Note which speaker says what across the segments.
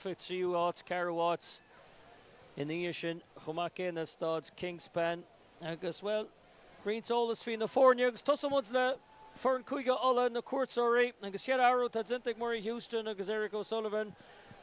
Speaker 1: Tríú háit, ceathrú háit ina dhiaidh sin chomh maith céanna, Staid Kingspan agus, bhuel, roinnt eolas faoi na foirne agus tosóidh muid le foireann Cúige Uladh, na cuairteoirí, agus cheithre athrú atá déanta ag Murray Houston agus Eric O'Sullivan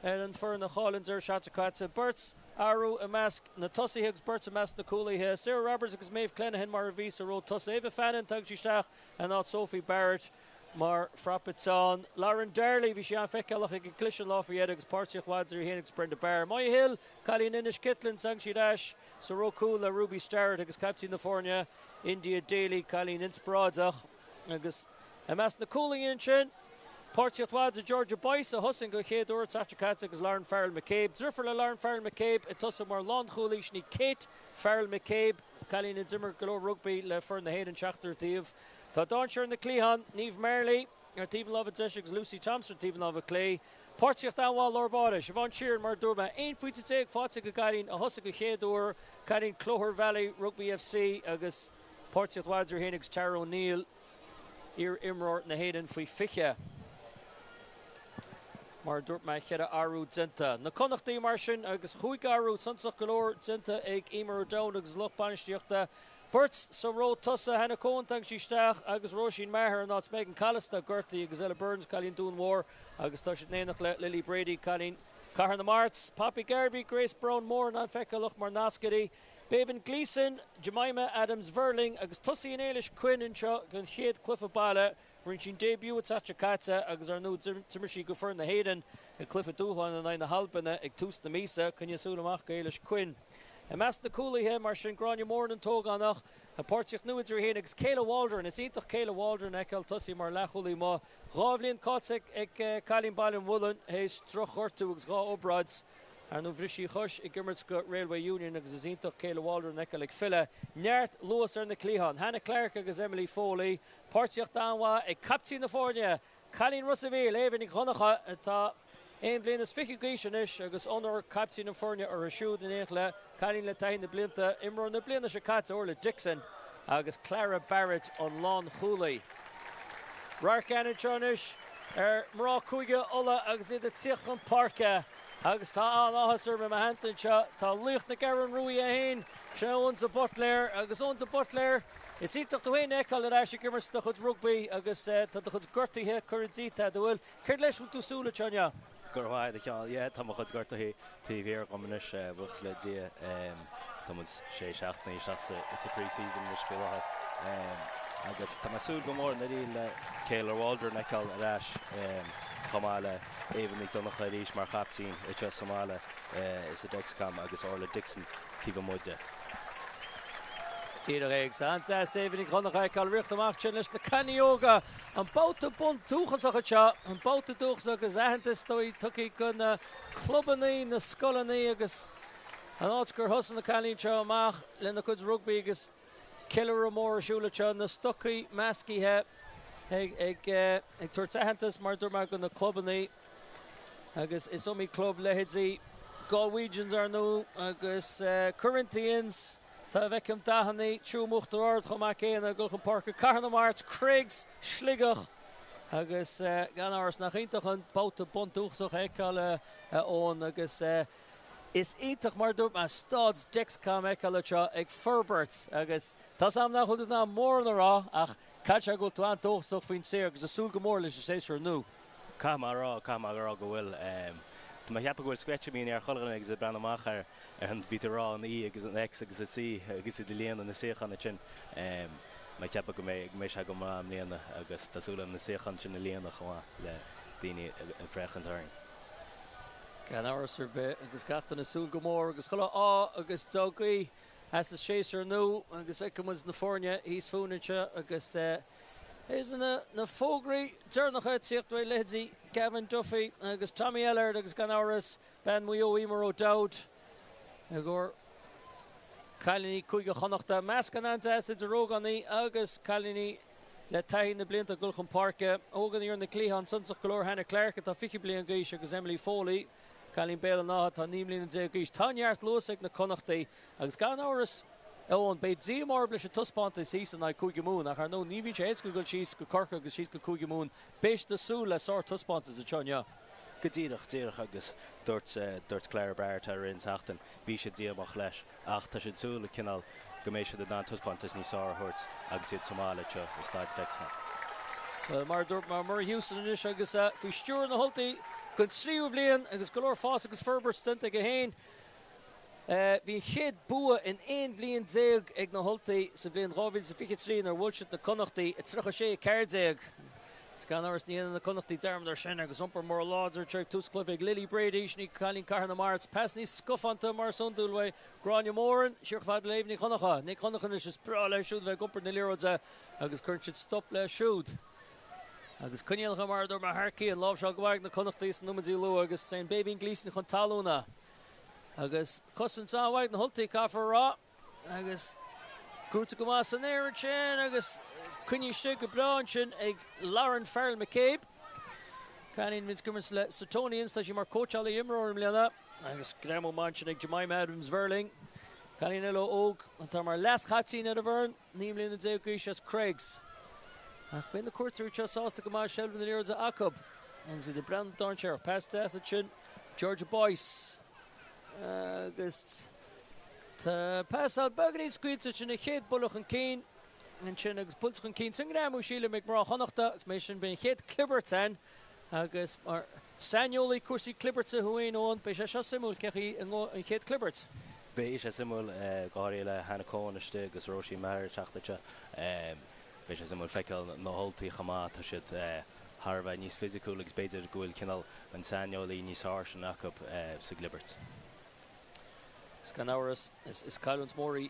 Speaker 1: ar an foireann a chaill an deireadh seachtaine caite. Beirt athrú i measc na tosaithe agus beirt i measc na cúlaithe, Sarah Roberts agus Maeve Clenahan mar a bhí sa ró tosaigh. Ava Fannin, tagann sí isteach in áit Sophie Barrett. Mar phrapiteán, Lauren Darley, bhí sí an-fheiceálach ag an gcliseadh an lá faoi dheireadh agus páirtíocht mhaith idir í féin agus Brenda Barr. Maia Hill, cailín Inis Ceithleann, tagann sí ar ais sa ró cúil le Ruby Starrett agus caiptín na foirne, India Daly, cailín inspioráideach. Agus i measc na cúlaithe ansin, páirtíocht mhaith idir Georgia Boyce, a thosaigh den chéad uair an tseachtain seo caite, agus Lauren Farrell McCabe. Deirfiúr le Lauren Farrell McCabe ag tosú mar lánchúlaí, sin í Kate Farrell McCabe, cailín a d'imir go leor rugbaí le foireann na hÉireann seachtar díobh. Tá dainséar ar na cliatháin, Niamh Marley ar taobh na láimhe deise agus Lucy Thompson ar taobh na láimhe clé. Páirtíocht an-mhaith lár báire, Siobhán Sheerin, mar a dúirt mé, 11 phointe faighte ag an gcailín a thosaigh an chéad uair, cailín Clogher Valley Rugby FC agus páirtíocht mhaith idir í féin agus Tara O'Neill, iar-imreoir na hÉireann faoi 20. Mar a dúirt mé, cheithre athrú déanta. Na Connachtaigh mar sin agus chúig athrú suntasach go leor déanta ag Emer O'Dowd agus lucht bainistíochta Beirt sa ró tosaigh, Hannah Coen, tagann sí isteach agus Róisín Maher in áit Megan Collis atá gortaithe agus Ella Burns, cailín Dún Mór agus tá siad in éineacht le Lily Brady, cailín Cathair na Mart. Poppy Garvey, Grace Browne Moran an-fheiceálach mar nascairí. Beibhinn Gleeson, Jemima Adams Verling agus tosaíonn Éilis Quinn anseo don chéad cluiche baile Rinne sí an début an tseachtain seo caite agus ar ndóigh d'imir sí go foireann na hÉireann i gcluiche dúshláin in aghaidh na hAlban ag tús na míosa. Coinnigh súil amach go Éilis Quinn. I measc na cúlaithe, mar sin, Gráinne Moran an t-ógánach, páirtíocht nua idir í féin agus Kayla Waldron. Is iontach Kayla Waldron a fheiceáil tosaí mar leathchúlaí amuigh. Dhá bhliain caite ag cailín Baile an Mhuilinn théis drochghortú agus dhá obráid. Ar ndóigh bhris sí a chois ag imirt go Railway Union agus is iontach Kayla Waldron a fheiceáil ag filleadh. Neart luas ar na cliatháin. Hannah Clarke agus Emily Foley. Páirtíocht an-mhaith ag caiptín na foirne, cailín Ros a' Mhíl, Éabha Nic Dhonncha, atá aon bhliain is fiche d'aois anois agus onóir caiptín na foirne uirthi siúd in éineacht le cailín le taithí na blianta, imreoir na bliana seo caite, Orla Dixon agus Clara Barrett, an lánchúlaí. Radharc againn anseo anois ar mná Cúige Uladh agus iad ag tíocht chun páirce agus tá an-áthas orm i mo theannta anseo, tá laoch na gCeathrún Rua é féin, sin Eoin de Buitléar agus Eoin de Buitléar, Is iontach tú féin a fheiceáil ar ais ag imirt do chuid rugbaí agus tá do chuid gortuithe curtha díot agat, an bhfuil? Céard leis a bhfuil tú ag súil anseo inniu?
Speaker 2: Go raibh maith agat a Sheáin. Yeah, tá mo chuid gortuithe taobh thiar dhom anois, buíochas le Dia. Tá muid sé seachtainí isteach sa pre-season anois faoi láthair agus tá mé ag súil go mór i ndáiríre le Kayla Waldron a fheiceáil ar ais chomh maith le Éabha Nic Donncha arís mar chaiptín anseo sa mbaile sa Dexcom agus Orla Dixon taobh amuigh de.
Speaker 1: Díreach é agus an-deas Éabha Nic Dhonncha a fheiceáil ag rith amach ansin leis na cailíní óga. An babhta bundúchasach anseo, an babhta dúchasach agus aitheantas dóigh tugtha do na clubannaí, na scoileannaí agus an áit gur thosaigh na cailíní seo amach lena gcuid rugbaí agus ceiliúradh mór ar siúl anseo, na stocaí meascaithe ag tabhairt aitheantas mar a dúirt mé do na clubannaí. Agus is iomaí club, leithéidí Galwegians ar ndóigh agus Corinthians, tá feicim dathannaí Tuaim Uachtar Ard chomh maith céanna ag dul chun páirce, Cathair na Mart, Creggs, Sligeach agus gan amhras nach iontach an babhta bundúchasach a fheiceáil a Eoin agus is iontach mar a dúirt mé staid Dexcom a fheiceáil anseo ag forbairt agus tá's a'm nach bhfuil tú in ann mórán a rá ach caithfidh sé go bhfuil tú an-dóchasach faoin saol agus ag súil go mór leis an séasúr nua.
Speaker 2: Caithfidh mé a rá, caithfidh mé a rá go bhfuil. Tá mé ag ceapadh go bhfuil sceitimíní ar chuile dhuine agus ag breathnú amach ar an, bhí tú ag rá an E agus an X agus an C agus iad ag líonadh na suíocháin ansin. Mé ag ceapadh go mbeidh, go mbeidh sé go maith i mbliana agus tá súil agam na suíocháin sin a líonadh chomh maith le daoine ag féachaint orainn.
Speaker 1: Gan amhras ar bith agus gach duine ag súil go mór agus chuile ádh agus dea-ghuí as an séasúr nua agus feicfidh muid na foirne thíos fúinn anseo agus Is na fógraí deireanacha ag tíocht uaidh leithéidí Gavin Duffy agus Tommy Ellard agus gan amhras bean Mhaigh Eo Emer O'Dowd i gcomhair cailíní Cúige Chonnachta. Meascán an-deas idir ógánaigh agus cailíní le taithí na blianta ag dul chun páirce. Ógánaigh ar na cliatháin suntasach go leor Hannah Clarke atá 20 bliain d'aois agus Emily Foley, cailín Béal an Átha atá 19 mbliana d'aois. Tá neart luas ag na Connachtaigh agus gan amhras Eoin, beidh díomá orthu leis an taispeántas thíos in aghaidh Cúige Mumhan ach ar ndóigh ní bhíonn sé éasca dul síos go Corcaigh agus síos go Cúige Mumhan. Beidh siad ag súil le sártaispeántas anseo inniu.
Speaker 2: Go díreach, díreach agus dúirt, dúirt Clara Barrett i rith an tseachtain, bhí siad díomách leis ach tá siad súil le cineál go mbeidh siad in ann taispeántas níos fearr a thabhairt agus iad sa mbaile anseo i Staid Dexcom.
Speaker 1: Bhuel, mar a dúirt mé, Murray Houston anois agus faoi stiúir na hUltaí don tríú bhliain agus go leor fás agus forbairt déanta aige féin. Bhí an chéad bua in 11 bhliain ag na hUltaigh sa bhliain 2023 nuair a bhuail siad na Connachtaigh, 36, 14. Is gan amhras ní dhéanfaidh na Connachtaigh dearmad air sin agus iompar mór láidir anseo ag tús cluiche ag Lily Brady, sin í cailín Cathair na Mart. Pas níos scafánta mar is iondúil uaidh Gráinne Moran, siar chomh fada le Éabha Nic Dhonncha. Nic Dhonncha anois is breá léi siúd a bheith ag iompar na liathróide agus cuireann siad stop léi siúd. Agus coinníollacha mar a dúirt mé thar cionn, láimhseáil go maith ag na Connachtaigh sna nóiméidí luath agus téann Béibhinn Gleeson chun talúna. Agus cosaint an-mhaith ag na hUltaigh, caithfear a rá. Agus gnóite go maith san aer ansin agus coinnithe istigh go breá ansin ag Lauren Farrell McCabe. Cailín a bhíonns ag imirt le Suttonians, tá sí mar cóitseálaí imreoir i mbliana. Agus greamú maith ansin ag Jemima Adams Verling. Cailín eile óg atá mar leas-chaiptín ar an bhfoireann. 19 mbliana d'aois as Creggs. Ach beidh na cuairteoirí seo sásta go maith seilbh na liathróide acu agus iad ag breathnú dainséarach. Pas deas ansin Georgia Boyce agus tá pasáil beagáinín scaoilte sin an chéad buille chun cinn ansin agus buailte chun cinn sa ngreamú sílim ag mná Chonnachta agus mar sin beidh an chéad clibirt ann Agus mar saineolaí cúrsaí clibirte thú féin, Eoin, beidh sé seo suimiúil, cén chaoi a ngabhfaidh an chéad clibirt?
Speaker 2: Beidh sé suimiúil, go háirithe le Hannah Coen istigh agus Róisín Maher ag teacht anseo. Beidh sé suimiúil feiceáil na hUltaigh chomh maith, tá siad thar a bheith níos fisiciúil agus b'fhéidir go bhfuil cineál an saineolaí níos fearr sin acu sa gclibirt.
Speaker 1: Agus gan amhras, is cailliúint mór í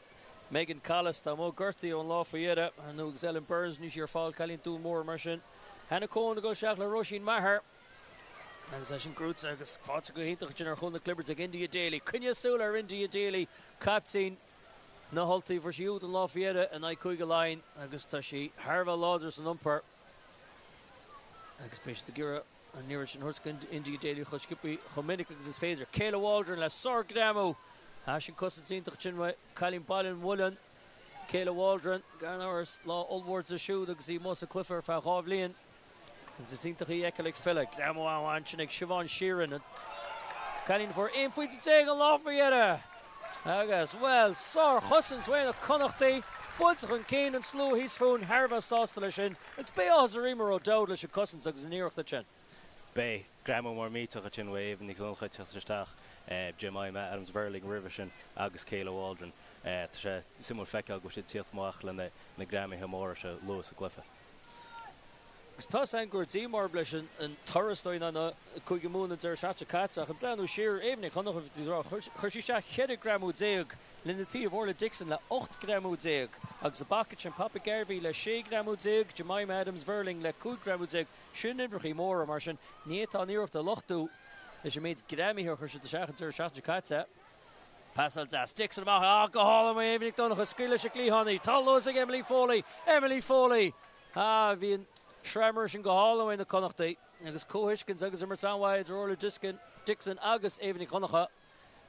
Speaker 1: Megan Collis, atá amuigh gortaithe ón lá faoi dheireadh, ar ndóigh, agus Ellen Burns, níl sí ar fáil, cailín Dún Mór mar sin. Hannah Coen ag dul isteach le Róisín Maher agus é sin gnóite agus faighte go hiontach ansin ar chúl na clibirte ag India Daly. Coinnigh súil ar India Daly, caiptín na hUltaí. Fuair sí úd an lá faoi dheireadh in aghaidh Cúige Laighean agus tá sí thar a bheith láidir san iompar agus beidh siad ag iarraidh an liathróid sin a thabhairt go India Daly chomh sciobtha, chomh minic agus is féidir. Kayla Waldron le sárghreamú. Tá sin cosaint iontach ansin uaidh cailín Baile an Mhuilinn. Kayla Waldron, gan amhras, lá ollmhór di siúd agus í amuigh as an gcluiche ar feadh 2 bhliain agus is iontach í a fheiceáil ag filleadh. Greamú an-mhaith ansin ag Siobhán Sheerin, an cailín a fuair 11 phointe an lá faoi dheireadh. Agus, bhuel, sárchosaint uaidh na Connachtaigh, buailte chun cinn, an slua thíos fúinn thar a bheith sásta leis sin agus beidh áthas ar Eimear O'Dowd leis an gcosaint agus an iarracht ansin.
Speaker 2: Beidh. Greamú mór millteach ansin uaidh Éabha Nic Dhonncha ag teacht isteach, Jemima Adams Verling roimhe sin agus Kayla Waldron. Tá sé suimiúil feiceáil go bhfuil siad ag tíocht amach le na greamaithe móra seo luath sa gcluiche.
Speaker 1: Agus tá 's againn go raibh díomá orthu leis an toradh is dóigh in aghaidh na Cúige Mumhan an deireadh seachtaine seo caite ach ag breathnú siar, Éabha Nic Dhonncha, bhí tú ag rá, chuir sí isteach 14 greamú lena taobh, Orla Dixon le 18 greamú agus sa bpaca sin Poppy Garvey le 16 greamú, Jemima Adams Verling le 15 greamú. Sin uimhreachaí móra, mar sin ní fhéadfá an iarracht a lochtú leis an méid greamaithe a chuir siad isteach an deireadh seachtaine seo caite. Pasáil deas Dixon amach, ach go hálainn uaidh Éabha Nic Dhonncha, scaoil leis an gcliathánaí. Tá luas ag Emily Foley, Emily Foley! Ah, bhí an sreamhaire sin go hálainn uaidh na Connachtaigh agus comhthuiscint agus imirt an-mhaith idir Orla Dixon agus Éabha Nic Dhonncha.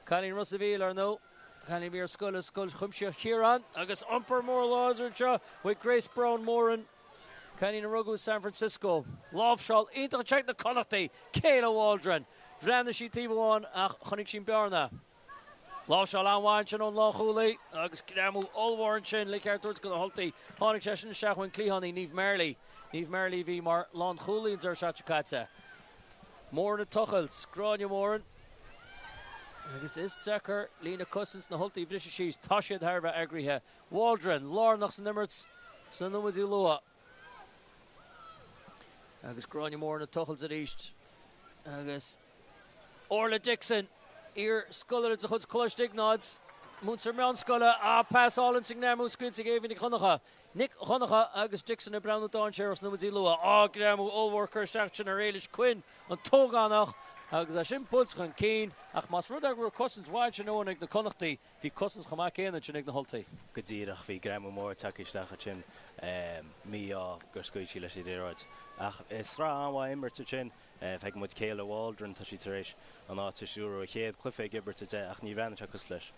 Speaker 1: Cailín Ros a' Mhíl, ar ndóigh. Cailín a bhí ar scoil i Scoil Chuimsitheach Chiaráin agus iompar mór láidir anseo uaidh Grace Browne Moran. Cailín a rugadh i San Francisco. Láimhseáil iontach anseo ag na Connachtaigh! Kayla Waldron. Bhreathnaigh sí taobh amháin ach chonaic sí an bearna. Láimhseáil an-mhaith ansin ón lánchúlaí agus greamú ollmhór ansin le ceart a thabhairt do na hUltaigh. Tháinig sé sin isteach ón gcliathánaí Niamh Marley. Niamh Marley a bhí mar lánchúlaí an deireadh seachtaine seo caite. Moran ag tochailt. Gráinne Moran. Agus is deacair líne cosanta na hUltaí a bhriseadh síos. Tá siad thar a bheith eagraithe. Waldron, lárnach san imirt sna nóiméidí luath. Agus Gráinne Moran ag tochailt arís. Agus Orla Dixon, iar-scoláire de chuid Choláiste Iognáid, múinteoir meánscoile, ah, pas álainn sa ngreamú scaoilte ag Éabha Nic Dhonncha. Nic Dhonncha agus Dixon ag breathnú dainséarach sna nóiméidí luath. Ah, greamú ollmhór curtha isteach ansin ar Éilis Quinn, an t-ógánach, agus é sin buailte chun cinn, ach más rud é go raibh cosaint mhaith ansin Eoin ag na Connachtaigh, bhí cosaint chomh maith céanna ansin ag na hUltaigh.
Speaker 2: Go díreach, bhí greamú mór tagtha isteach ansin, mí-ádh gur scaoil sí leis an liathróid. Ach sraith an-mhaith imirt ansin. Feicfidh muid Kayla Waldron, tá sí tar éis an áit a stiúradh a chéad cluiche ag imirt a 10 ach ní bhreathnaíonn sé cosúil leis.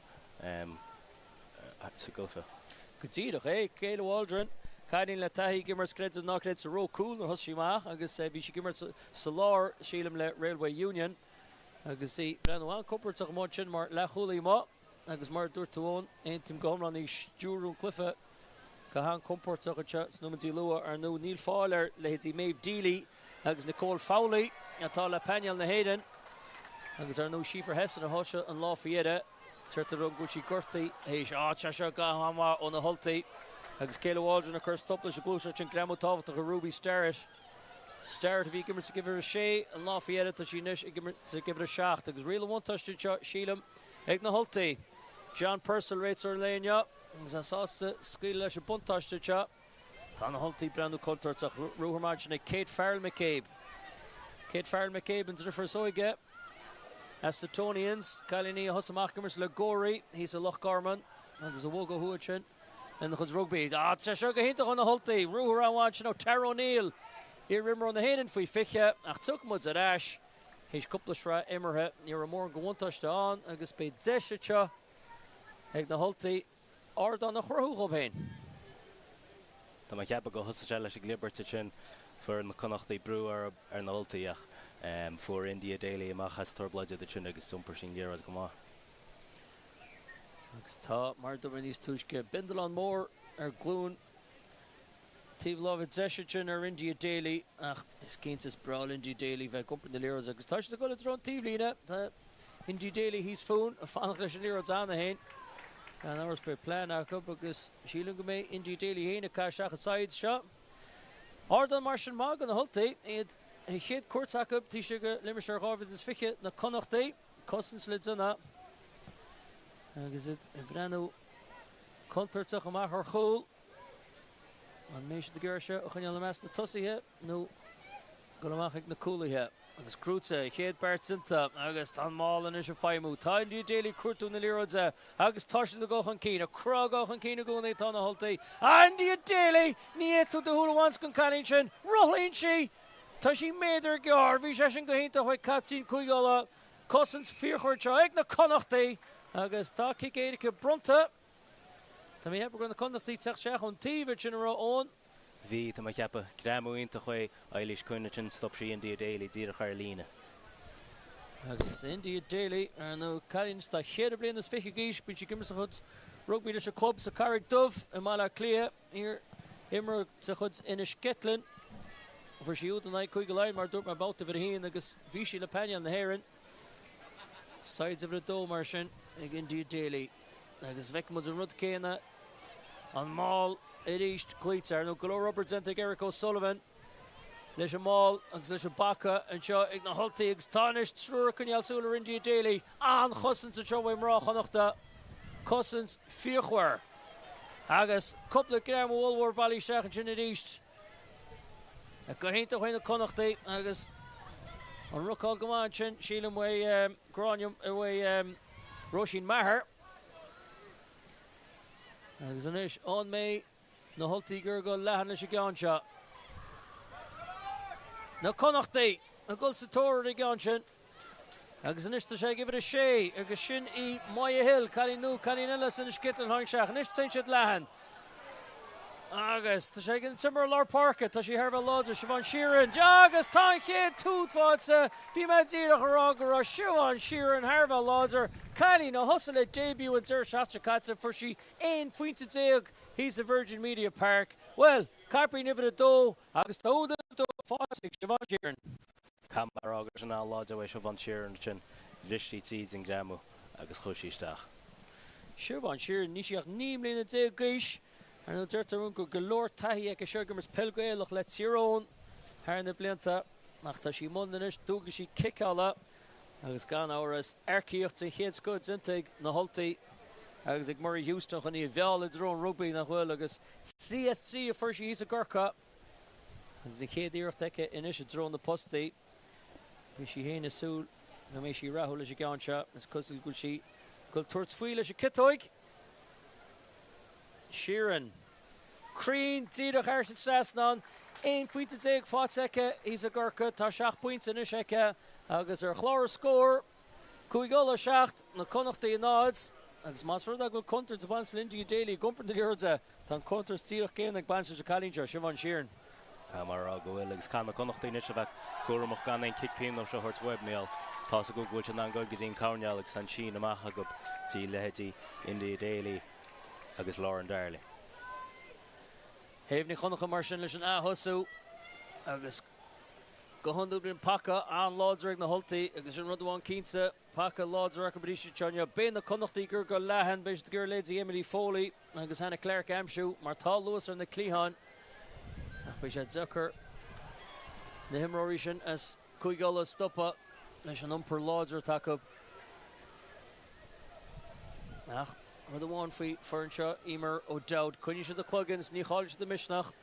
Speaker 2: sa gcluiche.
Speaker 1: Go díreach é, Kayla Waldron. Cailín le taithí ag imirt, creid é nó ná creid, sa ró cúil nuair a thosaigh sí amach agus bhí sí ag imirt sa lár, sílim, le Railway Union agus í ag breathnú an-chompordach amuigh ansin mar leathchúlaí amuigh agus mar a dúirt tú Eoin, aontaím go hiomlán í ag stiúradh an cluiche go han-chompordach anseo sna nóiméidí luath. Ar ndóigh níl fáil ar leithéidí Méabh Deely agus Nicole Fowley atá le painéal na hÉireann agus ar ndóigh Síofra Hesson a thosaigh an lá faoi dheireadh. Deirtear dom go bhfuil sí gortaithe théis. Á, tá seo go han-mhaith ó na hUltaigh agus Kayla Waldron ag cur stop leis an ghluaiseacht sin. Greamú tábhachtach ar Ruby Starrett. Starrett a bhí ag imirt ag uimhir 6 an lá faoi dheireadh, tá sí anois ag imirt ag uimhir 7 agus riail an bhuntáiste anseo, sílim, ag na hUltaigh. John Purcell, réiteoir an lae inniu, agus é sásta scaoileadh leis an buntáiste anseo. Tá na hUltaigh ag breathnú contúirteach. Ruathar maith ansin ag Kate Farrell McCabe. Kate Farrell McCabe, an driofúr is óige as Suttonians, cailín í a thosaigh amach ag imirt le Gorey thíos i Loch Garman agus a bhog ó thuaidh ansin lena chuid rugbaí. Tá sé seo go hiontach ó na hUltaigh. Ruathar an-mhaith ansin ó Tara O'Neill, iar-imreoir na hÉireann faoi 20, ach tiocfaidh muid ar ais théis cúpla sraith imeartha. Ní raibh mórán de bhuntáiste ann agus beidh deis anseo ag na hUltaigh ardán a chruthú dhóibh féin.
Speaker 2: Tá mé ag ceapadh gur thosaigh sé leis an gclibirt ansin. Fuair na Connachtaigh brú ar na hUltaigh ach fuair India Daly amach as trioblóid iad ansin agus d'iompair sí an liathróid go maith.
Speaker 1: Agus tá, mar a dúirt mé níos túisce, bindealán mór ar ghlúin taobh láimhe deise ansin ar India Daly ach is cinnte is breá le India Daly bheith ag iompar na liathróide agus tá siad ag dul i dtreo an taobhlíne. Tá India Daly thíos fúinn ag fanacht leis an liathróid cheana féin. Gan amhras beidh plean acu agus sílim go mbeidh India Daly féin ag caitheamh isteach an tsaighead seo. Ardán mar sin maith do na hUltaigh. Iad an chéad cuairt acu taobh istigh de limistéar 2020 na Connachtaí. Cosaint le déanamh agus iad ag breathnú contúirteach amach ar chúl. An mbeidh siad ag iarraidh seo a choinneáil i measc na tosaithe nó dul amach ag na cúlaithe? Agus gnóite, an chéad beart déanta agus tá an maul anois ag feidhmiú. Tá India Daly ag cuartú na liathróide agus tá siad ag dul chun cinn. Ag crá dul chun cinn i gcónaí atá na hUltaigh. India Daly! Ní fhéadfadh tú do shúil a bhaint den cailín sin. Rothlaíonn sí! Tá sí méadar gearr. Bhí sé sin go hiontach uaidh caiptín Chúige Uladh. Cosaint fíochmhar anseo ag na Connachtaigh agus tá cic éirice bronnta. Tá mé ag ceapadh go raibh na Connachtaigh ag teacht isteach ón taobh ansin, an raibh, Eoin?
Speaker 2: Bhí, tá mé ag ceapadh. Greamú iontach uaidh Eilís Quinn ansin, stop sí India Daly díreach ar an líne.
Speaker 1: Agus India Daly, ar ndóigh, cailín atá cheithre bliana is fiche d'aois, bíonn sí ag imirt a chuid rugbaí leis an club sa Carraig Dubh i mBaile Átha Cliath, iar-imreoir de chuid Inis Ceithleann. Fuair sí úd in aghaidh Cúige Laighean, mar a dúirt mé, babhta uimhir a haon agus bhí sí le painéal na hÉireann. Saighead uimhir a dó mar sin ag India Daly agus feicfidh muid an rud céanna, an maul arís cloíte. Ar ndóigh, go leor obair déanta ag Eric O'Sullivan leis an maul agus leis an bpaca anseo ag na hUltaigh agus tá anois triúr ag coinneáil súil ar India Daly. An-chosaint anseo uaidh mná Chonnachta, cosaint fíochmhar agus cúpla greamú ollmhór bailithe isteach ansin arís. Go hiontach uaidh na Connachtaigh agus an rucáil go maith ansin, sílim, uaidh Gráinne, uaidh Róisín Maher. Agus anois, an mbeidh na hUltaigh ag iarraidh dul leathan leis an gceann seo? Na Connachtaigh ag dul sa tóir ar an gceann sin. Agus anois tá sé ag uimhir a sé agus sin í Moya Hill, cailín nua, cailín eile as Inis Ceithleann a tháinig isteach. Anois téann siad leathan agus tá sé ag an t-imreoir lár páirce, tá sí thar a bheith láidir, Siobhán Sheerin agus tá an chéad túd faighte! Bhí mé díreach a rá go raibh Siobhán Sheerin thar a bheith láidir, cailín a thosaigh le debut an deireadh seachtaine seo caite, fuair sí 11 phointe thíos i Virgin Media Park. Bhuel, caipín uimhir a dó agus tá úd uimhir a dó faighte ag Siobhán Sheerin.
Speaker 2: Caithfidh mé a rá go raibh sin an-láidir uaidh Siobhán Sheerin ansin. Bhris sí tríd an greamú agus chuaigh sí isteach.
Speaker 1: Siobhán Sheerin, níl sí ach 19 mbliana d'aois. Ar ndóigh, deirtear go bhfuil go leor taithí aici seo ag imirt peil Gaelach le Tír Eoghain thar na blianta ach tá sí i mbun anois dualgaisí ciceála agus gan amhras earcaíocht den chéad scoth déanta ag na hUltaigh agus ag Murray Houston chun í a mhealladh i dtreo an rugbaí, nach bhfuil? Agus 3 as 3 a fuair sí thíos i gCorcaigh. Agus an chéad iarracht aici anois i dtreo na postaí. Beidh sí féin ag súil go mbeidh sí rathúil leis an gceann seo. Is cosúil go bhfuil sí ag dul tabhairt faoi leis an ciotóig. Sheerin. Cruinn díreach thar an trasnán. 11 phointe faighte aici thíos i gCorcaigh. Tá 7 bpointe anois aici agus ar chlár na scór, Cúige Uladh 7, na Connachtaigh 0. Agus más rud é go bhfuil contúirt ag baint le India Daly ag iompar na liathróide, tá an chontúirt díreach céanna ag baint leis an cailín seo, Siobhán Sheerin.
Speaker 2: Tá mar a rá go bhfuil, agus caithfidh na Connachtaigh anois a bheith cúramach gan aon cic pionóis a thabhairt uaidh, mar tá's acu go bhfuil siad in ann dul go dtí an coirnéal agus an síneadh amach acu dtí leithéidí India Daly agus Lauren Darley.
Speaker 1: Aoibh Nic Dhonncha mar sin leis an ath-thosú agus go hiondúil bíonn paca an-láidir ag na hUltaigh agus sin rud amháin cinnte, Paca láidir acu arís anseo inniu. Beidh na Connachtaigh ag iarraidh dul leathan, beidh siad ag iarraidh leithéidí Emily Foley agus Hannah Clarke a aimsiú mar tá luas ar na cliatháin ach beidh sé deacair na himreoirí sin as Cúige Uladh a stopadh leis an iompar láidir atá acu. Ach rud amháin faoi foireann seo Emer O'Dowd, coinníonn siad a cloigeann is ní chailleann siad a misneach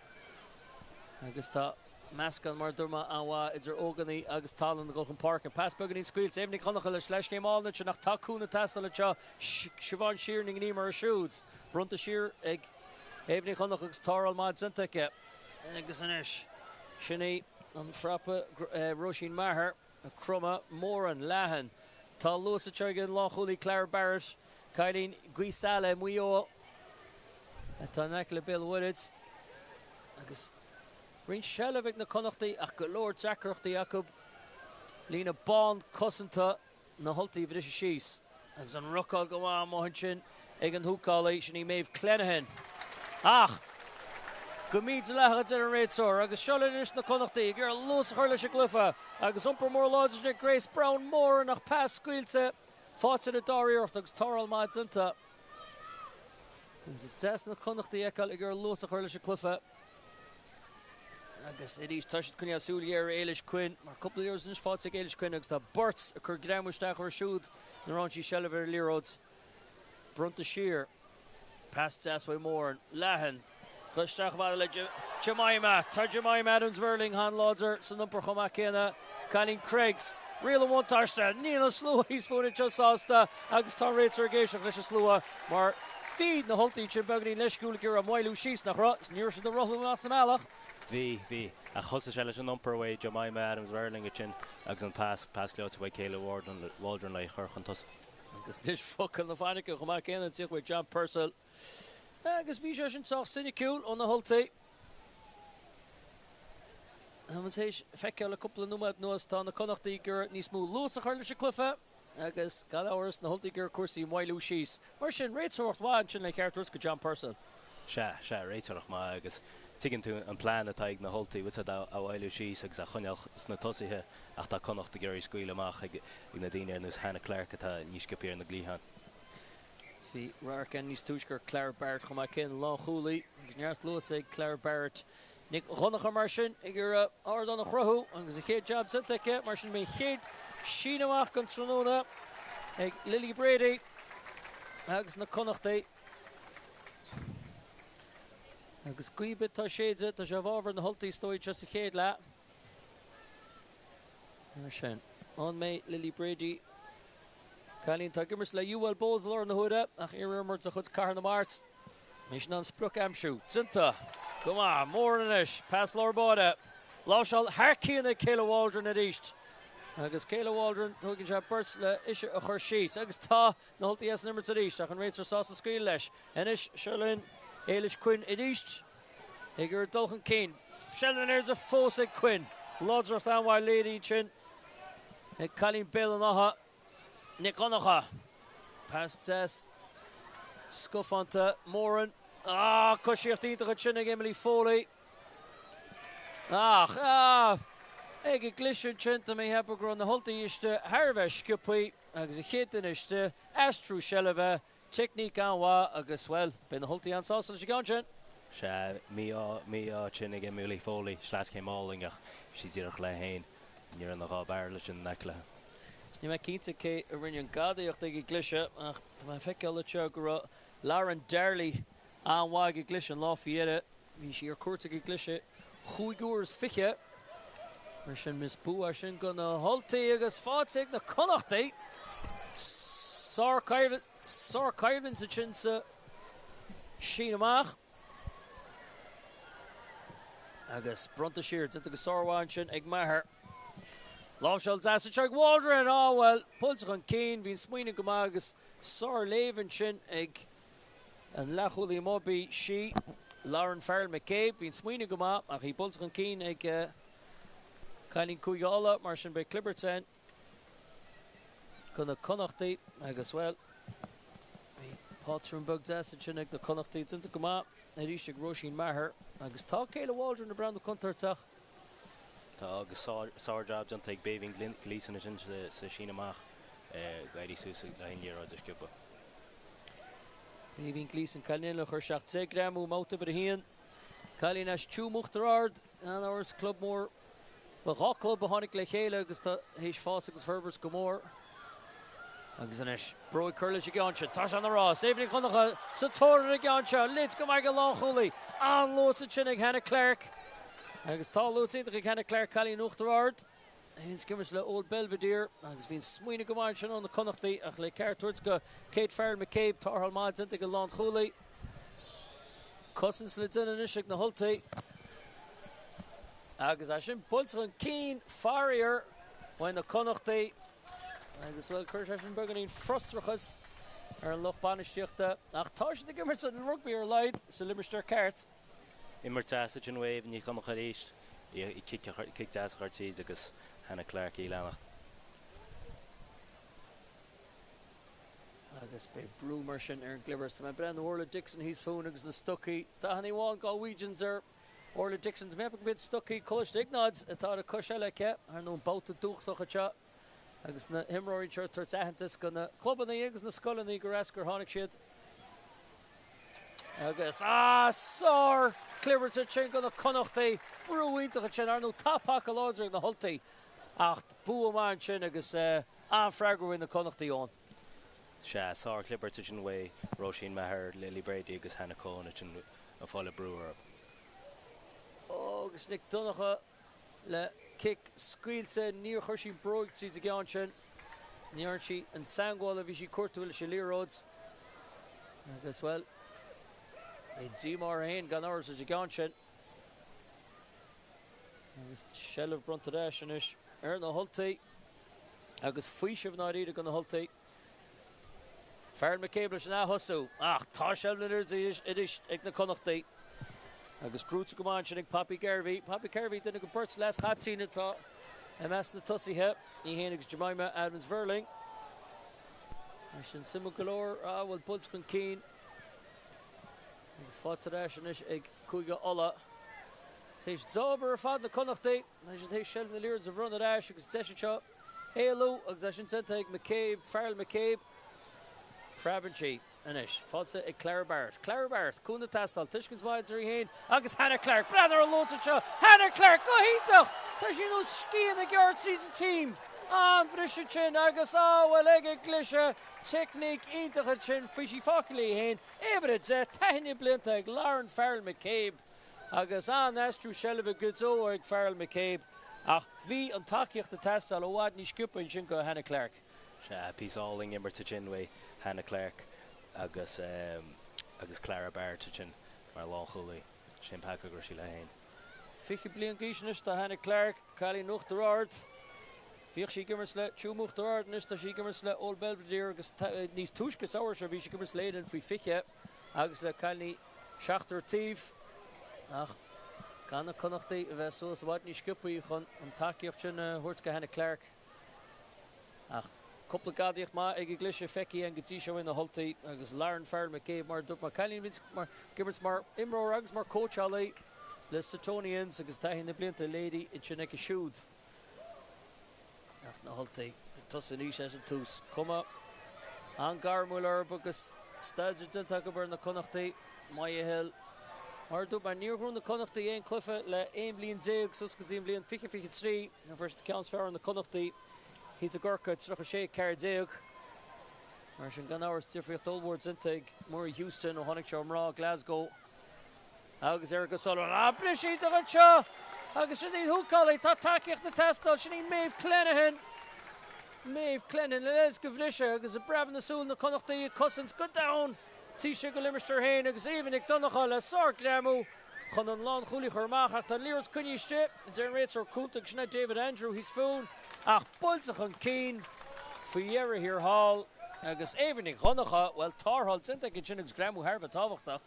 Speaker 1: agus tá meascán, mar a dúirt mé, an-mhaith idir óganaigh agus tallann ag dul chun páirce. Pas beagáinín scaoilte. Aoibh Nic Dhonncha le sleaschéim álainn ansin ach tá cúnamh ag teastáil anseo. Siobhán Sheerin i ngníomh uirthi siúd. Bronnta siar ag Aoibh Nic Dhonncha agus tarrtháil maith déanta aici. Agus anois, sin í an frapa Róisín Maher. Ag cromadh, Moran, leathan. Tá luas anseo ag an lánchúlaí Clara Barrett, cailín Gaoth Sáile, Maigh Eo, atá in aice le Béal an Mhuirthead. Agus roinnt seilbh ag na Connachtaigh ach go leor deacrachtaí acu. Líne bán cosanta na hUltaigh a bhriseadh síos. Agus an rucáil go maith amuigh ansin ag an húcálaí, sin í Méabh Clenahan. Ach go mídhleathach a deir an réiteoir. Agus seo linn anois na Connachtaigh ag iarraidh luas a chur leis an gcluiche. Agus iompar mór láidir ag Grace Browne Moran ach pas scaoilte faighte ar an dara iarracht agus tarrtháil maith déanta. Agus is deas na Connachtaigh a fheiceáil ag iarraidh luas a chur leis an gcluiche. Agus arís tá siad ag coinneáil súil ghéar ar Éilis Quinn mar cúpla liathróid anois faighte ag Éilis Quinn agus tá beirt ag cur greamú isteach uirthi siúd nuair a fhaigheann sí seilbh ar an liathróid. Bronnta siar. Pas deas uaidh Moran. Leathan. Isteach chomh fada le Jemima. Tá Jemima Adams-Verling an-láidir san iompar chomh maith céanna. Cailín Creggs. Riail an bhuntáiste. Níl an slua thíos fúinn anseo sásta agus tá an réiteoir ag éisteacht leis an slua mar bhí na hUltaigh ansin beagáinín leisciúil ag iarraidh maolú síos, nach raibh? Is ní raibh siad ag rothlú amach sa mbealach.
Speaker 2: Bhí, bhí. Ach thosaigh sé leis an iompar uaidh Jemima Adams-Verling ansin agus an pas, pas gleoite uaidh Kayla Waldron le í a chur chun tosaigh.
Speaker 1: Agus anois focal na fainice chomh maith céanna, ag tíocht uaidh John Purcell. Agus bhí sé sin sách soiniciúil ó na hUltaigh. Tá muid théis feiceáil le cúpla nóiméad anuas, tá na Connachtaigh ag iarraidh níos mó luas a chur leis an gcluiche agus gan amhras na hUltaigh ag iarraidh cúrsaí a mhaolú síos. Mar sin, réiteoireacht mhaith ansin le ceart a thabhairt go John Purcell.
Speaker 2: Sea, sea, réiteoireacht mhaith agus tuigeann tú an plean atá ag na hUltaigh, bhfuil siad á mhaolú síos agus á choinneáil sna tosaithe ach tá Connacht ag iarraidh scaoileadh amach ag na daoine ar nós Hannah Clarke atá níos sciobthaí ar na gcliatháin.
Speaker 1: Bhí radharc againn níos túisce ar Clara Barrett chomh maith céanna, lánchúlaí agus neart luas ag Clara Barrett. Nic Dhonncha mar sin ag iarraidh ardán a chruthú agus a chéad jab déanta aici, mar sin beidh an chéad síneadh amach den tráthnóna ag Lily Brady agus na Connachtaigh. Agus gaoth ar bith atá ag séideadh, tá sé i bhfabhar na hUltaigh is dóigh anseo sa chéad leath. Mar sin, an mbeidh Lily Brady Cailín atá ag imirt le UL Bohs i láthair na huaire, ach iarimreoir de chuid Cathair na Mart. Beidh sí in ann sprioc a aimsiú. Déanta go maith. Moran anois. Pas lár báire. Láimhseáil thar cionn ag Kayla Waldron arís. Agus Kayla Waldron, tógann sé beirt le ise a chur síos. Agus tá na hUltaigh as an imirt arís, ach an réiteoir sásta scaoileadh leis. Anois, seo linn Éilis Quinn arís. Ag iarraidh dul chun cinn. Seilbh na liathróide fós ag Quinn. Láidreacht an-mhaith léirithe ansin ag cailín Béal an Átha, Nic Dhonncha. Pas deas scafánta. Moran. Ah, coisíocht iontach ansin ag Emily Foley. Ach, ah, ag an gcliseadh ansin, tá mé ag ceapadh go raibh na hUltaigh istigh thar a bheith sciobthaí agus an chéad duine istigh, aistriú seilbhe, Teicníc an-mhaith agus, bhuel, beidh na hUltaigh an-sásta leis an gceann sin.
Speaker 2: Sea, mí-ádh, mí-ádh ansin ag Emily Foley, sleaschéim álainn ach bhí sí díreach léi féin, ní raibh na 2 bairille sin in aice léi.
Speaker 1: Níl mé cinnte cé a rinne an gadaíocht ag an gcliseadh ach tá mé ag feiceáil anseo go raibh Lauren Darley an-mhaith ag an gcliseadh an lá faoi dheireadh. Bhí sí ar cuairt ag an gcliseadh chúig uair is 20. Mar sin, is bua é sin do na hUltaigh agus faighte ag na Connachtaigh. Sárchoimhlint ansin sa síneadh amach. Agus bronnta siar, déanta go sármhaith ansin ag Maher. Láimhseáil deas anseo ag Waldron! Á, bhuel, buailte chun cinn, bhí an smaoineamh go maith agus sár-léamh ansin ag an leathchúlaí amuigh, b'í sí Lauren Farrell McCabe. Bhí an smaoineamh go maith ach í buailte chun cinn ag cailín Cúige Uladh, mar sin beidh clibirt ann do na Connachtaigh agus, bhuel, bhí pátrún beag deas ansin ag na Connachtaigh, déanta go maith arís ag Róisín Maher agus tá Kayla Waldron ag breathnú contúirteach.
Speaker 2: Tá agus sár-jab déanta ag Béibhinn Gleeson ansin sa síneadh amach ag éirí suas le haghaidh an liathróid a sciobadh.
Speaker 1: Béibhinn Gleeson, cailín eile a chuir isteach 10 greamú i mbabhta uimhir a haon. Cailín as Tuaim Uachtar Ard, gan amhras, club mór, bhuel dhá club a tháinig le chéile agus tá théis fás agus forbairt go mór. Agus anois, Brú ag cur leis an gceann sin. Tá sé ina rás. Éabha Nic Dhonncha sa tóir ar an gceann seo. Lids go maith ag an lánchúlaí. An-luas ansin ag Hannah Clarke. Agus tá luas iontach ag Hannah Clarke, cailín Uachtar Ard. Ag imirt le Old Belvedere. Agus bhí an smaoineamh go maith ansin ó na Connachtaí ach le ceart a thabhairt go Kate Farrell McCabe, tarrtháil maith déanta ag an lánchúlaí. Cosaint le déanamh anois ag na hUltaigh. Agus é sin buailte chun cinn, faraor, uaidh na Connachtaigh. Agus, bhuel, chuir sé sin beagáinín frustrachas ar an lucht bainistíochta. Ach tá siad ag imirt an rugbaí ar a laghad sa limistéar ceart.
Speaker 2: Imirt deas ansin uaidh Éabha Ní Dhonncha arís. Í cic deas a chur tríd agus Hannah Clarke í leanacht.
Speaker 1: Agus beidh brú mar sin ar an gclibirt. Tá mé ag breathnú Orla Dixon thíos fúinn agus na stocaí. Dathanna amháin Galwegians ar Orla Dixon. Tá mé ag ceapadh go mb'iad stocaí Coláiste Iognáid atá ar a cois eile aici. Ar ndóigh an babhta dúchasach anseo agus na himreoirí anseo ag tabhairt aitheantas do na clubanna agus na scoileanna gur as gur tháinig siad. Agus, ah, sár chlibirt ansin do na Connachtaigh. Brú iontach ansin. Ar ndóigh tá paca láidir ag na hUltaigh ach bua maith ansin agus an-fhreagra uaidh na Connachtaigh, Eoin.
Speaker 2: Sea, sár-chlibirt ansin uaidh Róisín Maher, Lily Brady agus Hannah Coen ansin ag fáil an brú orthu.
Speaker 1: Agus Nic Donncha le cic scaoilte, níor chuir sí bróig tríd an gceann sin. Ní dhearna sí an teagmháil a bhí sí ag cuartú leis an liathróid. Agus, bhuel, beidh díomá uirthi féin gan amhras leis an gceann sin. Agus seilbh bronnta ar ais anois ar na hUltaigh. Agus faoiseamh i ndáiríre do na hUltaigh. Farrell McCabe leis an ath-thosú ach tá seilbh na liathróide arís ag na Connachtaigh agus gnóite go maith ansin ag Poppy Garvey. Poppy Garvey, duine de bheirt leas-chaiptín atá i measc na tosaithe, í féin agus Jemima Adams-Verling. Mar sin suimiúil go leor, a bhfuil buailte chun cinn agus faighte ar ais anois ag Cúige Uladh. Tar éis dea-obair ar fad na Connachtaigh. Tá siad théis seilbh na liathróide a bhronnadh ar ais agus deis anseo éalú agus é sin déanta ag McCabe, Farrell McCabe. Preabann sí anois. Faighte ag Clara Barrett. Clara Barrett, cúnamh ag teastáil, tuiscint mhaith idir í féin agus Hannah Clarke. Breathnaigh ar an luas anseo. Hannah Clarke, go hiontach! Tá sí ar nós scian ag gearradh tríd an team. An-bhriseadh ansin agus, á, bhuel, ag an gcliseadh, teicníc iontach ansin. Bhí sí fágtha léi féin. Uimhir 10, taithí na blianta ag Lauren Farrell McCabe. Agus an-aistriú seilbhe go deo ag Farrell McCabe ach bhí an tacaíocht ag teastáil i bhfad níos sciobtha ansin go Hannah Clarke.
Speaker 2: Sea, píosa álainn imeartha ansin uaidh Hannah Clarke agus agus Clara Barrett ansin mar lánchúlaí. Sin paca go raibh sí léi féin.
Speaker 1: 20 bliain d'aois anois do Hannah Clarke, cailín Uachtar Ard. Bhíodh sí ag imirt le Tuaim Uachtar Ard, anois tá sí ag imirt le Old Belvedere agus níos túisce sa samhradh seo bhí sí ag imirt le Éirinn faoi 20 agus le cailíní seachtar taobh ach gan na Connachtaigh a bheith suas i bhfad níos sciobthaí chun an tacaíocht sin a thabhairt go Hannah Clarke. Ach cúpla gadaíocht maith ag an gcliseadh feicthe againn go dtí seo uaidh na hUltaigh agus Lauren Farrell McCabe mar a dúirt mé, cailín a bhíonns ag imirt mar imreoir agus mar cóitseálaí le Suttonians agus taithí na blianta léirithe ansin aici siúd. Ach na hUltaigh ag tosú arís as an tús. Cuma an-ghairmiúil orthu agus staidéar déanta acu ar na Connachtaigh. Maia Hill. Mar a dúirt mé, níor ghnóthaigh na Connachtaigh aon cluiche le 11 bliain suas go dtí an bhliain 2023. Fuair siad ceann is fearr ar na Connachtaigh thíos i gCorcaigh, 36, 14. Mar sin, gan amhras, difríocht ollmhór déanta ag Murray Houston ó tháinig sé ó mná Glasgow. Agus Erica Sullivan. Ah, briseadh iontach anseo! Agus sin iad húcálaí. Tá tacaíocht ag teastáil. Sin í Maeve Clenahan. Maeve Clenahan le leigheas go bhriseadh agus i bpreabadh na súl na Connachtaigh ag cosaint go domhain taobh istigh de limistéar féin agus Éabha Nic Donncha le sár-ghreamú chun an lánchúlaí a chur amach ach tá an liathróid coinnithe istigh. Deir an réiteoir cúnta agus sin é David Andrew thíos fúinn. Ach buailte chun cinn faoi dheireadh thiar thall agus Éabha Nic Dhonncha, bhuel, tarrtháil déanta aici ansin agus greamú thar a bheith tábhachtach.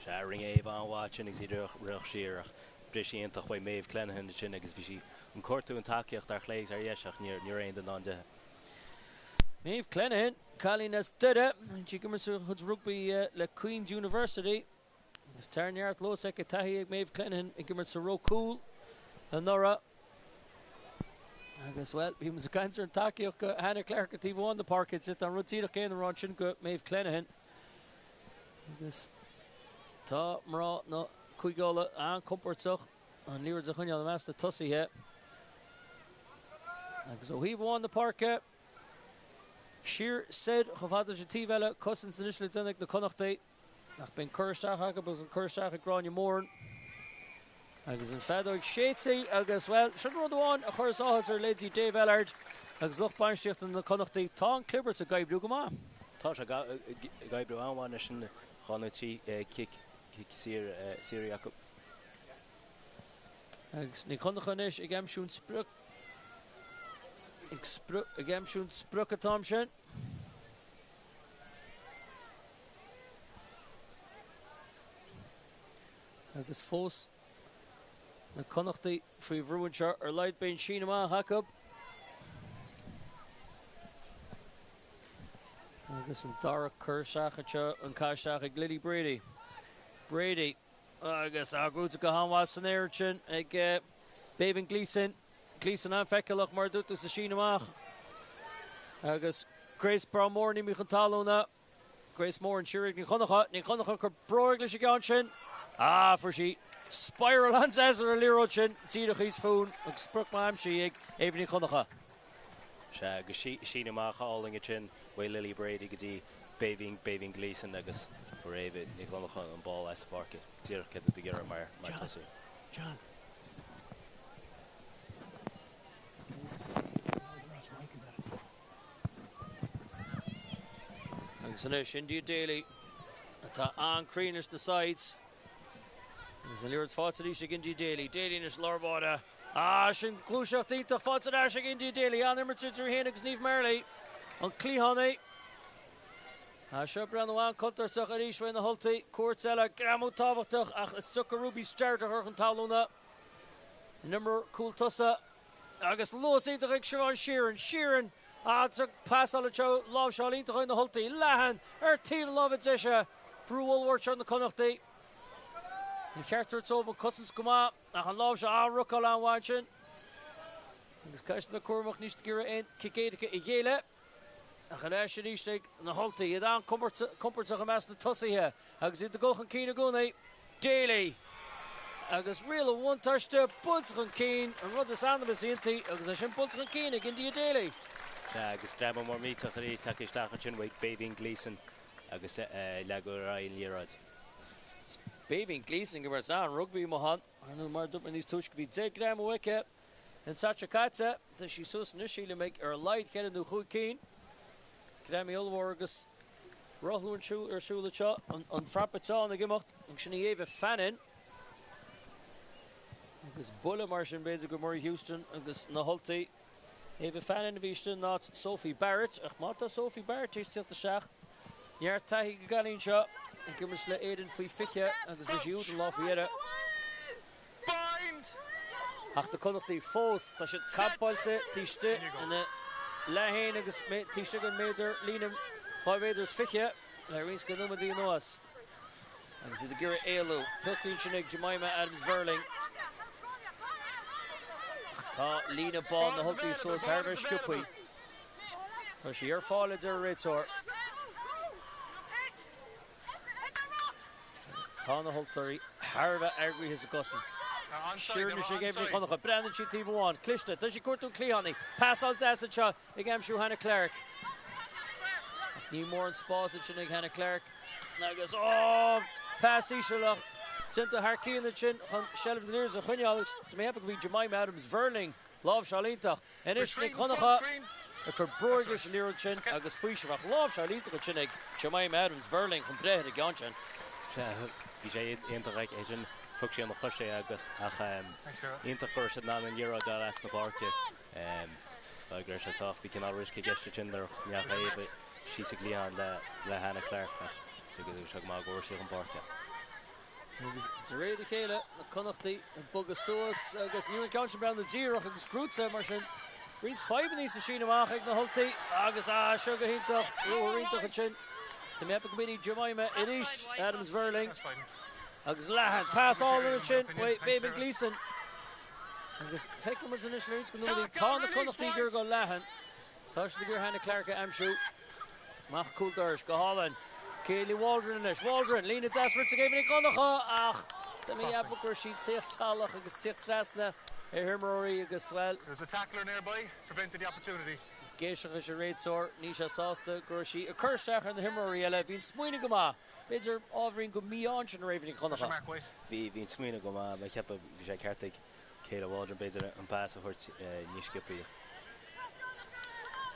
Speaker 2: Sea, rinne Éabha an-mhaith ansin agus í ag rith siar ach briseadh iontach uaidh Maeve Clenahan ansin agus bhí sí ag cuartú an tacaíocht ar chlé agus ar dheis ach ní raibh aon duine in ann di.
Speaker 1: Maeve Clenahan, cailín as Doire, sí ag imirt a chuid rugbaí le Queen's University agus tá neart luas aici, taithí ag Maeve Clenahan ag imirt sa ró cúl anuraidh. Agus, bhuel, bhí muid ag caint ar an tacaíocht go Hannah Clarke ar taobh amháin na páirce, tá an rud díreach céanna á rá ansin go Maeve Clenahan. Agus tá mná na Cúige Uladh an-compordach an liathróid a choinneáil i measc na tosaithe. Agus ó thaobh amháin na páirce, siar soir chomh fada leis an taobh eile, cosaint anois le déanamh ag na Connachtaigh. Ach beidh an cur isteach acu agus an cur isteach ag Gráinne Moran. Agus an feadóig séidte agus, bhuel, sin rud amháin a chuireas áthas ar leithéidí Dave Ellard agus lucht bainistíochta na Connachtaí, tá an clibirt ag oibriú go maith.
Speaker 2: Tá sé ag oibriú an-mhaith anois, sin dhá nó trí cic saoire acu.
Speaker 1: Agus Nic Dhonncha anois ag aimsiú an sprioc, ag aimsiú an sprioc an t-am sin. Agus fós na Connachtaigh faoi bhrú anseo ar a laghad beidh an síneadh amach acu. Agus an dara cur isteach anseo, an caitheamh isteach ag Lily Brady. Brady agus á gnóite go han-mhaith san aer ansin ag Béibhinn Gleeson. Gleeson an-fheiceálach mar a dúirt tú sa síneadh amach. Agus Grace Browne Moran imithe chun talúna. Grace Moran siar ag Ní Dhonncha. Ní Dhonncha ag cur bróig leis an gceann sin. Ah, fuair sí spiral an-deas ar an liathróid sin. Díreach thíos fúinn agus sprioc maith aimsithe ag Éabha Ní Dhonncha.
Speaker 2: Sea, agus síneadh amach álainn ansin uaidh Lily Brady go dtí Béibhinn, Béibhinn Gleeson agus fuair Éabha Ní Dhonncha an ball as an bpáirc díreach céard atá tú ag iarraidh mar tosaí.
Speaker 1: John. Agus anois India Daly atá an-cruinn leis na sides. Agus an liathróid faighte arís ag India Daly. Daly anois lár báire. Ah, sin gluaiseacht iontach faighte ar ais ag India Daly. An-imirt idir í féin agus Niamh Marley. An cliathánaí. Ah, seo breathnú an-chontúirteach arís uaidh na hUltaigh. Cuairt eile, greamú tábhachtach ach is deacair Ruby Starrett a chur chun talúna. An imreoir cúl tosaigh agus luas iontach ag Siobhán Sheerin. Sheerin ag pasáil anseo, láimhseáil iontach ó na hUltaigh. Leathan ar taobh na láimhe deise. Brú ollmhór anseo ar na Connachtaigh. Ní cheart tabhairt dóibh an cosaint go maith ach an láimhseáil, ah, rucáil an-mhaith ansin. Agus caithfidh siad a bheith cúramach, níl siad ag iarraidh aon cic éirice a ghéilleadh. Ach ar ais arís ag na hUltaigh, iad an-chompordach i measc na tosaithe agus iad ag dul chun cinn i gcónaí. Daly agus riail an bhuntáiste buailte chun cinn, an rud is annamh is iontaí agus é sin buailte chun cinn ag India Daly.
Speaker 2: Sea, agus greamú mór millteach arís tagtha isteach ansin uaidh Béibhinn Gleeson agus leagadh ar aghaidh an liathróid.
Speaker 1: Béibhinn Gleeson ag imirt an-rugbaí amuigh ann. Ar ndóigh, mar a dúirt mé níos túisce, bhí 10 greamú aici. An tseachtain seo caite, tá sí suas anois, sílim, ag ar a laghad ceithre nó chúig cinn. Greamaithe ollmhór agus rothlú ar siúl anseo. An prapiteán ag imeacht agus sin í Ava Fannin. Agus buille mar sin b'fhéidir go Murray Houston agus na hUltaigh. Ava Fannin a bhí istigh in áit Sophie Barrett. Ach má tá Sophie Barrett tar éis tíocht isteach, neart taithí ag an gcailín seo ag imirt le Éirinn faoi 20 agus bhí sí úd an lá faoi dheireadh. Ach na Connachtaigh fós, tá siad campáilte taobh istigh ina leath féin agus taobh istigh den méadar, líne 2 mhéadar is 20 le roinnt de nóiméadaí anuas agus iad ag iarraidh éalú. Pioc ansin ag Jemima Adams-Verling. Ach tá líne bán na hUltaí suas thar a bheith sciobthaí. Tá sí ar fáil, a deir an réiteoir. Agus tá na hUltaigh thar a bheith eagraithe sa gcosaint. Siar anois ag Éabha Ní Dhonncha. Breathnaíonn sí taobh amháin. Cliste. Tá sí ag cuartú an cliathánaí. Pasáil deas anseo ag aimsiú Hannah Clarke. Ach ní mór an spás ansin ag Hannah Clarke. Agus, ó! Pas íseal ach déanta thar cionn ansin chun seilbh na liathróide a choinneáil agus tá mé ag ceapadh go bhí Jemima Adams-Verling láimhseáil iontach. Anois Nic Dhonncha ag cur bróig leis an liathróid sin agus faoiseamh ach láimhseáil iontach ansin ag Jemima Adams-Verling chun breith ar an gceann sin.
Speaker 2: Sea, bhí sé iontach aici sin, phioc sí ina chois é agus ach iontach go raibh siad in ann an liathróid a fháil as na páirce. Is dóigh go raibh sé sách, bhí cineál riosca i gceist ansin nuair a ndeachaigh Éabha síos sa gcliathán le Hannah Clarke ach bhí sé go maith go bhfuair sí chun páirce.
Speaker 1: Agus de réir a chéile, na Connachtaigh ag bogadh suas agus ní raibh an ceann sin breathnú díreach agus gnóite mar sin. Roinnt fadhbanna sa síneadh amach ag na hUltaigh agus ah seo go hiontach, ruathar iontach ansin. Tá mé ag ceapadh go mb'in í Jemima arís, Adams Verling agus Leathan. Pas álainn ansin uaidh Béibhinn Gleeson. Agus feicfidh muid anois le roinnt de na nóiméadaí, tá na Connachtaigh ag iarraidh dul leathan. Tá siad ag iarraidh Hannah Clarke a aimsiú. Amach cúl dorais, go hálainn. Kayleigh Waldron anois. Waldron, líne deas rite ag Éabha Nic Dhonncha ach tá mé ag ceapadh go raibh sí ag tíocht salach agus tíocht trasna ar imreoirí agus, bhuel, ag éisteacht leis an réiteoir, níl sé sásta go raibh sí ag cur isteach ar na himreoirí eile. Bhí an smaoineamh go maith. B'fhéidir ábhairín go mí-ádh ansin ar Éabha Nic Dhonncha.
Speaker 2: Bhí, bhí an smaoineamh go maith. Mé ag ceapadh bhí sé ceart ag Kayleigh Waldron b'fhéidir an pas a thabhairt níos sciobthaí.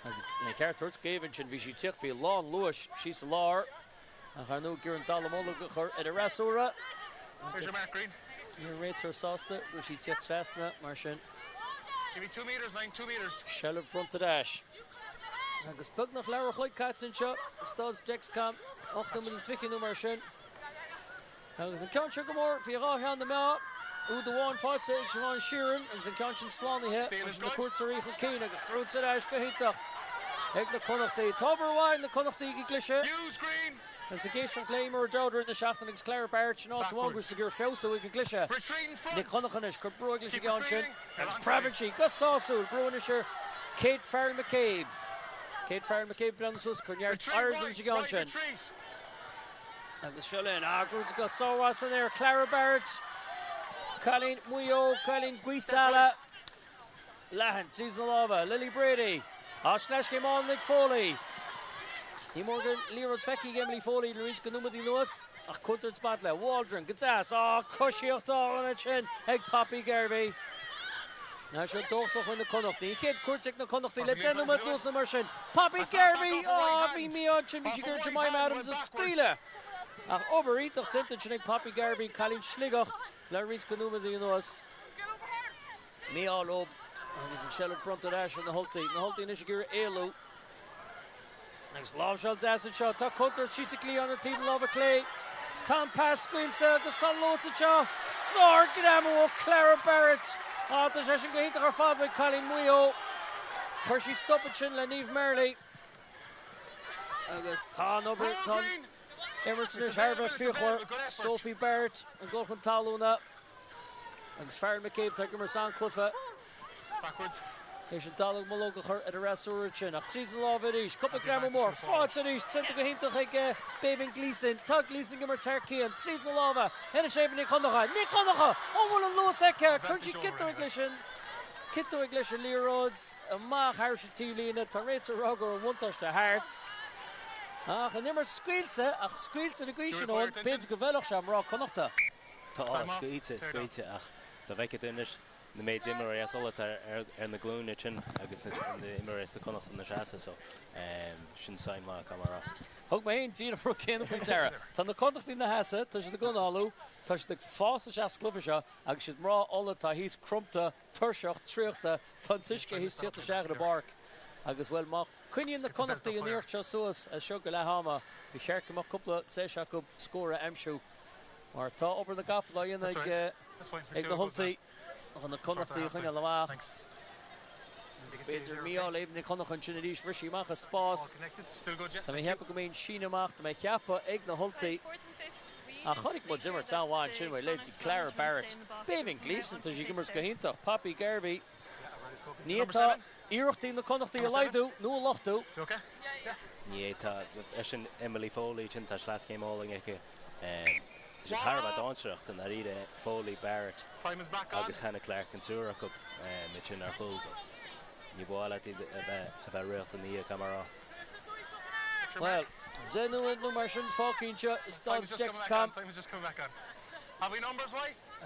Speaker 1: Agus le ceart a thabhairt d'Éabha ansin bhí sí ag tíocht faoi lán luais síos sa lár ach ar ndóigh ag iarraidh an dallamullóg a chur ar an fhreasúra agus ní raibh an réiteoir sásta go raibh sí ag tíocht trasna mar sin. Seilbh bronnta ar ais. Agus beagnach leathuair a chloig caite anseo i Staid Dexcom, 8 nóiméad is fiche nó mar sin. Agus an ceann seo go mór faoi dhá cheann na meá, úd amháin faighte ag Siobhán Sheerin agus an ceann sin slánaithe leis na cuairteoirí chun cinn agus gnóite ar ais go hiontach ag na Connachtaigh. Tá obair mhaith ag na Connachtaigh ag an gcliseadh agus ag éisteacht le Eimear O'Dowd i rith na seachtaine agus Clara Barrett sin áit amháin go raibh siad ag iarraidh feabhsú ag an gcliseadh. Nic Dhonncha anois ag cur brú leis an gceann sin agus preabann sí go sásúil brú anois ar Kate Farrell McCabe. Kate Farrell McCabe ag breathnú suas ag cur neart airde leis an gceann sin. Agus seo linn, gnóite go sármhaith san aer, Clara Barrett, cailín Mhaigh Eo, cailín Gaoth Sáile, leathan tríd na lámha, Lily Brady, á sleaschéim álainn ag Foley. Ní mór go liathróid feicthe ag Emily Foley le roinnt de nóiméadaí anuas, ach contúirt baint le Waldron, go deas, á coisíocht álainn ansin ag Poppy Garvey. Tá seo dóchasach chuig na Connachtaigh. An chéad cuairt ag na Connachtaigh le 10 nóiméad anuas nó mar sin. Poppy Garvey! Á, bhí mí-ádh ansin, bhí sí ag iarraidh Jemima Adams a scaoileadh. Ach obair iontach déanta ansin ag Poppy Garvey, cailín Sligeach le roinnt de nóiméadaí anuas. Mí-ádh leo agus an tseilbh bronnta ar ais ar na hUltaigh. Na hUltaigh anois ag iarraidh éalú. Agus láimhseáil deas anseo. Tá contúirt síos sa gcliathán ar taobh na láimhe clé. Tá an pas scaoilte agus tá luas anseo. Sár-ghreamú ó Clara Barrett. Ah, tá sé sin go hiontach ar fad uaidh cailín Mhaigh Eo. Chuir sí stop ansin le Niamh Merley. Agus tá an obair, tá an imirt anois thar a bheith fíochmhar. Sophie Barrett ag dul chun talúna. Agus Farrell McCabe atá ag imirt an-chluiche. Théis an dallamullóg a chur ar an fhreasúra ansin, ach tríd na lámha arís. Cúpla greamú mór. Faighte arís. Déanta go hiontach ag Béibhinn Gleeson. Tá Gleeson ag imirt thar cionn. Tríd na lámha. Anois Éabha Nic Dhonncha. Nic Dhonncha! An bhfuil an luas aici? Cuireann sí ciotóig leis an ciotóig leis an liathróid. Amach thairis an taobhlíne. Tá an réiteoir ag rá go raibh an bhuntáiste thart. Ach an imirt scaoilte, ach scaoilte ar an gcaoi sin, Eoin, b'fhéidir go bhfeilfeadh sé mná Connachta.
Speaker 2: Tá, scaoilte, scaoilte, ach dá bhfeicfeá tú anois na méid imreoirí as Ulaidh atá ar na glúine ansin agus na imreoirí as na Connachta ina seasamh so sin sign maith, caithfidh mé a rá.
Speaker 1: Thug mé féin díreach an rud céanna faoi deara. Tá na Connachtaigh ina seasamh, tá siad ag análú, tá siad ag fás isteach sa gcluiche seo agus siad mná Uladh atá thíos cromta, tuirseach, traochta, tá an t-uisce théis tíocht isteach ar an bpáirc agus, bhuel, má coinníonn na Connachtaigh an iarracht seo suas as seo go leath ama, ba cheart go mbeadh cúpla deis acu scór a aimsiú mar tá obair na gcapall á dhéanamh ag na hUltaigh chun na Connachtaigh a choinneáil amach. Agus b'fhéidir mí-ádh le Éabha Nic Dhonncha ansin arís, rith sí amach as spás. Tá mé ag ceapadh go mbeidh an síneadh amach, tá mé ag ceapadh ag na hUltaigh. Ach chonaic muid imirt an-mhaith ansin uaidh leithéidí Clara Barrett, Béibhinn Gleeson, tá sí ag imirt go hiontach, Poppy Garvey. Ní fhéadfá iarrachtaí na Connachtaí a laghdú nó a lochtú.
Speaker 2: Ní fhéadfá. Sin Emily Foley sin, tá sleaschéim álainn aici. Tá siad thar a bheith dainséarach i ndáiríre, Foley, Barrett agus Hannah Clarke, an triúr acu ansin ar chúl. So ní ba mhaith leat iad a bheith a bheith riocht ina dhiaidh, caithfidh mé a rá.
Speaker 1: Bhuel, 10 nóiméad nó mar sin fágtha anseo i Staid Dexcom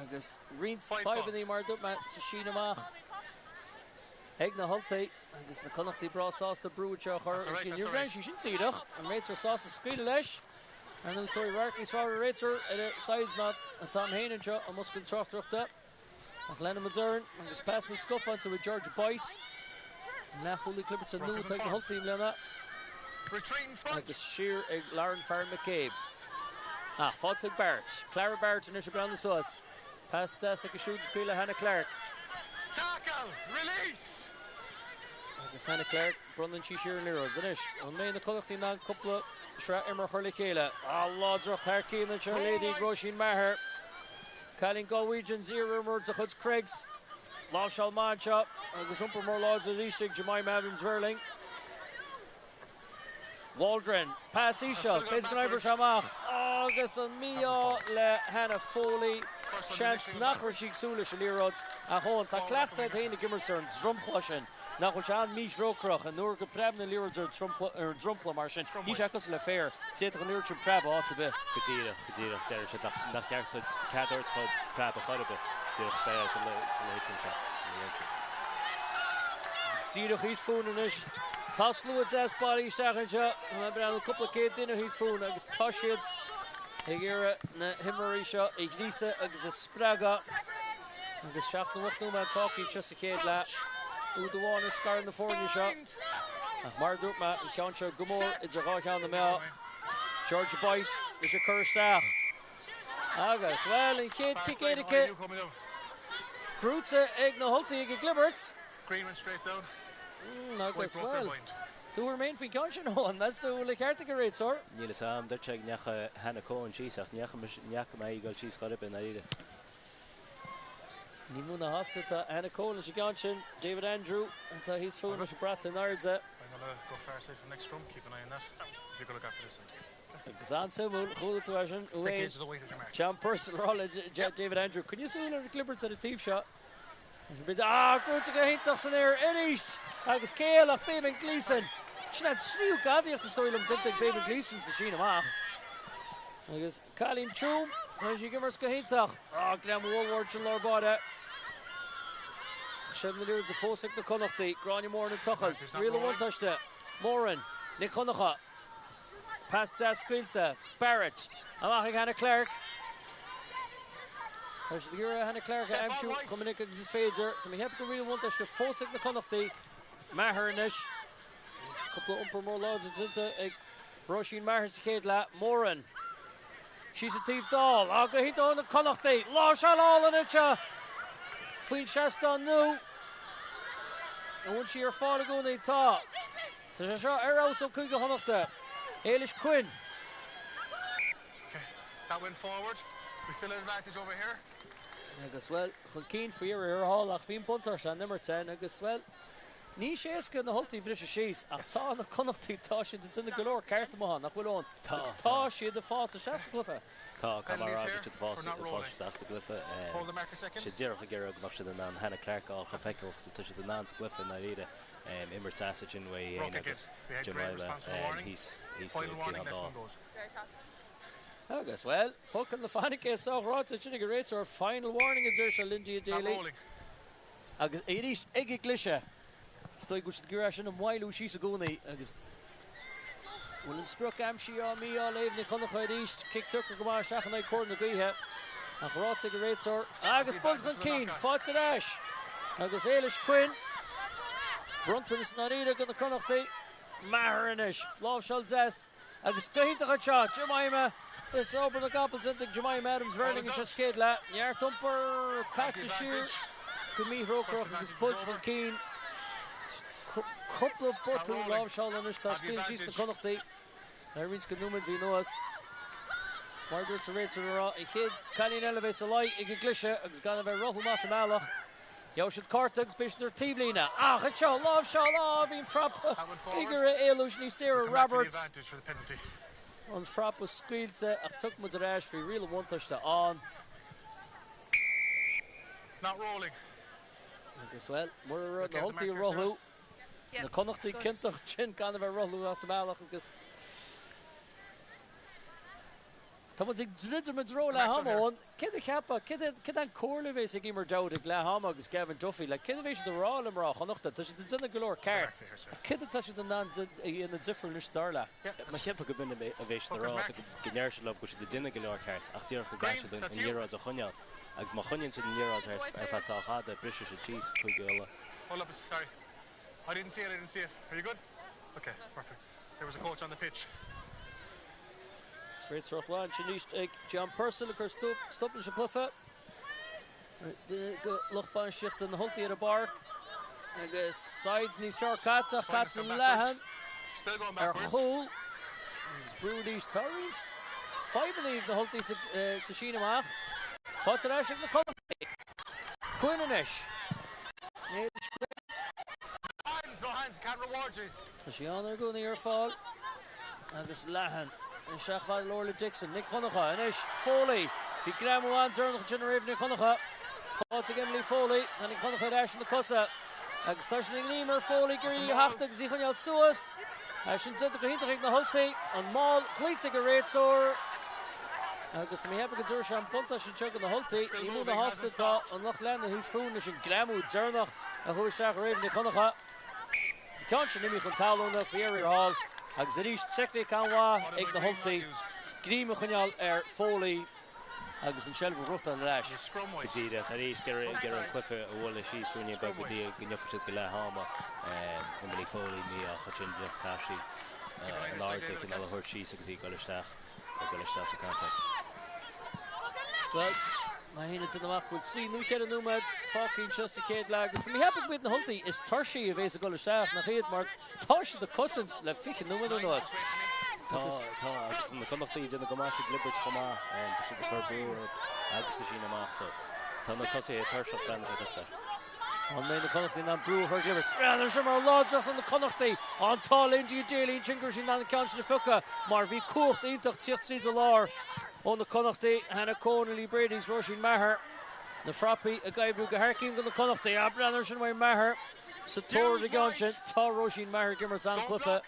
Speaker 1: agus roinnt fadhbanna mar a dúirt mé sa síneadh amach ag na hUltaigh agus na Connachtaigh breá sásta brú anseo a chur ar Níor bhreathnaigh sí sin díreach, an réiteoir sásta scaoileadh leis. Ar ndóigh is dóigh radharc níos fearr ag an réiteoir ar a sides ná atáim féin anseo i mbosca na tráchtaireachta. Ach leanfaidh muid orainn agus pas den scoth faighte ó Georgia Boyce. Leathchúlaí clibirte nua atá ag na hUltaigh i mbliana agus siar ag Lauren Farren McCabe. Ach faighte ag Barrett. Clara Barrett anois ag breathnú suas. Pas deas aici siúd a scaoil le Hannah Clarke. Agus Hannah Clarke, bronnann sí siar an liathróid. Anois, an mbeidh na Connachtaigh in ann cúpla sraith imeartha a chur le chéile? Ah, láidreacht thar cionn anseo léirithe ag Róisín Maher. Cailín Galwegians, iar-imreoir de chuid Creggs. Láimhseáil maith anseo agus iompar mór láidir arís ag Jemima Adams Verling. Waldron, pas íseal, b'fhéidir go n-oibreoidh sé amach agus an mí-ádh le Hannah Foley. Seans nach raibh sí ag súil leis an liathróid ach Eoin, tá cleachtadh agat féin ag imirt ar an dromchla sin. Nach bhfuil sé an-mhíthrócaireach an uair go bpreabann an liathróid ar an dromchla mar sin, níl sé cosúil le féar, d'fhéadfadh an liathróid sin preabadh áit ar bith.
Speaker 2: Go díreach, go díreach, deireann siad nach ceart duit cead a thabhairt dhóibh preabadh chor ar bith, díreach beidh sula thiteann sé, ina dhiaidh sin.
Speaker 1: Agus díreach thíos fúinn anois, tá slua deas bailithe isteach anseo, tá mé ag breathnú cúpla céad duine thíos fúinn agus tá siad ag iarraidh na himreoirí seo a ghríosadh agus a spreagadh. Agus 78 nóiméad fágtha anseo sa chéad leath, úd amháin a scarann na foirne seo. Ach mar a dúirt mé, an ceann seo go mór idir dhá cheann na meá. Georgia Boyce leis an cur isteach. Agus, bhuel, an chéad chic éirice gnóthaithe ag na hUltaigh ag an gclibirt. Agus, bhuel, do thuairim féin faoin gceann sin, Eoin, meas tú an bhfuil an ceart ag an réiteoir?
Speaker 2: Níl a fhios agam, dúirt sé go ndeachaigh Hannah Coen síos ach ní fhaca mé í ag dul síos chor ar bith i ndáiríre.
Speaker 1: Ní mó ná sásta atá Hannah Coen leis an gceann sin. David Andrew atá thíos fúinn leis an brat in airde. Agus an-suimiúil, chuala tú é sin uaidh John Purcell ag rá le David Andrew, coinnigh súil ar an gclibirt ar an taobh seo. Ah, gnóthaithe go hiontach san aer arís agus cé eile ach Beibhinn Gleeson. Sin an tríú gadaíocht is dóigh liom déanta ag Beibhinn Gleeson sa síneadh amach. Agus Cailín Tuam, tá sí ag imirt go hiontach. Á, greamú ollmhór ansin lár báire. Seilbh na liathróide fós ag na Connachtaigh. Gráinne Moran ag tochailt. Riail an bhuntáiste. Moran. Nic Dhonncha. Pas deas scaoilte. Barrett. Amach ag Hannah Clarke. Tá siad ag iarraidh Hannah Clarke a aimsiú chomh minic agus is féidir. Tá mé ag ceapadh go riail an bhuntáiste fós ag na Connachtaigh. Maher anois. Cúpla iompar mór láidir déanta ag Róisín Maher sa chéad leath. Moran. Síos an taobh dall. Á, go hiontach ó na Connachtaigh. Láimhseáil álainn anseo faoin seastán nua. An bhfuil sí ar fáil i gcónaí? Tá. Tá sé seo ar fheabhas ó Chúige Chonnachta. Éilis Quinn. Agus, bhuel, chun cinn faoi dheireadh thiar thall ach bhí an buntáiste á n-imirt againn agus, bhuel, Ní sé éasca na hUltaigh a bhriseadh síos ach tá na Connachtaigh, tá siad ag déanamh go leor ceart amuigh ann, nach bhfuil Eoin?
Speaker 2: Tá,
Speaker 1: Agus tá siad ag fás isteach sa gcluiche.
Speaker 2: Tá, caithfidh mé a rá go bhfuil siad ag fás, ag fás isteach sa gcluiche. Siad díreach ag iarraidh go mbeadh siad in ann Hannah Clarke a fháil chomh feiceálach is atá siad in ann sa gcluiche i ndáiríre. Imirt deas ansin uaithi féin agus Jemima thíos, thíos sa cliathán dall.
Speaker 1: Agus, bhuel, focal na fainice sách ráite ansin ag an réiteoir, final warning a deir sé Lindia Daly. Agus arís ag an gcliseadh, is dóigh go bhfuil siad ag iarraidh sin a mhaolú síos i gcónaí agus bhfuil an sprioc aimsithe á mí-ádh le Aoibh Nic Dhonncha arís. Cic tugtha go maith isteach in aghaidh cóir na gaoithe ach ráite ag an réiteoir agus buille chun cinn, faighte ar ais agus Éilis Quinn. Bronntanas i ndáiríre do na Connachtaigh. Maher anois, láimhseáil deas. Agus go hiontach anseo, Jemima! Is obair na gcapall déanta ag Jemima Adams Verling anseo sa chéad leath. Neart iompair caite siar go míthrócaireach agus buailte chun cinn. Cúpla botún láimhseála anois atá ag scaoileadh síos na Connachtaigh le roinnt de nóiméidí anuas. Mar a dúirt an réiteoir a rá, an chéad cailín eile a bheas sa láí ag an gcliseadh agus gan a bheith ag rothlú amach sa mbealach. Gheobhaidh siad cárta agus beidh siad ar taobhlíne. Ach anseo, láimhseáil, á, bhí an frapa ag iarraidh éalú sin í Sarah Roberts. An frapa scaoilte ach tiocfaidh muid ar ais, bhí riail an bhuntáiste ann. Agus, bhuel, mura raibh na hUltaigh ag rothlú, na Connachtaigh ciontach ansin gan a bheith ag rothlú as an mbealach agus. Tá muid ag druidim i dtreo leath ama, Eoin. Céard a cheapfá, céard é an comhairle a bhéas ag Emer Dowd ag leath ama agus Gavin Duffy? Like, céard a bhéas siad a rá le mná Chonnachta? Tá siad ag déanamh go leor ceart, ach céard atá siad in ann a dhéanamh difriúil anois dar leat?
Speaker 2: Má cheapfá go b'in a bhéas siad a rá, go ndeir siad leo go bhfuil siad ag déanamh go leor ceart ach díreach go gcaithfidh siad an liathróid a choinneáil. Agus má choinníonn siad an liathróid ar feadh sách fada, brisfidh siad síos Cúige Uladh.
Speaker 3: I didn't see it, I didn't see it. Are you good? Okay, perfect. There was a coach on the pitch.
Speaker 1: Réiteoireacht mhaith ansin arís ag John Purcell ag cur stop leis an gcluiche. Duine de lucht bainistíochta na hUltaí ar an bpáirc agus said níos fearr caite ach caite leathan ar chúl agus brú arís. Tá roinnt fadhbanna ag na hUltaí sa síneadh amach. Faighte ar ais ag na Connachtaigh. Quinn anois. Éilish Quinn. Tá sí ann i gcónaí ar fáil agus leathan isteach fada le Orla Dixon. Nic Dhonncha anois. Foley. Bhí greamú an-deireanach ansin ar Éabha Nic Dhonncha. Faighte ag Emily Foley. Tá Nic Dhonncha ar ais ina cosa agus tá sí i ngreim ar Foley ag iarraidh í a thachtadh agus í a choinneáil suas. É sin déanta go hiontach ag na hUltaigh. An maul glaoite ag an réiteoir agus tá mé ag ceapadh go dtabharfaidh sé an buntáiste anseo do na hUltaigh. Ní mó ná sásta atá an lucht leanúna thíos fúinn leis an greamú deireanach a chuaigh isteach ar Éabha Nic Dhonncha. An ceann sin imithe chun talúna faoi dheireadh thall agus arís teicníc an-mhaith ag na hUltaigh greim a choinneáil ar Foley agus an tseilbh a ghnóthachtáil ar ais.
Speaker 2: Go díreach arís ag iarraidh an cluiche a bhualadh síos ruainnín beag go dtí go ngeobhaidh siad go leath ama. Emily Foley mí-ádh ansin díreach caithfidh sí an aird a cineál a thabhairt síos agus í ag dul isteach ag dul isteach sa contact.
Speaker 1: Bhuel, mé féin ag déanamh amach go bhfuil 3 nó 4 nóiméad fágtha anseo sa chéad leath agus tá mé ag ceapadh go mb'iad na hUltaigh is tuirsí a bhéas ag dul isteach, nach iad, mar tá siad ag cosaint le 20 nóiméad anuas.
Speaker 2: Tá, tá, agus na Connachtaigh ag déanamh go maith sa gclibirt chomh maith, tá siad ag cur brú orthu agus sa síneadh amach so tá na tosaithe tuirseach, breathnaigh sé cosúil leis.
Speaker 1: An mbeidh na Connachtaigh in ann brú a chur ar an gclibirt? Breathnaigh seo mar láidreacht na Connachtaigh. An t-ádh le India Daly ansin go raibh sí in ann an ceann sin a phiocadh mar bhí cumhacht iontach tíocht tríd an lár ó na Connachtaigh. Hannah Coen, Ellie Brady is Róisín Maher. Na frapaí ag oibriú go thar cionn do na Connachtaigh. Ah, breathnaigh sin uaidh Maher sa tóir ar an gceann sin. Tá Róisín Maher ag imirt an-chluiche.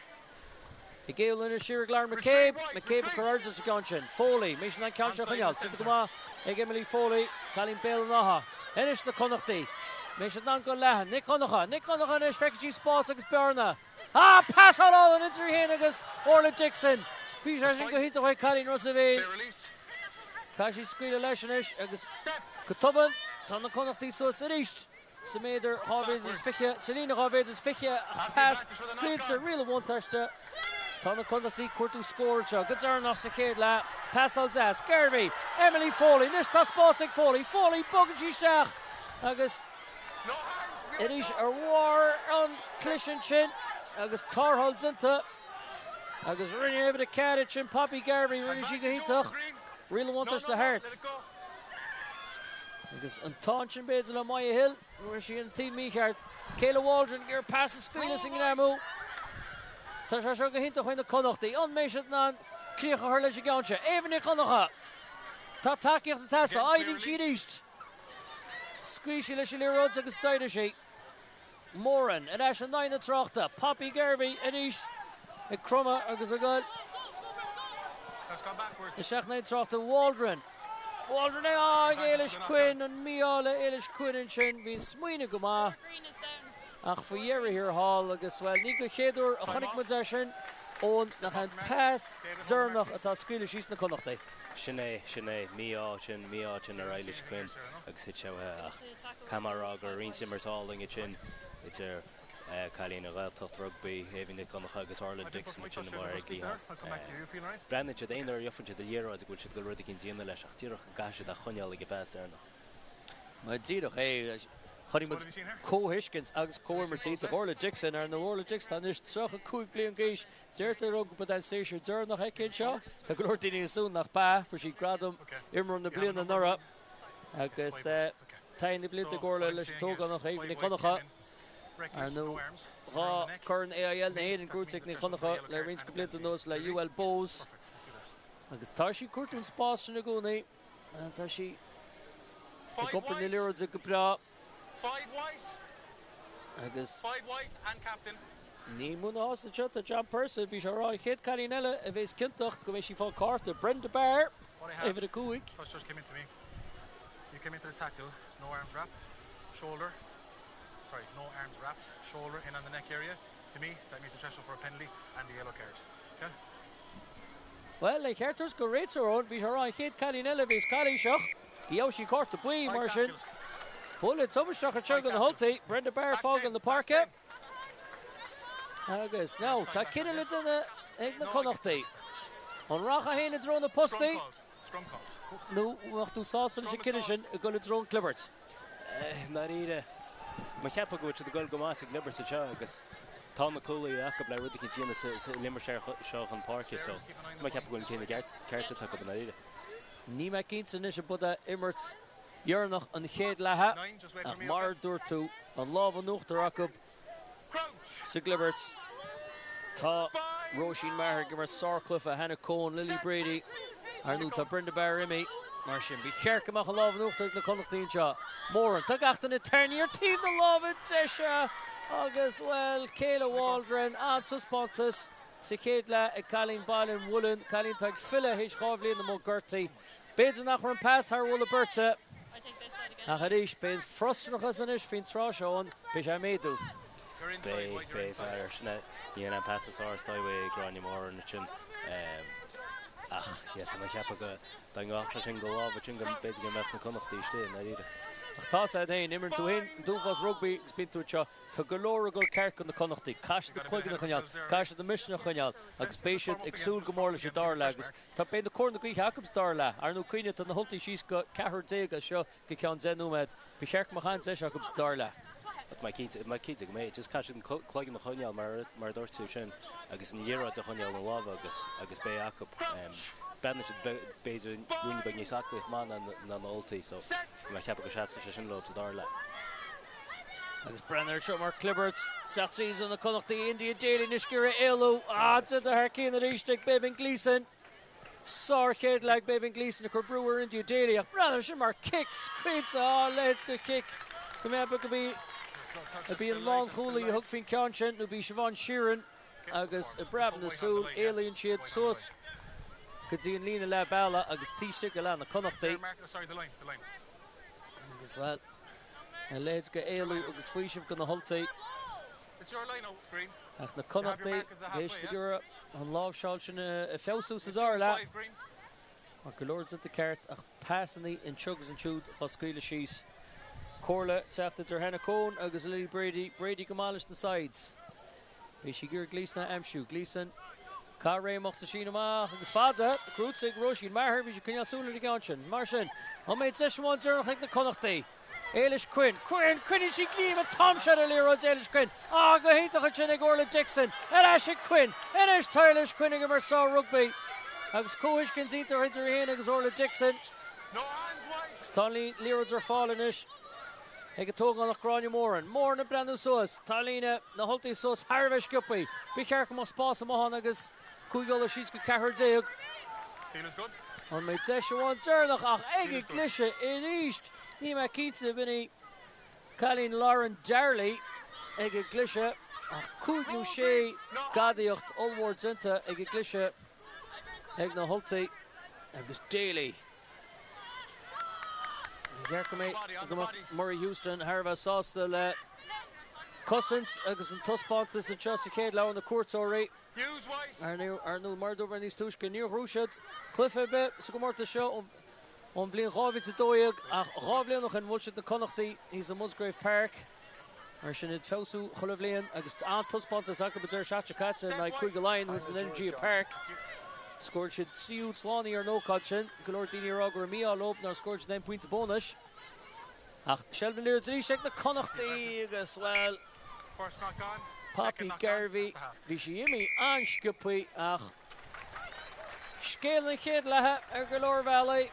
Speaker 1: Ag éalú anois siar ag Lauren McCabe. McCabe ag cur airde sa gceann sin. Foley, an mbeidh sí in ann an ceann seo a choinneáil. Déanta go maith ag Emily Foley, cailín Béal an Átha. Anois na Connachtaigh. An mbeidh siad in ann dul leathan. Nic Dhonncha. Nic Dhonncha anois, feiceann sí spás agus bearna. Ah! Pasáil álainn idir í féin agus Orla Dixon. Bhí sé sin go hiontach uaidh cailín Ros a' Mhíl. Caithfidh sí scaoileadh leis anois agus go tobann tá na Connachtaigh suas arís. Sa méadar 2 mhéadar is 20, sa líne 2 mhéadar is 20 ach pas scaoilte, riail an bhuntáiste. Tá na Connachtaigh ag cuartú scór anseo go deireanach sa chéad leath. Pasáil deas, Garvey, Emily Foley, anois tá spás ag Foley, Foley, bogann sí isteach agus arís ar bharr an chlis ansin agus tarrtháil déanta agus rinne uimhir 4 ansin Poppy Garvey, rinne sí go hiontach. Riail an bhuntáiste le Hart. Agus an t-ádh ansin b'fhéidir le Maya Hill, go raibh sí ar an taobh mícheart. Kayla Waldron ag iarraidh pas a scaoileadh sa ngreamú. Tá sé seo go hiontach uaidh na Connachtaigh. An mbeidh siad in ann críoch a chur leis an gceann seo? Éabha Nic Dhonncha! Tá tacaíocht ag teastáil. Éiríonn sí arís. Scaoil sí leis an liathróid agus d'éirigh sí. Moran ar ais in aghaidh na tráchta. Poppy Garvey arís ag cromadh agus ag goil isteach in aghaidh an tráchta. Waldron. Waldron ag Éilis Quinn. An mí-ádh le Éilis Quinn ansin. Bhí an smaoineamh go maith ach faoi dheireadh thiar thall agus, bhuel, ní den chéad uair a chonaic muid é sin, Eoin, nach é an pas deireanach atá ag scaoileadh síos na Connachtaigh.
Speaker 2: Sin é, sin é. Mí-ádh sin, mí-ádh sin ar Éilis Quinn agus thit sé uaithi ach caithfidh mé a rá go raibh roinnt imirt álainn ansin idir cailín an Ghaeltacht Rugbaí, Éabha Nic Dhonncha agus Orla Dixon ansin amuigh ar an gcliathán. Breathnaíonn siad aon uair a gheobhann siad an liathróid go bhfuil siad ag dul rud eicínt a dhéanamh leis ach díreach go gcaithfidh siad é a choinneáil ag an bpas deireanach.
Speaker 1: Mar díreach é, chonaic muid comhthuiscint agus comhimirt iontach. Orla Dixon, ar ndóigh Orla Dixon, atá anois 35 bliain d'aois, Deirtear liom gurb é an séasúr deireanach aici anseo. Tá go leor daoine ag súil nach b'ea. Fuair sí gradam Imreoir na Bliana anuraidh agus taithí na blianta ag Orla leis an t-ógánach Éabha Nic Dhonncha. Ar ndóigh, 2 Corn AIL na hÉireann gnóthaithe ag Nic Dhonncha le roinnt de blianta anuas le UL Bohs agus tá sí ag cuartú an spás sin i gcónaí. Tá sí ag iompar na liathróide go breá. Agus ní mó ná sásta anseo tá John Purcell, bhí sé ag rá an chéad cailín eile a bhéas ciontach go mbeidh sí ag fáil cárta, Brenda Barr, uimhir 5. Bhuel, le ceart a thabhairt don réiteoir Eoin, bhí sé ag rá an chéad cailín eile a bhéas calaoiseach. Gheobhaidh sí cárta buí, mar sin. Buille tubaisteach anseo do na hUltaigh. Brenda Barr ag fágáil na páirce. Agus now tá cinneadh le déanamh ag na Connachtaigh. An rachfá féin i dtreo na postaí nó an mbeadh tú sásta leis an cinneadh sin ag dul i dtreo an clibirt?
Speaker 2: I ndáiríre, mé ag ceapadh go bhfuil siad ag dul go maith sa gclibirt anseo agus tá na cúlaithe acu le rud eicínt a dhéanamh sa limistéar seo chun páirce so tá mé ag ceapadh go bhfuil an cinneadh ceart déanta acu i ndáiríre.
Speaker 1: Níl mé cinnte anois an b'fhada imirt dheireanach an chéad leatha ach mar a dúirt tú, an lámh in uachtar acu Sa gclibirt, tá Róisín Maher ag imirt sárchluiche, Hannah Coen, Lily Brady, ar ndóigh tá Brenda Barr imithe, mar sin ba cheart go mbeadh an lámh in uachtar ag na Connachtaigh anseo. Moran, tá gach duine tarraingthe ar taobh na láimhe deise agus, bhuel, Kayla Waldron, an-taispeántas sa chéad leath ag cailín Bhaile an Mhuilinn, cailín atá ag filleadh théis 2 bhliain amuigh gortaithe. B'fhéidir nach raibh an pas thar mholadh beirte, ach arís, beidh an frustrachas anois faoin tráth seo ann, beidh sé ag méadú.
Speaker 2: Beidh, beidh, fear, sin é, ní an pas is fearr is dóigh ag Gráinne Moran ansin. Ach, yeah, tá mé ag ceapadh go, dá ngabhfadh sé sin go lámh ansin go b'fhéidir go mbeadh na Connachtaigh istigh i ndáiríre.
Speaker 1: Ach tá siad féin, imríonn tú féin an t-uafás rugbaí agus bíonn tú anseo, tá go leor ag dul ceart do na Connachtaigh, caithfidh siad a gcloigeann a choinneáil, caithfidh siad a misneach a choinneáil agus beidh siad ag súil go mór leis an dara leath agus Tá beidh na cóir na gaoithe acu sa dara leath. Ar ndóigh cuimhnigh, tá na hUltaigh síos go ceathrar déag as seo go ceann 10 nóiméad. Ba cheart go mbeadh an-deis acu sa dara leath.
Speaker 2: Tá mé cinnte, mé cinnte go mbeidh. Just caithfidh siad an cloigeann a choinneáil mar mar a dúirt tú sin agus an liathróid a choinneáil ina lámha agus agus beidh acu. Breathnaíonn siad b'fhéidir ruainne beag níos aclaí chomh maith ná ná na Ultaigh so tá mé ag ceapadh go seasfaidh sé sin leo sa dara leath.
Speaker 1: Agus breathnaigh air seo mar clibirt, teacht síos ó na Connachtaigh, India Daly anois ag iarraidh éalú. Ah, déanta thar cionn arís ag Béibhinn Gleeson. Sár-chéad leath ag Béibhinn Gleeson ag cur brú ar India Daly ach breathnaigh air sin mar cic scaoilte. Ah, a leithéid de chic. Tá mé ag ceapadh go b'í an lánchúlaí a thug faoin ceann sin nó b'í Siobhán Sheerin agus i bpreab na súl éalaíonn siad suas go dtí an líne leath bealaigh agus taobh istigh de leath na Connachtaigh. Agus, bhuel. A leithéid de éalú agus faoiseamh do na hUltaigh. Ach na Connachtaigh, beidh siad ag iarraidh an láimhseáil sin a feabhsú sa dara leath. Mar go leor déanta ceart ach pasannaí anseo agus ansiúd á scaoileadh síos. Comhairle ag teacht idir Hannah Coen agus Lily Brady. Brady go maith leis na sides. Beidh sí ag iarraidh Gleeson a aimsiú. Gleeson, cath réimeach sa síneadh amach agus fada gnóthaithe ag Róisín Maher. Bhí sí ag coinneáil súil ar an gceann sin. Mar sin, an mbeidh deis amháin deireanach ag na Connachtaigh? Éilis Quinn. Quinn! Coinníonn sí gníomh an t-am seo ar an liathróid Éilis Quinn. Ah, go hiontach ansin ag Orla Dixon. Ar ais ag Quinn. Anois tá Éilis Quinn ag imirt sár-rugbaí. Agus comhthuiscint iontach idir í féin agus Orla Dixon. Agus tá an liathróid ar fáil anois. Ag an t-ógánach Gráinne Moran. Moran ag breathnú suas. Tá líne na hUltaigh suas thar a bheith sciobtha. Ba cheart go mbeadh spás amuigh ann agus Cúige Uladh síos go 14. An mbeidh deis amháin deireanach ach ag an gcliseadh arís? Níl mé cinnte. B'in í cailín Lauren Darley ag an gcliseadh ach cúig nó sé gadaíocht ollmhór déanta ag an gcliseadh ag na hUltaigh agus Daly. Ba cheart go mbeadh Murray Houston thar a bheith sásta le cosaint agus an taispeántas anseo sa chéad leath ó na cuairteoirí. Ar ndóigh, mar a dúirt mé níos túisce, níor ghnóthaigh siad cluiche ar bith sa gcomórtas seo ón bhliain 2012 ach 2 bhliain ó shin bhuail siad na Connachtaigh thíos i Musgrave Park. Mar sin, ag feabhsú chuile bhliain agus an-taispeántas acu an deireadh seachtaine seo caite in aghaidh Cúige Laighean thuas in Energia Park. Scóráil siad 3 úd slánaí ar an ócáid sin. Go leor daoine ag rá go raibh mí-ádh leo nár scóráil siad aon pointe bónais. Ach seilbh na liathróide arís ag na Connachtaigh agus, bhuel, Poppy Garvey, bhí sí imithe an-sciobtha ach Scéal an chéad leatha ar go leor bealaí.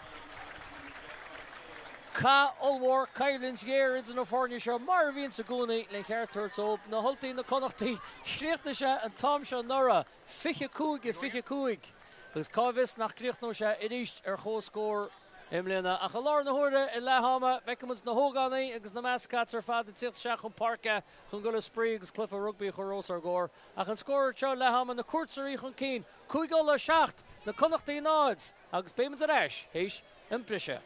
Speaker 1: Cath ollmhór, coimhlint ghéar idir na foirne seo, mar a bhíonns i gcónaí, le ceart a thabhairt dóibh. Na hUltaigh, na Connachtaigh, chríochnaigh sé an t-am seo anuraidh, 25-25, agus cá bhfios nach gcríochnóidh sé arís ar comhscór i mbliana. Ach i láthair na huaire, i leath ama, feicfidh muid na hógánaigh agus na mascots ar fad ag tíocht isteach chun páirce chun dul ag spraoi agus cluiche rugbaí a chur os ár gcomhair. Ach an scór anseo, leath ama, na cuairteoirí chun cinn, Cúige Uladh 7, na Connachtaigh 0, agus beidh muid ar ais théis an briseadh.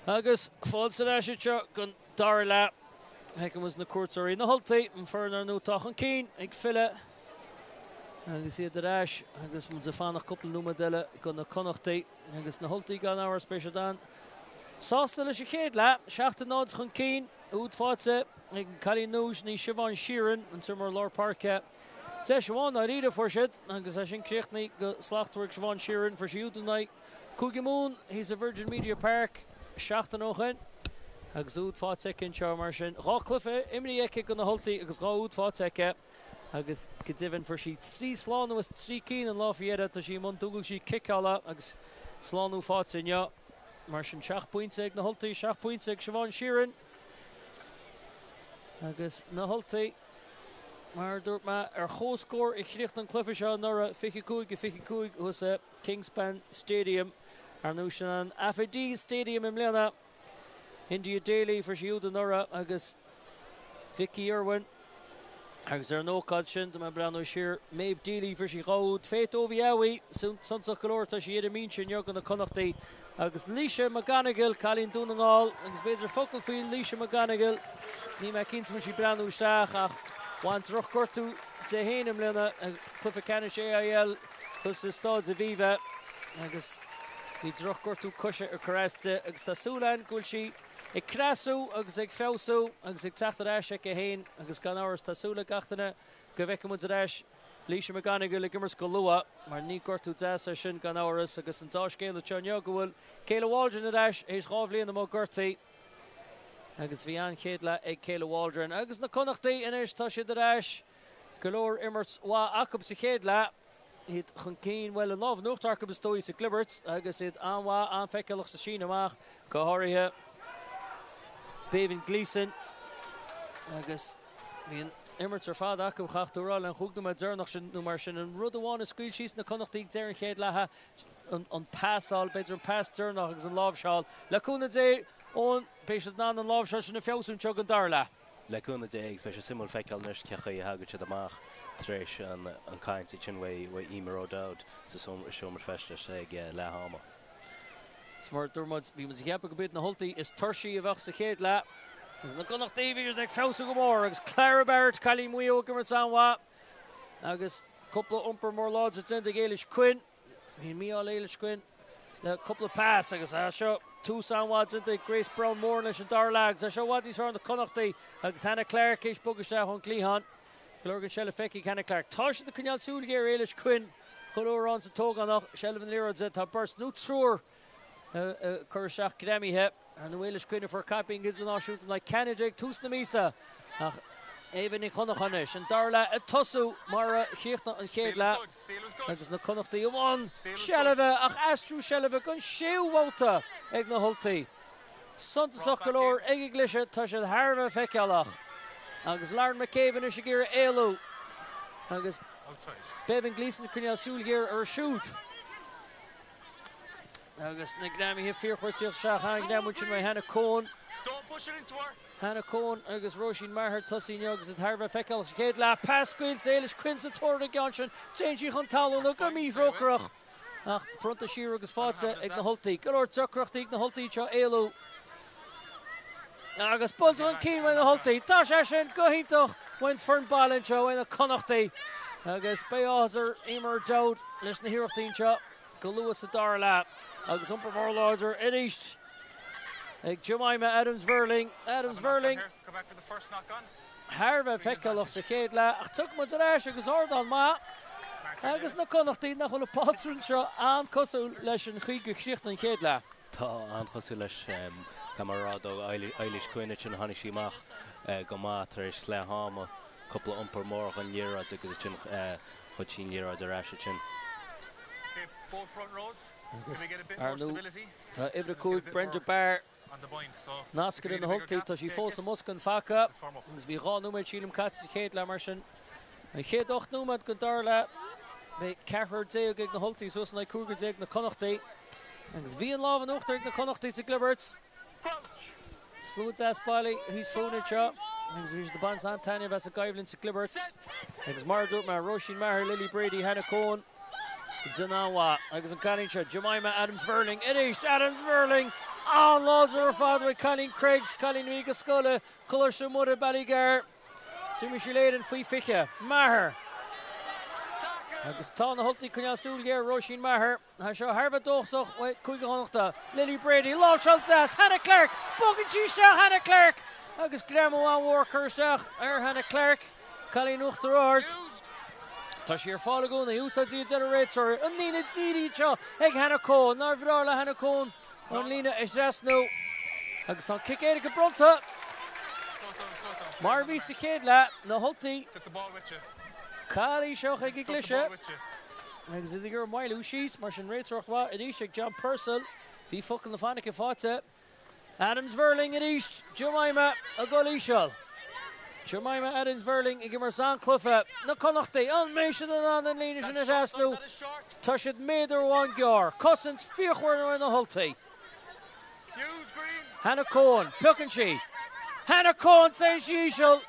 Speaker 1: Agus fáilte ar ais anseo don dara leath. Feiceann muid na cuairteoirí, na hUltaigh, an foireann ar ndóigh atá chun cinn, ag filleadh agus iad ar ais agus muid ag fanacht cúpla nóiméad eile do na Connachtaigh. Agus na hUltaigh gan amhras beidh siad an-sásta leis an chéad leath. 7-0 chun cinn, úd faighte ag an cailín nua sin í Siobhán Sheerin, an t-imreoir lár páirce. Deis amháin dáiríre a fuair siad agus é sin críochnaithe go slachtmhar ag Siobhán Sheerin. Fuair sí úd in aghaidh Cúige Mumhan thíos i Virgin Media Park seachtain ó shin agus úd faighte aici anseo mar sin. 2 cluiche imrithe aici do na hUltaigh agus 2 úd faighte aici agus go deimhin fuair sí 3 slánú as 3 cinn an lá faoi dheireadh. Tá sí i mbun dualgaisí ciceála agus slánú faighte inniu. Mar sin 7 bpointe ag na hUltaigh, 7 bpointe ag Siobhán Sheerin agus na hUltaigh. Mar a dúirt mé, ar comhscór a chríochnaigh an cluiche seo anuraidh, 25-25 thuas i Kingspan Stadium. Ar ndóigh sin an FAD Stadium i mbliana. India Daly, fuair sí úd anuraidh agus Vicky Irwin. Agus ar an ócáid sin, tá mé ag breathnú siar, Maeve Deely, fuair sí 2 úd. Faith Oviawi, suntasach go leor, tá sí ar an mbinse inniu do na Connachtaigh. Agus Laoise McGonigle, cailín Dún na nGall, agus b'fhéidir focal faoi Laoise McGonigle, níl mé cinnte an bhfuil sí ag breathnú isteach ach bhain drochghortú di féin i mbliana i gcluiche ceannais AIL thuas i Staid Aviva agus bhí drochghortú coise ag cur as di agus tá súil againn go bhfuil sí ag creasú agus ag feabhsú agus ag teacht ar ais aici féin agus gan amhras tá súil ag gach duine go bhfeicfidh muid ar ais Laoise McGonigle ag imirt go luath, mar ní gortú deas é sin gan amhras, agus an dea-scéala anseo inniu go bhfuil Kayla Waldron ar ais théis 2 bhliain amuigh gortaithe agus bhí an-chéad leath ag Kayla Waldron. Agus na Connachtaigh anois, tá siad ar ais, go leor imirt mhaith acu sa chéad leath, iad chun cinn, bhuel, an lámh in uachtar acu is dóigh sa gclibirt agus iad an-mhaith, an-fheiceálach sa síneadh amach, go háirithe Beibhinn Gleeson agus. Bhí an imirt ar fad acu, chaithfeadh tú a rá, le an chúig nóiméad deireanach sin nó mar sin. An rud amháin a scaoil síos na Connachtaigh ag deireadh an chéad leatha, an pasáil, b'fhéidir an pas deireanach agus an láimhseáil. Le cúnamh Dé, Eoin, beidh siad in ann an láimhseáil sin a feabhsú anseo don dara leath.
Speaker 2: Le cúnamh Dé, agus beidh sé suimiúil feiceáil anois cé chaoi a thagann siad amach tar éis an chaint sin uaidh Emer O'Dowd sa seomra feistis ag leath ama.
Speaker 1: Is mar a dúirt muid, bhí muid ag ceapadh go b'iad na hUltaigh is tuirsí a bheadh sa chéad leath. Agus na Connachtaigh, bhí siad ag feabhsú go mór agus Clara Barrett, cailín Mhaigh Eo ag imirt an-mhaith agus cúpla iompar mór láidir déanta ag Éilis Quinn. Bhí an mí-ádh le Éilis Quinn le cúpla pas agus seo tús an-mhaith déanta ag Grace Browne Moran leis an dara leath agus é seo i bhfad níos fearr na Connachtaigh agus Hannah Clarke théis bogadh isteach ón gcliathán. Go leor den seilbh feicthe ag Hannah Clarke. Tá siad ag coinneáil súil ghéar ar Éilis Quinn. Chuile uair a fhaigheann an t-ógánach seilbh na liathróide, tá beirt nó triúr ag cur isteach greamaithe. Ar ndóigh Éilis Quinn a fuair caipín go hidirnáisiúnta in aghaidh Ceanada ag tús na míosa. Ach Éabha Nic Dhonncha anois, an dara leath ag tosú mar a chríochnaigh an chéad leath agus na Connachtaigh i mbun seilbhe ach aistriú seilbhe don séú babhta ag na hUltaigh. Suntasach go leor ag an gcliseadh, tá siad thar a bheith feiceálach. Agus Lauren McCabe anois ag iarraidh éalú agus Beibhinn Gleeson ag coinneáil súil ghéar uirthi siúd. Agus na greamaithe fíorchruinn ag tíocht isteach, an-ghreamú ansin uaidh Hannah Coen. Hannah Coen agus Róisín Maher tosaí inniu agus iad thar a bheith feiceálach sa chéad leath. Pas scaoilte, Éilis Quinn sa tóir ar an gceann sin. Téann sí chun talún go míthrócaireach. Ach pronnta siar agus faighte ag na hUltaigh. Go leor deacrachtaí ag na hUltaigh anseo éalú. Agus buailte chun cinn uaidh na hUltaigh. Tá sé sin go hiontach uaidh an foireann baile anseo, uaidh na Connachtaigh. Agus beidh áthas ar Emer O'Dowd leis na hiarrachtaí anseo go luath sa dara leath. Agus iompar mór láidir arís ag Jemima Adams-Verling. Adams-Verling. Thar a bheith feiceálach sa chéad leath ach tiocfaidh muid ar ais agus ardán maith agus na Connachtaigh, nach bhfuil an pátrún seo an-cosúil leis an chaoi gur chríochnaigh an chéad leath?
Speaker 2: Tá, an-chosúil leis. Caithfidh mé a rá do Eilish Quinn ansin, tháinig sí amach go maith tar éis leath ama, cúpla iompar mór den liathróid agus ansin ghoid sí an liathróid ar ais ansin.
Speaker 1: Agus, ar ndóigh, tá uimhir 5 Brenda Barr Nascaire na hUltaigh, tá sí fós i mbosca an phaca agus bhí 2 nóiméad sílim caite sa chéad leath mar sin an chéad 8 nóiméad den dara leath beidh ceathrar déag ag na hUltaigh suas in aghaidh cúigear déag na Connachtaigh agus bhí an lámh in uachtar ag na Connachtaigh sa gclibirt. Slua deas bailithe thíos fúinn anseo agus bhí siad ag baint an-taitneamh as an gcoimhlint sa gclibirt agus mar a dúirt mé, Róisín Maher, Lily Brady, Hannah Coen, Déanamh an-mhaith agus an cailín seo, Jemima Adams-Verling, arís Adams-Verling! An-láidir ar fad uaidh cailín Creggs, cailín a bhí go scoil i Coláiste Mhuire, Ballygar. D'imir sí l'Éirinn faoi 20. Maher. Agus tá na hUltaigh ag coinneáil súil ghéar ar Róisín Maher. Tá seo thar a bheith dóchasach uaidh Cúige Chonnachta. Lily Brady, láimhseáil deas, Hannah Clarke! Bogann sí isteach Hannah Clarke! Agus greamú an-mhór curtha isteach ar Hannah Clarke, cailín Uachtar Ard. Tá sí ar fáil i gcónaí. Úsáid í a deir an réiteoir. An líne dírithe anseo ag Hannah Coen. Nár bhreá le Hannah Coen an líne a thrasnú. Agus tá an cic éirice bronnta. Mar a bhí sa chéad leath, na hUltaigh calaoiseach ag an gcliseadh. Agus iad ag iarraidh maolú síos, mar sin réiteoireacht mhaith arís ag John Purcell. Bhí focal na fainice faighte. Adams Verling arís, Jemima ag dul íseal. Jemima Adams Verling ag imirt an-chluiche. Na Connachtaigh, an mbeidh siad in ann an líne sin a thrasnú? Tá siad méadar amháin gearr. Cosaint fíochmhar ó na hUltaigh. Hannah Coen, piocann sí. Hannah Coen, téann sí íseal.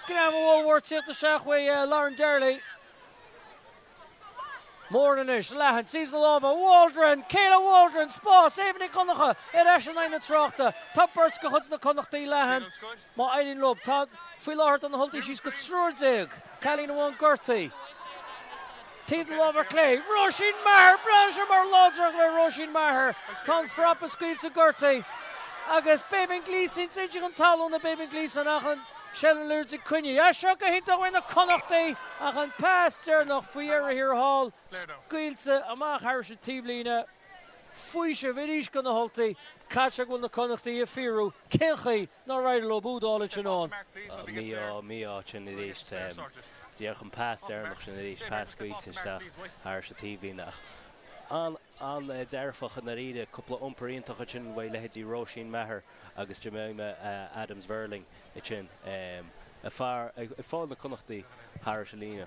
Speaker 1: Greamú ollmhór tíocht isteach uaidh Lauren Darley. Moran anois, leathan, tríd na lámha, Waldron, Kayla Waldron, spás, Éabha Nic Dhonncha ar ais in aghaidh na tráchta. Tá beirt de chuid na Connachtaí leathan má éiríonn leo. Tá, faoi láthair tá na hUltaigh síos go 13, cailín amháin gortaithe. Taobh na láimhe clé, Róisín Maher! Breathnaíonn sé mar láidreacht le Róisín Maher. Tá an frapa scaoilte gortaithe agus Béibhinn Gleeson, téann sí chun talún Béibhinn Gleeson ach an seilbh na liathróide coinnithe. É seo go hiontach uaidh na Connachtaigh ach an pas deireanach faoi dheireadh thiar thall scaoilte amach thairis an taobhlíne. Faoiseamh arís do na hUltaigh. Caithfidh sé go bhfuil na Connachtaigh ag fiafraí cén chaoi nár éirigh leo úd a fháil ansin ann.
Speaker 2: Mí-ádh, mí-ádh ansin arís. Díreach an pas deireanach sin arís, pas scaoilte isteach thairis an taobhlíne ach an, an-dearfach i ndáiríre. Cúpla iompar iontach ansin uaidh leithéidí Róisín Maher agus Jemima Adams Verling ansin ag fáil na Connachtaí thairis an líne.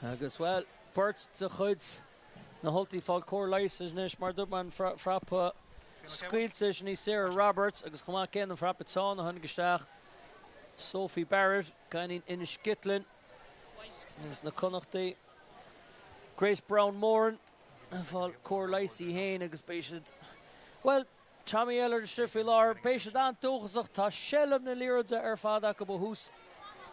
Speaker 1: Agus, bhuel, beirt de chuid na hUltaí ag fáil cóir leighis anois mar dúirt mé an frapa scaoilte sin í Sarah Roberts agus chomh maith céanna an frapa teann a tháinig isteach Sophie Barrett, cailín Inis Gitlan agus na Connachtaí. Grace Browne Moran ag fáil cóir leighis í féin agus beidh siad, bhuel, Tommy Ellard istigh faoi láthair, beidh siad an-dóchasach, tá seilbh na liathróide ar fad acu ó thús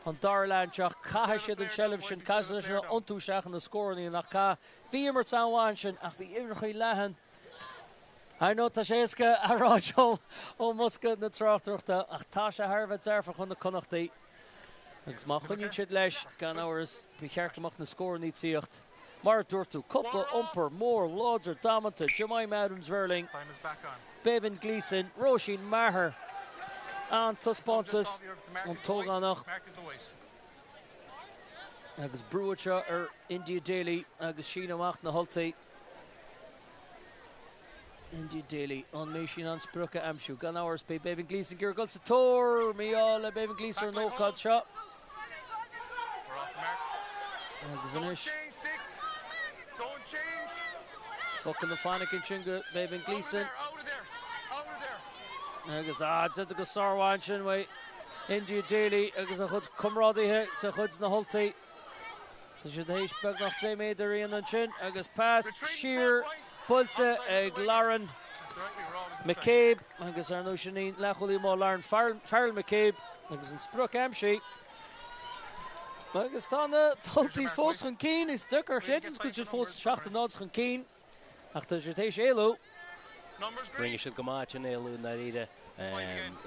Speaker 1: an dara leath anseo. Caithfidh siad an tseilbh sin, caithfidh siad sin a iontú isteach ina scóranna nach caithfidh. Bhí imirt an-mhaith ansin ach bhí uimhreacha leathan. I know tá sé éasca a rá ó mbosca na tráchtaireachta ach tá sé thar a bheith dearfach chun na Connachtaí. Agus má choinníonn siad leis, gan amhras, ba cheart go mbeadh na scóranna ag tíocht. Mar a dúirt tú, cúpla iompar mór láidir damanta, Jemima Adams Verling, Béibhinn Gleeson, Róisín Maher, an-taispeántas ón t-ógánach agus brú anseo ar India Daly agus síneadh amach na hUltaigh. India Daly, an mbeidh sí in ann sprioc a aimsiú? Gan amhras, beidh Béibhinn Gleeson ag iarraidh dul sa tóir! Mí-ádh le Béibhinn Gleeson ar an ócáid seo. Agus anois, focal na fainice ansin go Béibhinn Gleeson. Agus, ah, déanta go sármhaith ansin uaidh India Daly agus a chuid comrádaithe de chuid na hUltaí. Tá siad théis beagnach 10 méadar a dhéanamh ansin agus pas siar buailte ag Lauren McCabe agus ar ndóigh sin í leathchúlaí amuigh Lauren Farrell McCabe agus an sprioc aimsithe. Agus tá na hUltaigh fós chun cinn, is deacair a chreidiúint go bhfuil siad fós 7-0 chun cinn. Ach tá siad théis éalú.
Speaker 2: Rinne siad go maith ansin éalú i ndáiríre.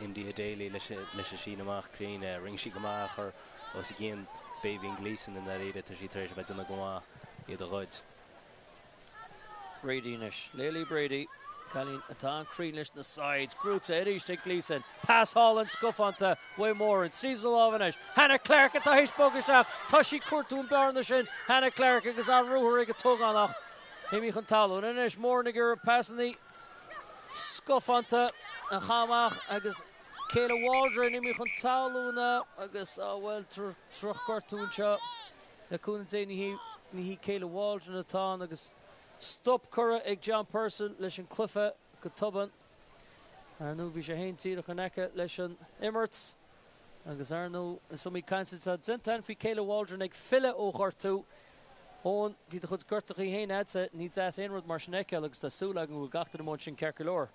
Speaker 2: India Daly leis an síneadh amach cruinn. Rinne sí go maith a chur os a gcionn Béibhinn Gleeson i ndáiríre. Tá sí tar éis a bheith ag déanamh go maith iad a ghoid.
Speaker 1: Brady anois. Lily Brady. Cailín atá an-chruinn leis na sides. Gnóite arís ag Gleeson. Pas álainn scafánta uaidh Moran. Tríd na lámha anois. Hannah Clarke atá théis bogadh isteach. Tá sí ag cuartú an bearna sin. Hannah Clarke agus an-ruathar ag an t-ógánach. Imithe chun talún anois. Moran ag iarraidh pasanna scafánta a chaitheamh amach agus Kayla Waldron imithe chun talún agus, á bhuel, drochghortú anseo. Le cúnamh Dé ní hí Kayla Waldron atá ann agus stop curtha ag John Purcell leis an cluiche go tobann. Ar ndóigh bhí sé féin díreach in aice leis an imirt agus ar ndóigh is iomaí caint atá déanta ann faoi Kayla Waldron ag filleadh ó ghortú. Eoin, bhí do chuid gortachaí féin a'dsa, ní deas aon rud mar sin a fheiceáil agus tá súil agam go bhfuil gach duine amuigh ansin ceart go leor.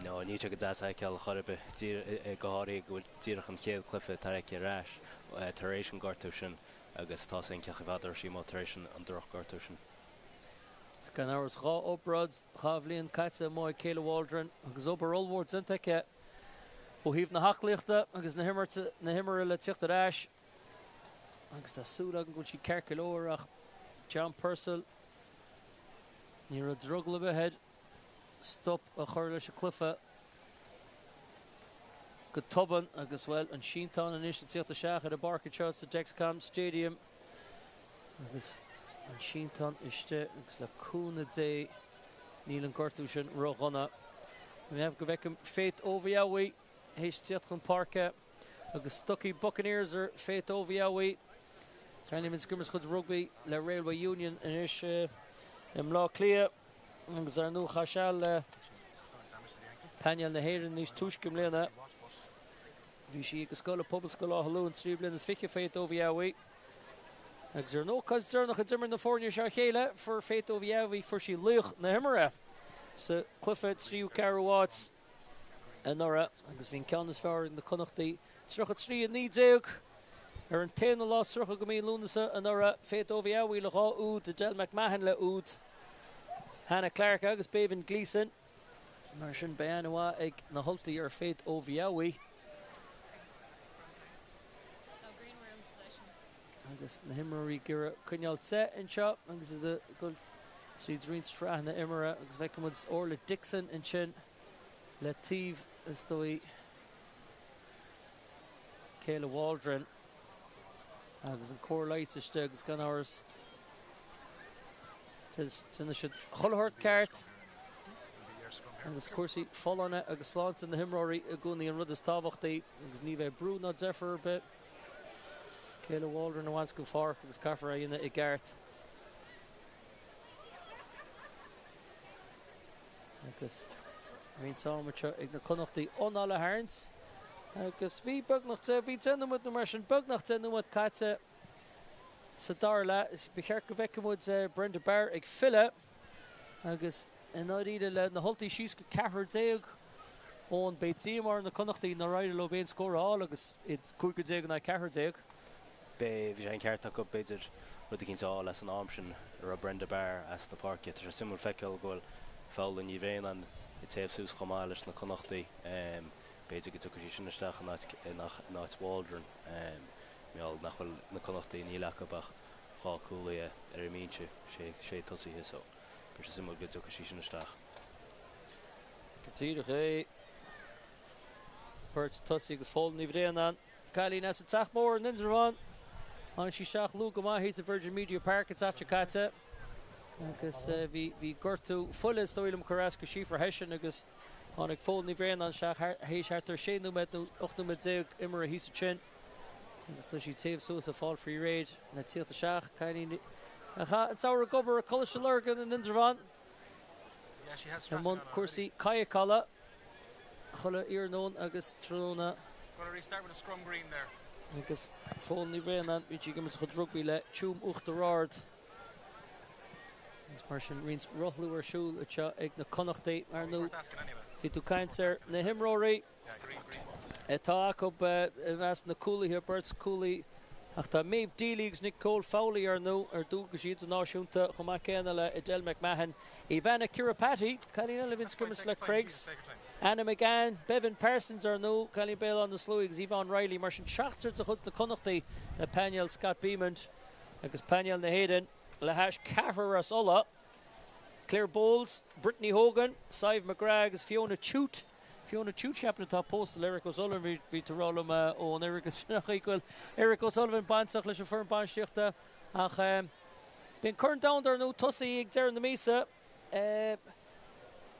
Speaker 2: No, níl sé go deas a fheiceáil chor ar bith, go háirithe go bhfuil díreach an chéad cluiche atá aici ar ais tar éis an gortú sin agus tá 's againn cén chaoi fada a raibh sí amuigh tar éis an drochghortú sin.
Speaker 1: Is gan amhras 2 obráid, 2 bhliain caite amuigh ag Kayla Waldron agus obair ollmhór déanta aici ó thaobh na haclaíochta agus na himeartha le tíocht ar ais agus tá súil agam go bhfuil sí ceart go leor ach John Purcell ní raibh drogall ar bith air stop a chur leis an cluiche go tobann agus, bhuel, an sínteán anois ag tíocht isteach ar an bpáirc anseo sa Dexcom Stadium agus an sínteán istigh agus le cúnamh Dé níl an gortú sin ró-dhona. Tá mé ag ceapadh go bhfeicim Faith Oviawe théis tíocht chun páirce agus stocaí Buccaneers ar Faith Oviawe. Cailín a bhíonn ag imirt a chuid rugbaí le Railway Union anois i mBleá Cliath. Agus ar ndóigh chaith seal le painéal na hÉireann níos túisce i mbliana. Bhí sí ag an scoil i Pobalscoil Átha Luain 23 bliana Faith Oviawe. Agus ar an ócáid deireanach a d'imir na foirne seo a chéile, fuair Faith Oviawe, fuair sí laoch na himeartha sa cluiche tríú ceathrú áit anuraidh agus bhí an ceann is fearr ag na Connachtaigh, 33 19 ar an t-aonú lá is 30 de mhí Lúnasa anuraidh. Faith Oviawe le 2 úd, Adele McMahon le úd, Hannah Clarke agus Beibhinn Gleeson. Mar sin beidh aithne mhaith ag na hUltaigh ar Faith Oviawe. Agus na himreoirí ag iarraidh coinneáil te anseo agus iad ag dul tríd roinnt sraitheanna imeartha agus feicfidh muid Orla Dixon ansin le taobh is dóigh Kayla Waldron agus an cóir leighis istigh agus gan amhras déanfaidh siad chuile shórt ceart agus cúrsaí folláine agus sláinte na himreoirí i gcónaí an rud is tábhachtaí agus ní bheidh brú ná deifir ar bith Kayla Waldron a bhaint den pháirc agus caithfear é a dhéanamh i gceart. Agus roinnt ama anseo ag na Connachtaigh anáil a tharraingt agus bhí beagnach de, bhí 10 nóiméad nó mar sin, beagnach 10 nóiméad caite sa dara leath. Is ba cheart go bhfeicfeadh muid Brenda Barr ag filleadh agus i ndáiríre le na hUltaigh síos go 14 ón beidh díomá ar na Connachtaigh nár éirigh leo aon scór a fháil agus iad 15 in aghaidh 14.
Speaker 2: B'é, bhí sé an ceart acu, b'fhéidir, rud eicínt a fháil as an am sin a raibh Brenda Barr as na páirce. Tá sé suimiúil feiceáil go bhfuil Fódhla Ní Bhraonáin ag téamh suas chomh maith leis na Connachtaigh. B'fhéidir go dtiocfaidh sí sin isteach in áit, in áit Waldron. Mar gheall nach bhfuil na Connachtaigh, níl acu ach 2 cúlaithe ar an mbinse, sé, sé tosaithe so beidh sé suimiúil go dtiocfaidh sí sin isteach.
Speaker 1: Go díreach é. Beirt tosaí agus Fódhla Ní Bhraonáin. Cailín as an Teach Mór in Indreabhán. Tháinig sí isteach luath go maith thíos i Virgin Media Park an tseachtain seo caite agus bhí bhí gortú fola is dóigh liom curtha as go Síofra Hession agus tháinig Fódhla Ní Bhraonáin isteach théis thart ar 16 nóiméad nó 18 nóiméad imeartha thíos ansin. Agus tá sí ag téamh suas ag fáil faoi réir le tíocht isteach. Cailín a chaith an samhradh ag obair i Coláiste Lurgan in Indreabhán i mbun cúrsaí cadhcála chuile iarnóin agus tráthnóna. Agus Fódhla Ní Bhraonáin, bíonn sí ag imirt a chuid rugbaí le Tuaim Uachtar Ard. Agus mar sin roinnt rothlú ar siúl anseo ag na Connachtaigh. Ar ndóigh, bhí tú ag caint ar na himreoirí. atá acu i measc na cúlaithe, beirt cúlaí ach tá Méabh Deely agus Nicole Fowley ar ndóigh ar dualgaisí idirnáisiúnta chomh maith céanna le Edel McMahon, Ivana Kiripati, cailín eile a bhíonn ag imirt le Creggs, Anna McGann, Beibhinn Parsons ar ndóigh, cailín Béal Átha na Sluaighe agus Yvonne Reilly. Mar sin seachtar de chuid na Connachtaí le painéal Scott Bemand agus painéal na hÉireann le hais ceathrar as Ulaidh, Claire Bowles, Brittany Hogan, Sadhbh McGrath agus Fiona Tuite. Fiona Tuite, ceapaim atá pósta le Eric O'Sullivan, bhí tú ag rá liom ón Eric go bhfuil Eric O'Sullivan bainteach leis an foireann bainistíochta ach beidh an Corn Domhanda ar ndóigh tosaithe ag deireadh na míosa.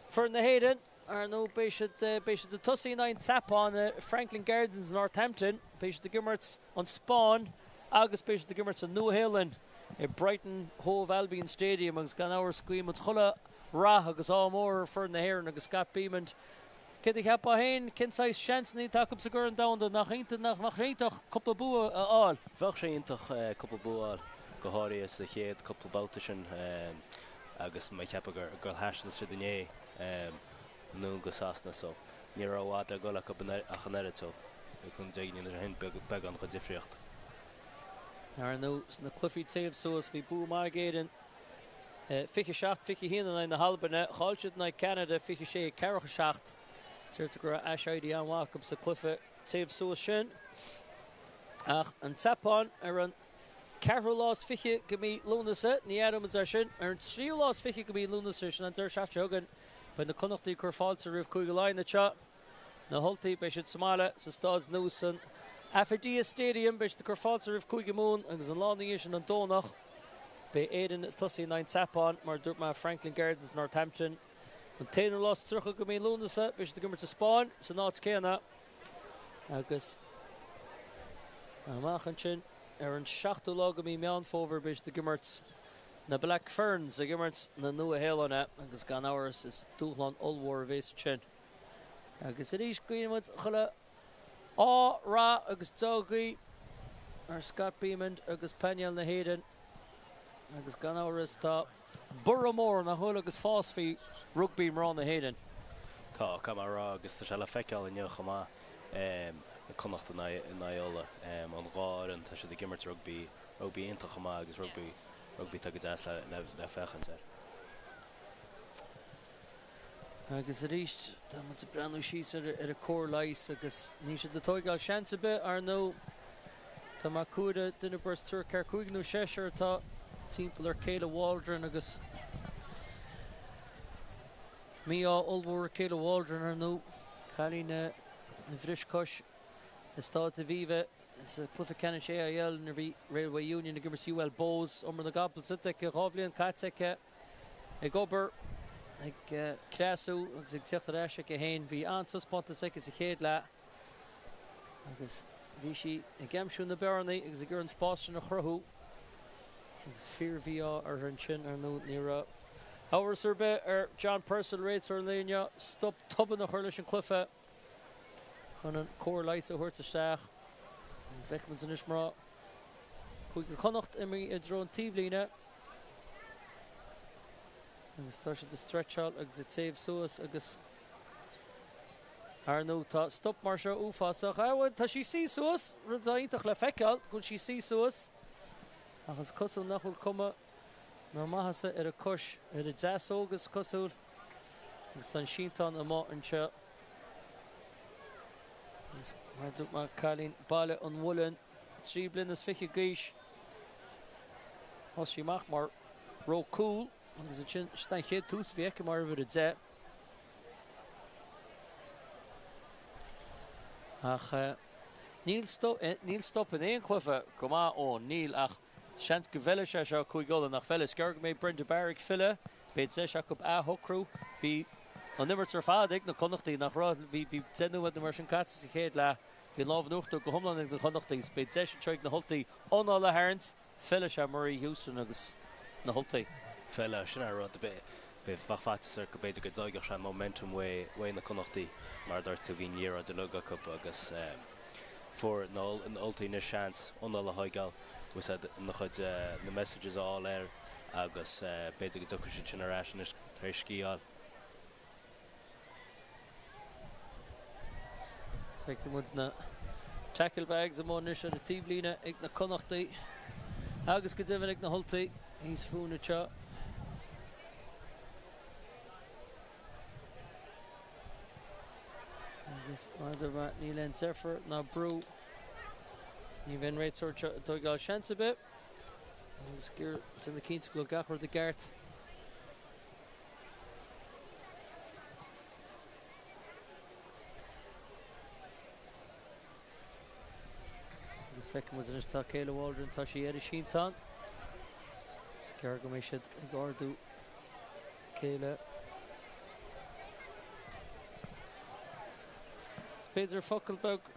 Speaker 1: Foireann na hÉireann ar ndóigh beidh siad beidh siad ag tosaí in aghaidh an tSeapáin i Franklin Gardens Northampton, beidh siad ag imirt an Spáinn agus beidh siad ag imirt an Nua-Shéalainn i Brighton Hove Albion Stadium agus gan amhras guíonn muid chuile rath agus ádh mór ar foireann na hÉireann agus Scott Bemand. Céard a cheapfá féin? Cén saghas seansanna atá acu sa gCorn Domhanda? Nach iontach, nach mbeadh sé iontach cúpla bua a fháil?
Speaker 2: Bheadh sé iontach cúpla bua a fháil, go háirithe sa chéad cúpla babhta sin agus mé ag ceapadh gur thaistil siad inné. Anonn go Sasana so ní raibh i bhfad le dhul acu ach an oiread so chun dé go ndéanfaidh sé sin beagán de dhifríocht.
Speaker 1: Ar ndóigh, sna cluichí téamh suas, bhí bua maith ag Éirinn, 27, 21 in aghaidh na hAlbaine. Chaill siad in aghaidh Ceanada, 26, 47. Deirtear go raibh aiséirí an-mhaith acu sa cluiche téamh suas sin. Ach an tSeapáin ar an ceathrú lá is 20 de mhí Lúnasa, ní athróidh muid é sin, ar an tríú lá is 20 de mhí Lúnasa, sin an deireadh seachtaine seo chugainn, Beidh na Connachtaigh ag cur fáilte roimh Cúige Laighean anseo. Na hUltaigh, beidh siad sa mbaile sa staid nua san Affidea Stadium. Beidh siad ag cur fáilte roimh Cúige Mumhan agus an lá ina dhiaidh sin, an Domhnach, beidh Éirinn ag tosaí in aghaidh an tSeapáin, mar a dúirt mé, Franklin Gardens, Northampton. An t-aonú lá is 30 de mhí Lúnasa, beidh siad ag imirt sa Spáinn san áit céanna agus amach ansin ar an seachtú lá de mhí Meán Fómhair beidh siad ag imirt Na Black Ferns ag imirt na Nua-Shéalainne agus gan amhras is dúshlán ollmhór a bhéas ansin. Agus arís guíonn muid chuile ádh, rath agus dea-ghuí ar Scott Bemand agus painéal na hÉireann agus gan amhras tá borradh mór nach bhfuil agus fás faoi rugbaí mná na hÉireann.
Speaker 2: Tá, caithfidh mé a rá agus tá sé le feiceáil inniu chomh maith, Connacht in aghaidh Uladh, an dhá fhoireann, tá siad ag imirt rugbaí, rugbaí iontach chomh maith agus rugbaí Rugbaí atá go deas le féachaint air.
Speaker 1: Agus arís, tá muid ag breathnú síos ar an cóir leighis agus níl siad ag tóigeáil seans ar bith, ar ndóigh. Tá Mac Cumhra, duine, beirt, triúr, ceathair, cúig nó seisear atá timpeall ar Kayla Waldron agus mí-ádh ollmhór ar Kayla Waldron, ar ndóigh. Cailín a bhris cois i Staid Aviva. Sa cluiche ceannais AIL nuair a bhí Railway Union ag imirt UL Bohs, umar na gcapall suite aici, 2 bhliain caite aici ag obair, ag cneasú agus ag tíocht ar ais aici féin. Bhí an-taispeántas aici sa chéad leath agus bhí sí ag aimsiú na bearnaí agus ag iarraidh an spás sin a chruthú agus fíor-mhí-ádh uirthi ansin, ar ndóigh. Ní raibh amhras ar bith ar John Purcell, réiteoir an lae inniu, stop tobann a chur leis an cluiche. chun an cóir leighis a thabhairt isteach. Feicfimid anois mná Chúige Chonnacht imithe i dtreo an taobhlíne agus tá siad ag stretcháil agus ag téamh suas agus ar ndóigh tá stop mar seo uafásach. Ah, bhuel, tá sí suí suas, rud atá iontach le feiceáil, go bhfuil sí suí suas ach is cosúil nach bhfuil cuma na maitheasa ar a cois, ar a deasóg is cosúil agus tá an sínteán amuigh anseo. Agus mar a dúirt mé, cailín Baile an Mhuilinn, 23 bliana d'aois. Thosaigh sí amach mar ró cúl agus ansin sin an chéad tús a bhí aici mar uimhir 10. Ach níl níl stop in aon chluiche go maith Eoin, níl ach Seans go bhfeilfidh sé seo Cúige Uladh, nach bhfeilfidh? Is gearr go mbeidh Brenda Barr ag filleadh. Beidh deis acu athshocrú. Bhí an imirt ar fad ag na Connachtaigh, nach raibh? Bhí 10 nóiméad nó mar sin caite sa chéad leath. Bhí an lámh in uachtar go hiomlán ag na Connachtaigh. Is beidh deis anseo ag na hUltaigh anáil a tharraingt. Feilfidh sé Murray Houston agus na hUltaigh.
Speaker 2: Feilfidh, sin an rud. Bheadh faitíos ort go b'fhéidir go dtóigfeadh sé an momentum uaidh na Connachtaigh. Mar a dúirt tú, bhí an liathróid uilig acu agus fuair na Ultaigh anois seans anáil a thóigeáil, úsáid na chuid na messages a fháil air agus b'fhéidir go dtiocfaidh siad sin ar ais anois tar éis scíth a fháil.
Speaker 1: Feicfidh muid na tackle bags amuigh anois ar an taobhlíne ag na Connachtaigh agus go deimhin ag na hUltaigh thíos fúinn anseo. Agus mar a dúirt mé, níl aon deifir ná brú. Ní bheidh an réiteoir seo ag tóigeáil seans ar bith. Agus ag iarraidh déanamh cinnte go bhfuil gach rud i gceart. Agus feicfidh muid anois tá Kayla Waldron, tá sí ar an sínteán. Is gearr go mbeidh siad ag ardú Kayla. Is b'fhéidir focal beag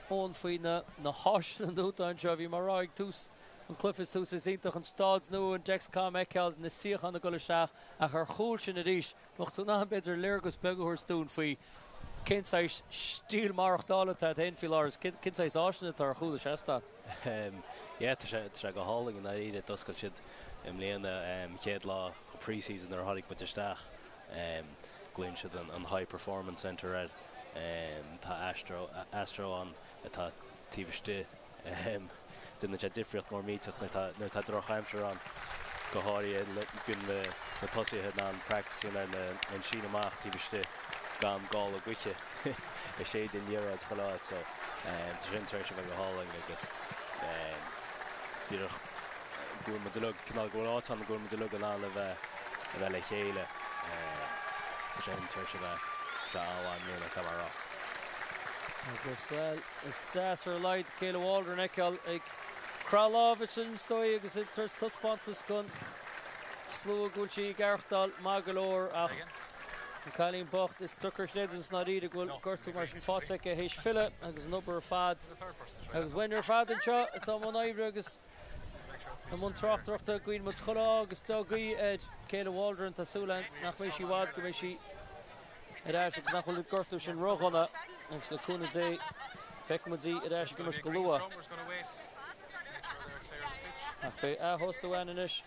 Speaker 1: Eoin faoi na na háiseanna nua atá anseo. Bhí mé ag rá ag tús an cluiche is tús is iontach an staid nua, an Dexcom a fheiceáil, na suíocháin ag dul isteach ach ar chúl sin arís Mbeadh tú in ann, b'fhéidir, léargas beag a thabhairt dúinn faoi cén saghas stíl maireachtála atá agat féin faoi láthair agus cén saghas áiseanna atá ar chúl an seastáin?
Speaker 2: Yeah, tá sé, tá sé go hálainn i ndáiríre. D'oscail siad i mbliana, chéad lá pre-season nuair a tháinig muid isteach. Glaonn siad an High Performance Centre air. Tá Astro Astro ann atá taobh istigh. Déanann sé difríocht mór millteach nuair atá drochaimsir ann, go háirithe bíonn na tosaithe in ann practice a dhéanamh ar an síneadh amach taobh istigh gan gála gaoithe ag séideadh an liathróid chuile áit so tá sin tar éis a bheith go hálainn agus díreach go bhfuil muid uilig, cineál go bhfuil áit ann go bhfuil muid uilig in ann a bheith a bheith le chéile. Tá sé sin tar éis a bheith sé an-mhaith i mbliana, caithfidh mé a rá.
Speaker 1: Agus, bhuel, is deas ar a laghad Kayla Waldron a fheiceáil ag croitheadh lámh ansin, is dóigh, agus ag tabhairt taispeántas don slua go bhfuil sí ag aireachtáil maith go leor ach an cailín bocht, is deacair a chreidiúint i ndáiríre go bhfuil gortú mar sin faighte aici théis filleadh agus an obair ar fad agus uainn ar fad anseo atá i mbun oibre agus i mbun tráchtaireachta. Guíonn muid chuile ádh agus dea-ghuí ar Kayla Waldron. Tá súil againn nach mbeidh sí i bhfad, go mbeidh sí ar ais agus nach bhfuil an gortú sin ródhona agus le cúnamh Dé feicfidh muid í ar ais ag imirt go luath. Ach beidh ath-thosú ann anois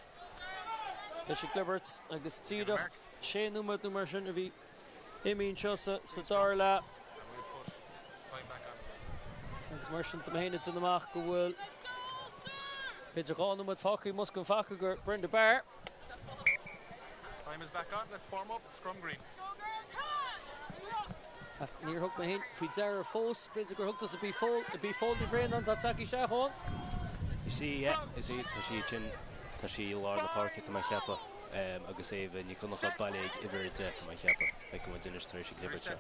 Speaker 1: leis an gclibirt agus díreach sé nóiméad nó mar sin a bhí imithe anseo sa dara leath agus mar sin tá mé féin ag déanamh amach go bhfuil b'fhéidir 2 nóiméad fágtha i mbosca an phaca do Brenda Barr.
Speaker 3: Time is back on, let's form up, scrum green.
Speaker 1: Ach níor thug mé féin faoi deara fós, b'fhéidir gur thug tusa, ab í Fól, ab í Fól Ní Bhraonáin atá tagtha isteach ann.
Speaker 2: Is í, yeah, is í, tá sí ansin, tá sí i lár na páirce, tá mé a cheapadh, agus Éabha Ní Dhonnchadha bailithe ag uimhir 10, tá mé a cheapadh. Feicfidh muid anois tar éis an chlibirt seo.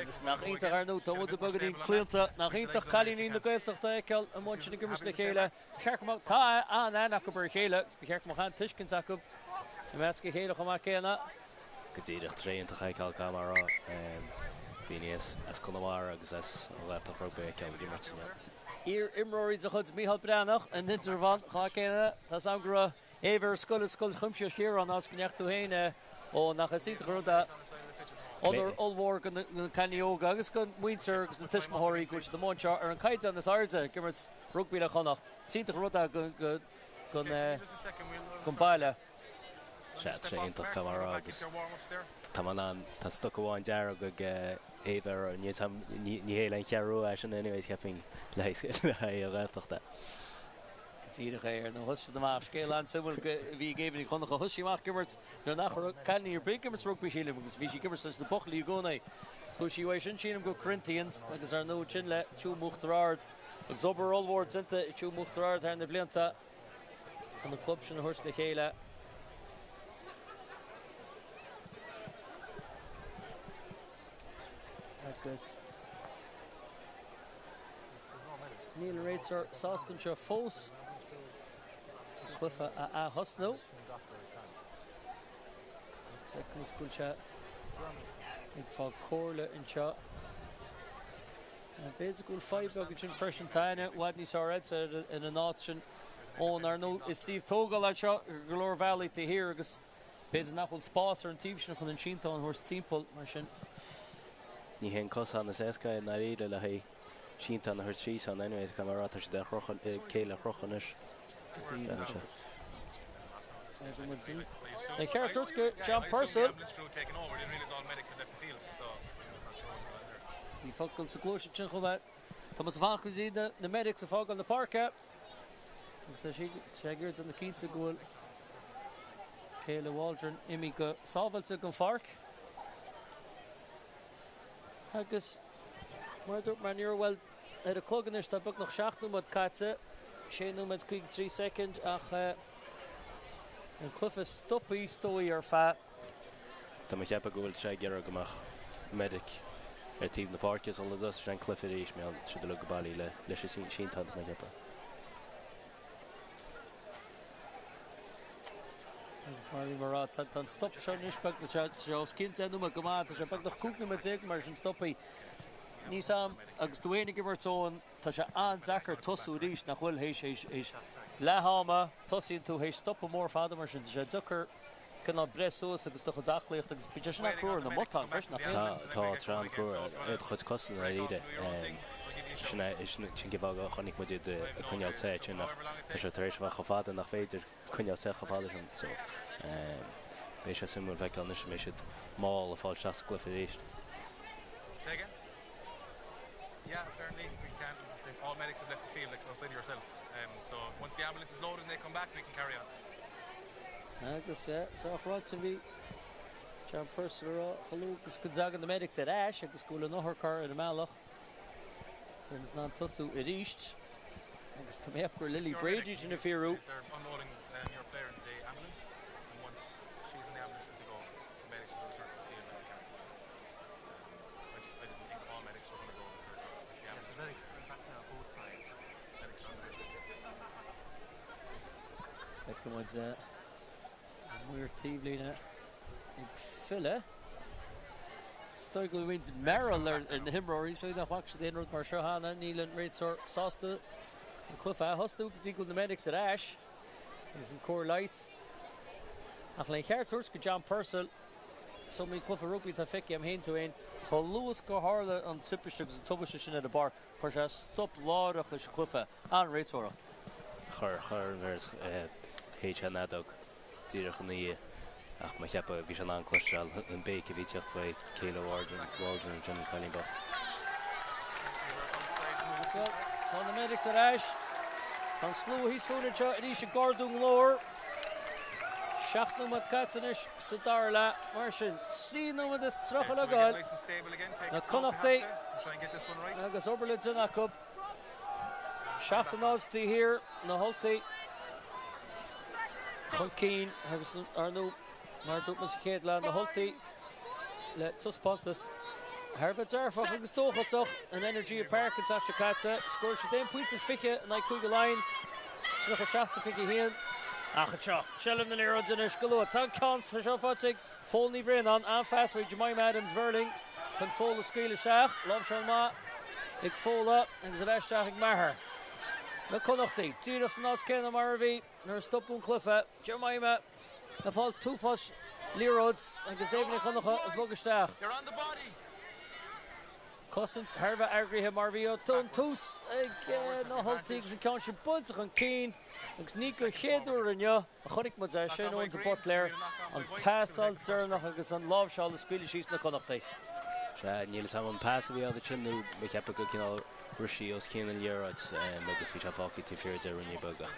Speaker 1: Agus nach iontach, ar ndóigh, tá muid beagáinín claonta, nach iontach cailíní na Gaeltachta a fheiceáil amuigh ansin ag imirt le chéile. Ba cheart go mbeadh, tá an-aithne acu ar a chéile agus ba cheart go mbeadh an-tuiscint acu i measc a chéile chomh maith céanna.
Speaker 2: Go díreach, tá sé iontach a fheiceáil, caithfidh mé a rá, daoine as Conamara agus as an Ghaeltacht rugbaí a fheiceáil ag imirt.
Speaker 1: Iar-imreoirí de chuid Micheál Breathnach in Indreabhán chomh maith céanna. Tá 's agam go raibh Éabha ar scoil i Scoil Chuimsitheach Chiaráin, áit go ndeachaigh tú féin, ó nach is iontach an rud é. Onóir ollmhór do na cailíní óga agus don mhuintir agus na tuismitheoirí go bhfuil siad amuigh anseo ar an gcaighdeán is airde ag imirt rugbaí le Connacht. Is iontach an rud é don baile.
Speaker 2: Sea, tá sé iontach, caithfidh mé a rá, agus tá mé in ann, tá stoc amháin dearg ag Éabha ar, ní hé le an Cheathrú Rua é sin anyways, cheapfainn, le haghaidh an Ghaeltachta.
Speaker 1: Díreach é, ar ndóigh. Thosaigh siad amach. Scéal an-suimiúil a bhí ag Éabha Ní Dhonncha. Thosaigh sí amach ag imirt nuair nach raibh cailíní ar bith ag imirt rugbaí, sílim, agus bhí sí ag imirt leis na buachaillí i gcónaí. Chuaigh sí uaidh sin, sílim, go Corinthians agus ar ndóigh ansin le Tuaim Uachtar Ard. Agus obair ollmhór déanta ag Tuaim Uachtar Ard thar na blianta chun an club sin a thabhairt le chéile. Agus. Níl an réiteoir sásta anseo fós an cluiche a ath-thosnú. Agus feicimid go bhfuil sé ag fáil comhairle anseo. B'fhéidir go bhfuil fadhb beag ansin freisin. Tá aithne i bhfad níos fearr agat ar an áit sin ón ar ndóigh is suíomh tógála anseo ar go leor bealaí taobh thiar agus B'fhéidir nach bhfuil spás ar an taobh sin chun an sínteán a thabhairt timpeall, mar sin.
Speaker 2: Ní hé an cosán is éasca i ndáiríre le haghaidh sínteán a thabhairt síos ann anyway, caithfidh mé a rá, tá siad ar chrochadh, céile a chrochadh anois.
Speaker 1: Ar cheart tabhairt go John Purcell. Bhí focal sa gcluais ansin chomh maith. Tá muid ag fanacht go dtí na medics ag fágáil na páirce. Agus tá sé ag iarraidh déanamh cinnte go bhfuil Kayla Waldron imithe go sábháilte den pháirc. Agus mar a dúirt mé, ní raibh, bhuel, ar an clog anois tá beagnach 7 nóiméad caite, 6 nóiméad 53 soicind ach an cluiche stoptha is dóigh ar feadh.
Speaker 2: Tá mé ag ceapadh go bhfuil sé ag iarraidh go mbeadh medic ar taobh na páirce sula dtosóidh sé an cluiche arís, mar tá siad uilig go bailí leis an sínteán, tá mé ag ceapadh.
Speaker 1: Agus mar a bhí mé a rá, tá an stop seo anois beagnach, tá sé os cionn 10 nóiméad go maith, tá sé beagnach 15 nóiméad mar sin stoptha. Níl 's a'm, agus tú fhéin ag imirt Eoin, tá sé an-deacair tosú arís, nach bhfuil, théis, théis, théis leath ama, tosaíonn tú théis stopadh mór fada mar sin, tá sé deacair cineál breith suas agus do chuid aclaíochta agus bíonn sé sin an-chrua ar na matáin freisin, nach
Speaker 2: mbíonn? Tá, tá, tá sé an-chrua ar do chuid cosa i ndáiríre. Sin é, sin cén fáth go chonaic muid iad ag coinneáil te ansin ach tá sé tar éis a bheith chomh fada nach féidir coinneáil te chomh fada sin so beidh sé suimiúil feiceáil anois an mbeidh siad. mall ag fáil isteach sa gcluiche arís.
Speaker 3: Say again? Yeah, apparently we can't. All medics have left the field like outside of yourself. Um, so once the ambulance is loaded and they come back, we can carry on.
Speaker 1: Agus yeah, sách ráite bhí John Purcell ag rá chomh luath agus go dtagann na medics ar ais agus go bhfuil an otharcarr ar an mbealach, beidh muid in ann tosú arís. Agus tá mé ag ceapadh gur Lily Brady sin ag fíorú.
Speaker 3: They're unloading um, your player in the ambulance, and once she's in the ambulance, good to go. The medics will return to the field and we carry on. Um, I just I didn't think all medics were going to go. with her. It's the
Speaker 4: Yeah,
Speaker 3: ambulance.
Speaker 4: so medics are coming back now, both sides.
Speaker 3: Medics are on the way.
Speaker 1: Feicfidh muid an maor taobhlíne ag filleadh. Is dóigh go bhfuil roinnt mearbhall ar na himreoirí so nach bhfaca siad aon rud mar seo cheana. Níl an réiteoir sásta an cluiche a thosú go dtí go bhfuil na medics ar ais agus an cóir leighis. Ach le ceart a thabhairt go John Purcell, is iomaí cluiche rugbaí atá feicthe agam féin tú féin, chomh luath is gur tharla an timpiste agus an tubaiste sin ar an bpáirc, chuir sé stop láithreach leis an gcluiche. An-réiteoireacht.
Speaker 2: Chuir, chuir an shéid sé an fheadóg díreach ina dhiaidh ach mo cheapadh bhí sé in ann cloisteáil an béic a bhí ag teacht uaidh Kayla Waldron, Waldron ansin an cailín bocht.
Speaker 1: Agus bhuel, tá na medics ar ais. Tá an slua thíos fúinn anseo arís ag ardú a nglór. 7 nóiméad caite anois sa dara leath. Mar sin, 3 nóiméad is 30 le goil. Na Connachtaigh agus obair le déanamh acu. 7-0 taobh thiar, na hUltaigh chun cinn agus ar ndóigh, mar a dúirt mé sa chéad leath, na hUltaigh le taispeántas thar a bheith dearfach agus dóchasach in Energia Park an tseachtain seo caite. Scóráil siad aon pointe is 20 in aghaidh Cúige Laighean, 37-21. Ach anseo, seilbh na liathróide anois go luath. Tá an ceann seo faighte ag Fódhla Ní Bhraonáin, an-phas uaidh Jemima Adams-Verling chun Fódhla a scaoileadh isteach. Láimhseáil maith ag Fódhla agus ar ais isteach ag Maher. Na Connachtaigh díreach san áit céanna mar a bhí nuair a stopadh an cluiche. Jemima ag fáil an t-uafás liathróid agus Éabha Nic Dhonncha ag bogadh isteach. Cosaint thar a bheith eagraithe mar a bhí ón tús ag na hUltaigh agus an ceann sin buailte chun cinn agus ní den chéad uair inniu a chonaic muid é sin, Eoin de Buitléir, an pasáil deireanach agus an láimhseáil a scaoileadh síos na Connachtaigh.
Speaker 2: Sea, níl 'fhios a'm an pas a bhí ann ansin nó mo cheapadh go cineál rith sí os cionn an liathróid agus bhí sé fágtha taobh thiar de ruainnín beag ach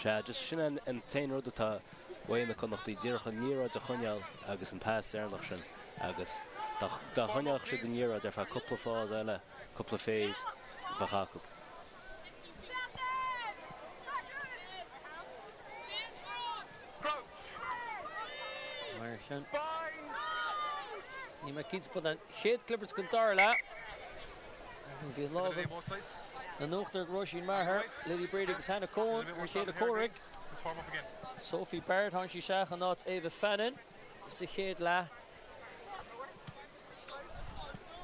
Speaker 2: sea, just sin an t-aon rud atá uaidh na Connachtaigh, díreach an liathróid a choinneáil agus an pas deireanach sin agus dá choinneodh siad an liathróid ar feadh cúpla fás eile, cúpla phase, bheadh acu.
Speaker 1: Mar sin, níl mé cinnte ba an chéad clibirt den dara leath. Bhí an lámh in uachtar ag Róisín Maher, Lily Brady agus Hannah Coen ar a chéile comhraic. Sophie Barrett tháinig sí isteach in áit Ava Fannin sa chéad leath.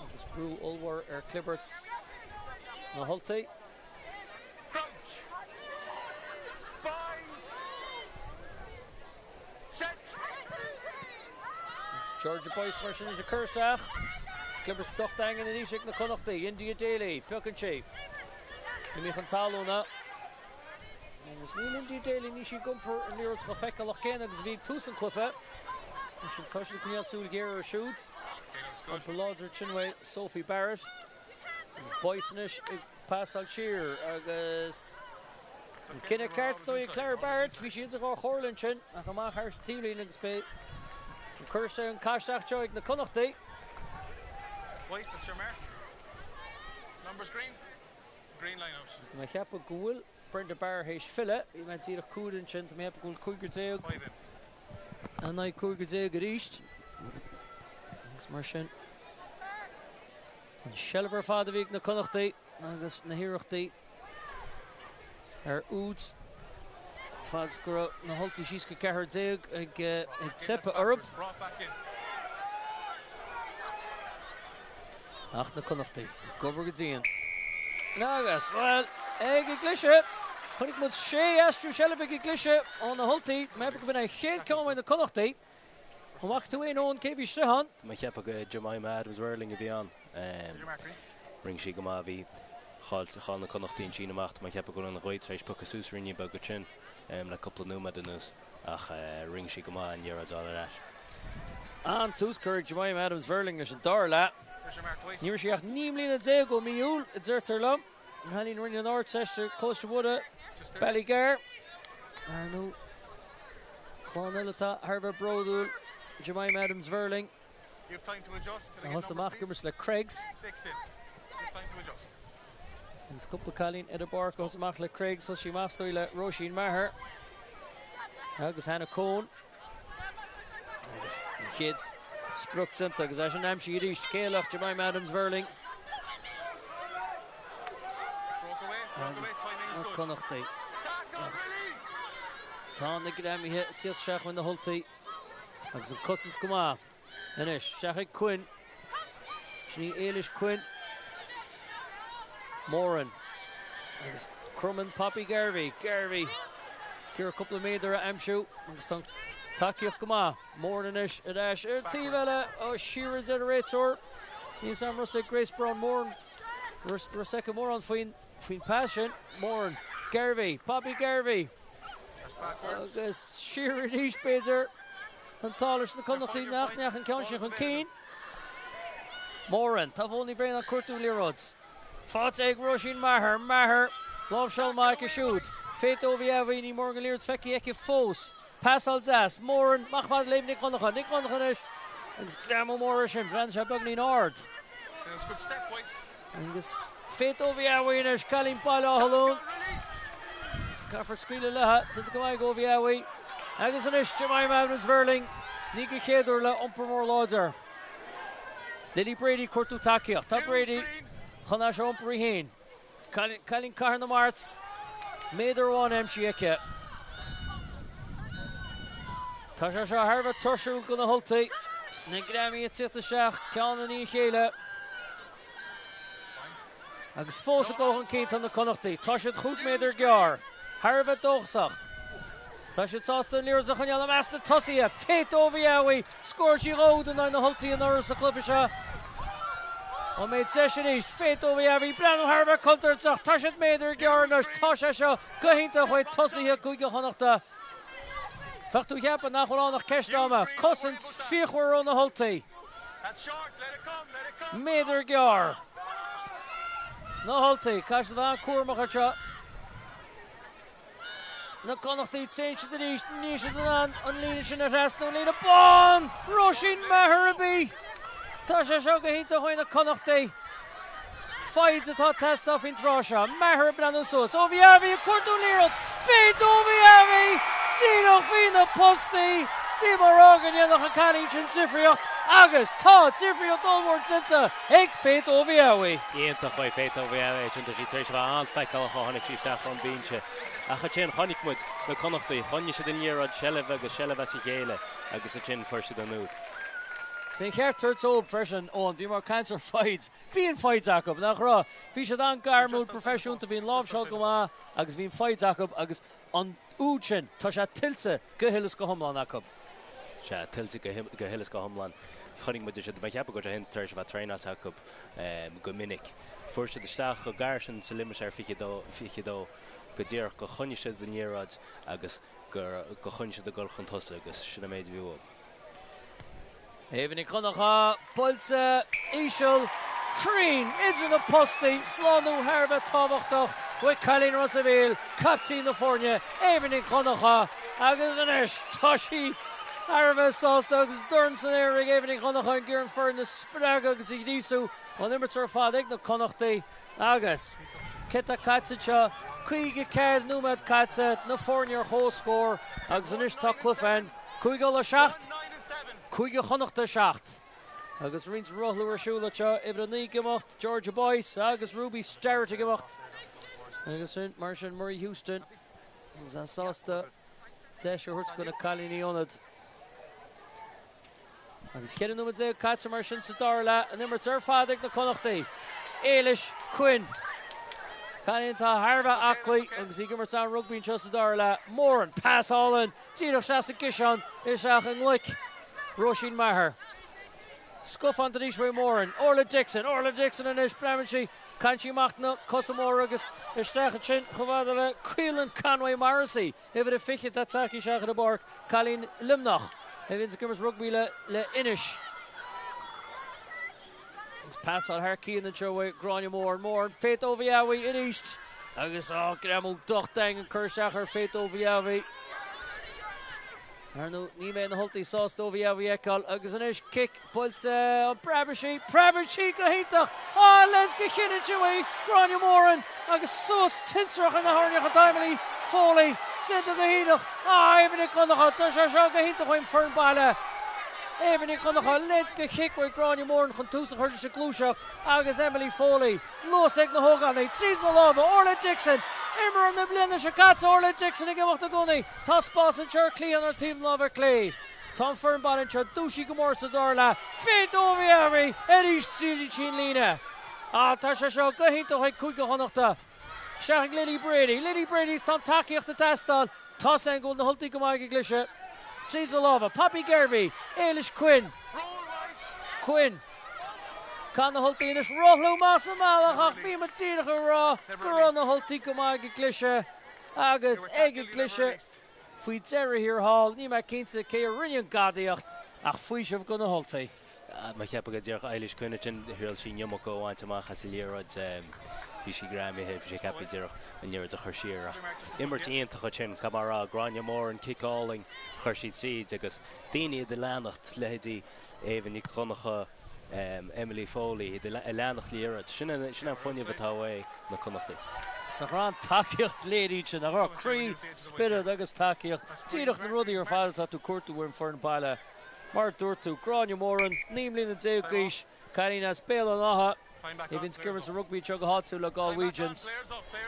Speaker 1: Agus brú ollmhór ar chlibirt na hUltaigh. Georgia Boyce mar sin is ag cur isteach. Clibirt docht daingean arís ag na Connachtaigh. India Daly, piocann sí. Imithe chun talúna. Agus níl India Daly, níl sí ag iompar an liathróid chomh feiceálach céanna agus a bhí ag tús an chluiche. Mar sin tá siad ag coinneáil súil ghéar air siúd. Iompar láidir ansin uaidh Sophie Barrett. Agus Boyce anois ag pasáil siar agus an cinneadh ceart is dóigh ag Clara Barrett. Bhí sí idir dhá chomhairle ansin ach amach thar an taobhlíne agus beidh an cur isteach an caitheamh isteach seo ag na Connachtaigh.
Speaker 3: White, that's your mark. Numbers green. It's a green line out.
Speaker 1: Agus tá mé ag ceapadh go bhfuil Brenda Barr théis filleadh. Bhí mé díreach cuaire ansin. Tá mé ag ceapadh go bhfuil cúigear
Speaker 3: 5 in.
Speaker 1: in aghaidh cúigear déag arís. Agus mar sin, an seilbh ar fad a bhí ag na Connachtaigh agus na hiarrachtaí ar úd fad is go raibh na hUltaigh síos go 14 ag teipeadh orthu.
Speaker 3: Brought back in.
Speaker 1: Ach na Connachtaigh ag obair go dian. Agus, bhuel, ag an gcliseadh, chonaic muid sé aistriú seilbhe ag an gcliseadh ó na hUltaigh. Meapaim go b'in an chéad ceann uaidh na Connachtaigh. An bhfaca tú aon Eoin cé bhí istigh ann?
Speaker 2: Tá mé ag ceapadh go Jemima Adams-Verling a bhí ann. Rinne sí go maith, bhí, chaill, chaill na Connachtaigh an síneadh amach, tá mé ag ceapadh go bhfuil an ghaoth tar éis piocadh suas ruainnín beag ansin le cúpla nóiméad anuas ach rinne sí go maith an liathróid a fháil ar ais.
Speaker 1: An-tús curtha ag Jemima Adams Verling leis an dara leath. Ní raibh sí ach 19 mbliana ó mí Iúil, a deirtear liom. Cailín a rinne an Ardteist ar Coláiste Mhuire, Ballygar. Ar ndóigh, clann eile atá thar a bheith bródúil, Jemima Adams Verling, a thosaigh amach ag imirt le Creggs. Agus cúpla cailín ar an bpáirc a thosaigh amach le Creggs, thosaigh sí amach is dóigh le Róisín Maher agus Hannah Coen. Agus an chéad sprioc déanta agus é sin aimsithe arís, céilleach Jemima Adams Verling. Agus na Connachtaigh. Tá na greamaithe ag tíocht isteach ó na hUltaigh agus an cosaint go maith. Anois, isteach ag Quinn. Sin í Éilis Quinn. Moran. Agus cromann Poppy Garvey. Garvey ag iarraidh cúpla méadar a aimsiú agus tá an tacaíocht go maith. Moran anois ar ais ar an taobh eile. Ó, siar a deir an réiteoir. Níl 'fhios a'm raibh Grace Brown Moran. Raibh s'aici mórán faoin faoin pas sin. Moran. Garvey. Poppy Garvey. Agus siar arís b'fhéidir. An t-ádh leis na Connachtaigh nach ndeachaigh an ceann sin chun cinn. Moran, tá Fódhla Ní Bhraonáin ag cuartú an liathróid. Faighte ag Róisín Maher. Maher, láimhseáil maith aici siúd. Faith Oviavi, níl mórán den liathróid feicthe aici fós. Pasáil deas. Moran, amach fada le Nic Dhonncha. Nic Dhonncha anois agus greamú mór air sin. Bhreathnaigh sé beagainín ard. Agus Faith Oviawi anois, cailín Baile Átha Luain. Caithfear scaoileadh léi, déanta go maith ag Oviawi. Agus anois Jemima Adams Verling, ní den chéad uair le iompar mór láidir. Lily Brady ag cuartú tacaíocht. Tá Brady chun é seo a iompar í féin. Cailín Cathair na Mart, méadar amháin aimsithe aici. Tá sé seo thar a bheith tuirsiúil do na hUltaigh. Na greamaithe ag tíocht isteach ceann i ndiaidh a chéile. Agus fós ag dul chun cinn tá na Connachtaigh. Tá siad chúig méadar gearr. Thar a bheith dóchasach. Tá siad sásta an liathróid a choinneáil i measc na tosaithe. Faith Oviawi! Scóráil sí dhá úd in aghaidh na hUltaí anuraidh sa chluiche seo. An mbeidh deis arís? Faith Oviawi breathnú thar a bheith contúirteach. Tá siad méadar gearr anois. Tá sé seo go hiontach uaidh tosaithe Cúige Chonnachta. Bheadh tú a cheapadh nach bhfuil ann ach ceist ama. Cosaint fíochmhar ó na hUltaigh. Méadar gearr. Na hUltaigh, caithfidh siad a bheith an-cúramach anseo. Na Connachtaigh, téann siad arís, níl siad in ann an líne sin a thrasnú, líne bán! Róisín Maher ab í! Tá sé seo go hiontach uaidh na Connachtaigh. Foighid atá ag teastáil faoin tráth seo. Maher ag breathnú suas. Oviavi ag cuartú an liathróid. Faith Oviavi! Díreach faoi na postaí! Bhí mé ag rá go ndéanfadh an cailín sin difríocht agus tá difríocht ollmhór déanta ag Faith Oviavi.
Speaker 2: Iontach uaidh Faith Oviavi ansin. Tá sí tar éis a bheith an-fheiceálach ó tháinig sí isteach ón bhinse. Ach ansin chonaic muid na Connachtaigh, choinnigh siad an liathróid seilbh agus seilbh as a chéile agus ansin fuair siad an úd.
Speaker 1: Is an cheart tabhairt dóibh freisin, Eoin, bhíomar ag caint ar foighid. Bhí an foighid acu, nach raibh? Bhí siad an-gairmiúil, proifisiúnta, bhí an láimhseáil go maith agus bhí an foighid acu agus an úd sin, tá sé tuillte go huile is go hiomlán acu.
Speaker 2: Sea, tuillte go huile is go hiomlán. Chonaic muid siad, mé ag ceapadh go raibh sé sin tar éis a bheith traenáilte acu go minic. Fuair siad isteach chomh gar sin sa limistéar 22, 22 go díreach gur choinnigh siad an liathróid agus gur choinnigh siad ag dul chun tosaigh agus sin an méid a bhí uathu.
Speaker 1: Éabha Nic Dhonncha, buailte íseal, cruinn idir na postaí, slánú thar a bheith tábhachtach uaidh cailín Ros a' Mhíl, caiptín na foirne, Éabha Nic Dhonncha, agus anois tá sí thar a bheith sásta agus dorn san aer ag Éabha Nic Dhonncha ag iarraidh an foireann a spreagadh agus a ghríosú. An imirt ar fad ag na Connachtaigh agus céard atá caite anseo? 54 nóiméad caite, na foirne ar comhscór agus anois tá cluiche ann. Cúige Uladh 7, Cúige Chonnachta 7. Agus roinnt rothlú ar siúl anseo, uimhir 9 ag imeacht, Georgia Boyce agus Ruby Starrett ag imeacht. Agus sin, mar sin, Murray Houston agus é sásta deis a thabhairt do na cailíní ionaid. Agus 14 nóiméad caite mar sin sa dara leath, an imirt ar fad ag na Connachtaigh. Éilis Quinn. Cailín atá thar a bheith aclaí agus í ag imirt an-rugbaí anseo sa dara leath. Moran, pas álainn, díreach isteach sa gciseán, isteach i ngloic Róisín Maher. Scafánta arís uaidh Moran. Orla Dixon, Orla Dixon anois, breathnaíonn sí, caitheann sí amach na cosa móra agus isteach ansin chomh fada le Caolan Conway Morrissey, uimhir a 20 atá tagtha isteach ar an bpáirc, cailín Luimneach. A bhíonns ag imirt rugbaí le le Inis. Agus pasáil thar cionn anseo uaidh Gráinne Moran. Moran, Faith Oviawe arís agus á greamú docht daingean curtha isteach ar Faith Oviawe. Ar ndóigh ní mbeidh na hUltaigh sásta Oviawe a fheiceáil agus anois cic buailte an bpreabann sí, preabann sí go hiontach! Á leid go cinnte uaidh Gráinne Moran agus suas tintreach ina hairneach atá Emily Foley déanta go hiontach! Á Éabha Nic Dhonncha, tá sé seo go hiontach ón bhfoireann baile! Éabha Nic Dhonncha, leid de chic uaidh Gráinne Moran chun tús a chur leis an gluaiseacht agus Emily Foley, luas ag na hógánaigh, tríd na lámha, Orla Dixon, imreoir na bliana seo caite Orla Dixon ag imeacht i gcónaí, tá spás anseo ar cliathán ar taobh na láimhe clé. Tá an foireann baile anseo dúisithe go mór sa dara leath. Faith Oviawe arís tríd an sín-líne. Á, tá sé seo go hiontach ag Cúige Chonnachta. Isteach ag Lily Brady. Lily Brady, tá an tacaíocht ag teastáil. Tá 's againn go bhfuil na hUltaigh go maith ag an gcliseadh. Tríd na lámha. Poppy Gervey. Éilish Quinn. Quinn. Caithfidh na hUltaigh anois rothlú amach as an mbealach ach bhí muid díreach ag rá go raibh na hUltaigh go maith ag an gcliseadh agus ag an gcliseadh faoi dheireadh thiar thall. Níl mé cinnte cé a rinne an gadaíocht ach faoiseamh do na hUltaigh.
Speaker 2: Mé ag ceapadh go díreach Eilish Quinn ansin, thriail sí an iomarca a bhaint amach as an liathróid. Bhí sí greamaithe, bhí sé ceaptha díreach an liathróid a chur siar ach imirt iontach ansin, caithfidh mé a rá, Gráinne Moran, cic álainn, chuir sí tríd agus daoine iad ag leanacht, leithéidí Éabha Nic Dhonncha, Emily Foley, iad ag leanacht liathróid. Sin an fuinneamh atá uaidh na Connachtaigh.
Speaker 1: Is nach raibh an tacaíocht léirithe sin, nach raibh croí, spiorad agus tacaíocht, díreach na rudaí ar fad atá tú ag cuartú uaim foireann baile. Mar a dúirt tú, Gráinne Moran, 19 mbliana d'aois, cailín as Béal an Átha, a bhíonns ag imirt rugbaí anseo go háitiúil le Galwegians,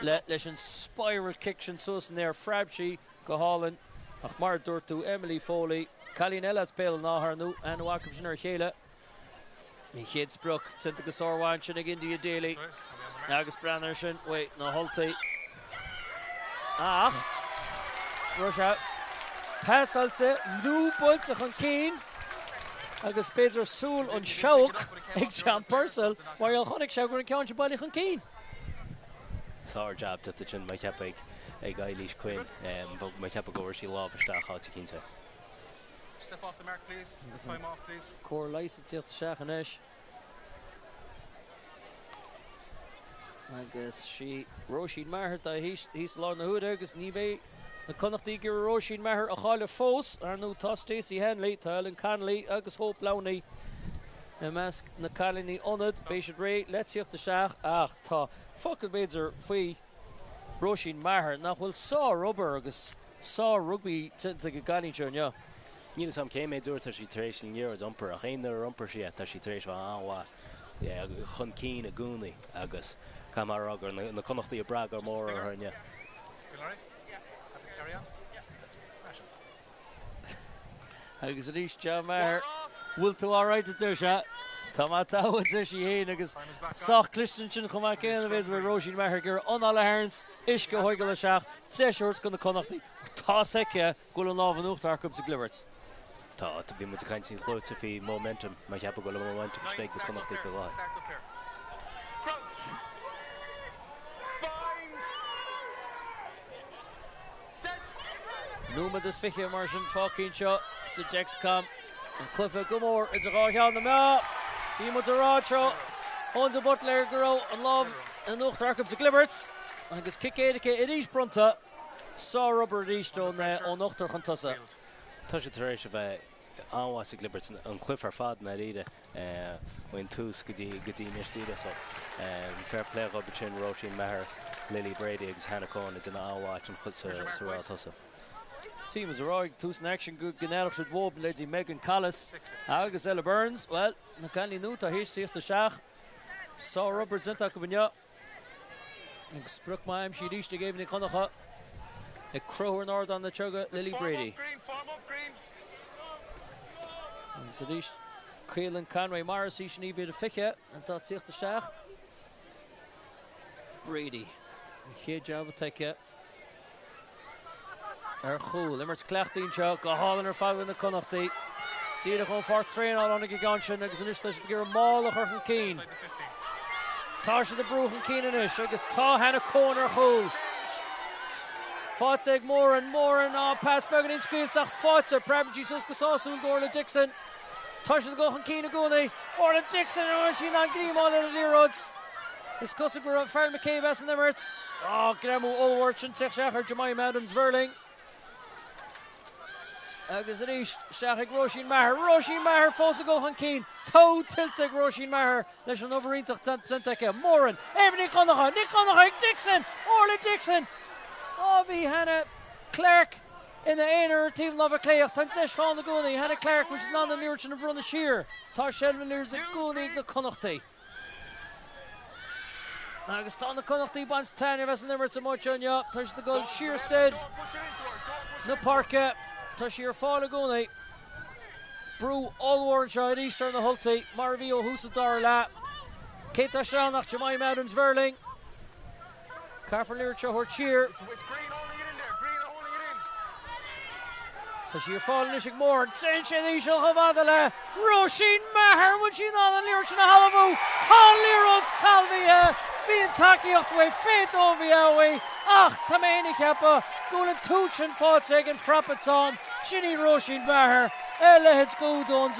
Speaker 1: le leis an spiral kick sin suas san aer, phreab sí go hálainn. Ach mar a dúirt tú, Emily Foley, cailín eile as Béal an Átha, ar ndóigh, aithne mhaith acu sin ar a chéile. An chéad sprioc déanta go sármhaith ansin ag India Daly agus breathnaigh air sin uaidh na hUltaigh. Ach raibh sé pasáilte nó buailte chun cinn agus b'fhéidir súil an seabhac ag John Purcell mar gheall chonaic sé go raibh an ceann sin bailithe chun cinn.
Speaker 2: Sár-jab déanta ansin mé ag ceapadh ag Eilís Quinn. Mé ag ceapadh go bhfuair sí lámh isteach áit eicínt.
Speaker 3: Step off the mark please.
Speaker 1: Agus an
Speaker 3: Time off please.
Speaker 1: cóir leighis ag tíocht isteach anois. Agus sí Róisín Maher atá thíos i láthair na huaire agus ní bheidh na Connachtaigh ag iarraidh Róisín Maher a chailleadh fós. Ar ndóigh tá Stacey Hanley, tá Ellen Connolly agus Hope Lowney i measc na cailíní ionaid. Beidh siad réidh le tíocht isteach ach tá focal b'fhéidir faoi Róisín Maher nach bhfuil sár-obair agus sár-rugbaí déanta ag an gcailín seo inniu.
Speaker 2: Níl 'fhios a'm cé méid uair tá sí tar éis an liathróid a iompar ach aon uair a iompar sí é tá sí tar éis bheith an-mhaith chun cinn i gcónaí agus caithfidh mé a rá go raibh na Connachtaigh ag brath go mór uirthi inniu.
Speaker 1: Agus arís John Maher, bhfuil tú alright a deir sé. Tá mé togha a deir sí fhéin agus sách cliste ansin chomh maith céanna b'fhéidir go bhfuil Róisín Maher ag iarraidh anáil a tharraingt, uisce a thógáil isteach, deis a thabhairt do na Connachtaigh. Tá's aici go bhfuil an lámh in uachtar acu sa gclibirt.
Speaker 2: Tá, bhí muid ag caint níos luaithe faoi momentum, mé ag ceapadh go bhfuil an momentum istigh ag na Connachtaigh faoi láthair.
Speaker 1: Nóiméad is 20 mar sin fágtha anseo sa Dexcom. An cluiche go mór idir dhá cheann na meá. Bhí muid ag rá anseo Eoin de Buitléir go raibh an lámh in uachtar acu sa gclibirt agus cic éirice arís bronnta. Sárobair arís ón ochtar chun tosaigh.
Speaker 2: Tá siad tar éis a bheith an-mhaith sa gclibirt an cluiche ar fad i ndáiríre ón tús go dtí go dtí anois díreach so fair play dhóibh ansin Róisín Maher, Lily Brady agus Hannah Coen ag déanamh an-mhaith sa rá tosaigh.
Speaker 1: Bhí muid ag rá ag tús an aicsin go n-aireodh siad uathu leithéidí Megan Collis agus Ella Burns. Bhuel, na cailíní nua atá théis tíocht isteach, sárobair déanta acu inniu. Agus sprioc maith aimsithe arís ag Éabha Nic Dhonncha ag croitheadh in ardán na teoga Lily Brady. Agus arís Caolan Conway mar is í sin uimhir 20 atá ag tíocht isteach. Brady, an chéad jab atá aici. Ar chúl, imirt cleachtaidh anseo, go hálainn ar fad ó na Connachtaigh. Díreach ón pháirc traenála tháinig an ceann sin agus anois tá siad ag iarraidh mála a chur chun cinn. Tá siad ag brú chun cinn anois agus tá Hannah Coen ar chúl. Faighte ag Moran, Moran, á, pas beagáinín scaoilte ach faighte, preabann sí suas go sásúil go Orla Dixon. Tá siad ag dul chun cinn i gcónaí. Orla Dixon, an bhfuil sí in ann glíomáil ar an liathróid? Is cosúil go raibh Fearghal McCabe as an imirt. Á, greamú ollmhór sin teacht isteach ar Jemima Adams-Verling. Agus arís, isteach ag Róisín Maher. Róisín Maher fós ag dul chun cinn. Togha tuillte ag Róisín Maher leis an obair iontach déanta aici. Moran, Éabha Nic Dhonncha, Nic Dhonncha ag Dixon! Orla Dixon! Á bhí Hannah Clarke ina aonar ar taobh na láimhe clé ach tá an deis fán i gcónaí. Hannah Clarke, bhfuil sí in ann an liathróid sin a bhronnadh siar? Tá seilbh na liathróide i gcónaí ag na Connachtaigh. Agus tá na Connachtaigh ag baint taitneamh as an imirt amuigh anseo inniu. Tá siad ag dul siar soir na páirce. Tá sí ar fáil i gcónaí. Brú ollmhór anseo arís ar na hUltaigh, mar a bhí ó thús an dara leath. Cé tá isteach ann ach Jemima Adams-Verling. Caithfear an liathróid seo a thabhairt siar. Tá sí ar fáil anois ag Moran. Téann sé íseal chomh fada le Róisín Maher. An bhfuil sí in ann an liathróid sin a thalmhú? Tá an liathróid talmhaithe! Bhí an tacaíocht uaidh Faith Dovey ach tá mé féin ag ceapadh go bhfuil an t-úd sin faighte ag an phrapatán. Sin í Róisín Maher. A leithéid d'úd ón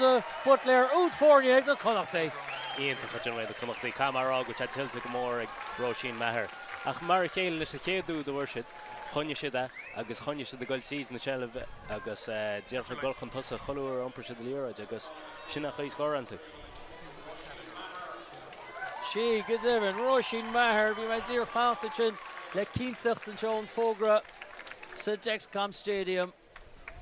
Speaker 1: Buitléir, úd foirne ag na Connachtaigh.
Speaker 2: Iontach a déanamh ag na Connachtaigh. Caithfidh mé a rá go bhfuil sé tuillte go mór ag Róisín Maher. Ach mar a chéile leis an chéad úd a fuair siad, choinnigh siad é agus choinnigh siad ag goil tríd an tseilbh agus díreach ag dul chun tosaigh chuile uair a iompair siad an liathróid agus sin an chaoi a scórálann tú.
Speaker 1: Sea, go deimhin, Róisín Maher, bhí mé díreach fanacht ansin le cinnteacht anseo ón bhfógra sa Dexcom Stadium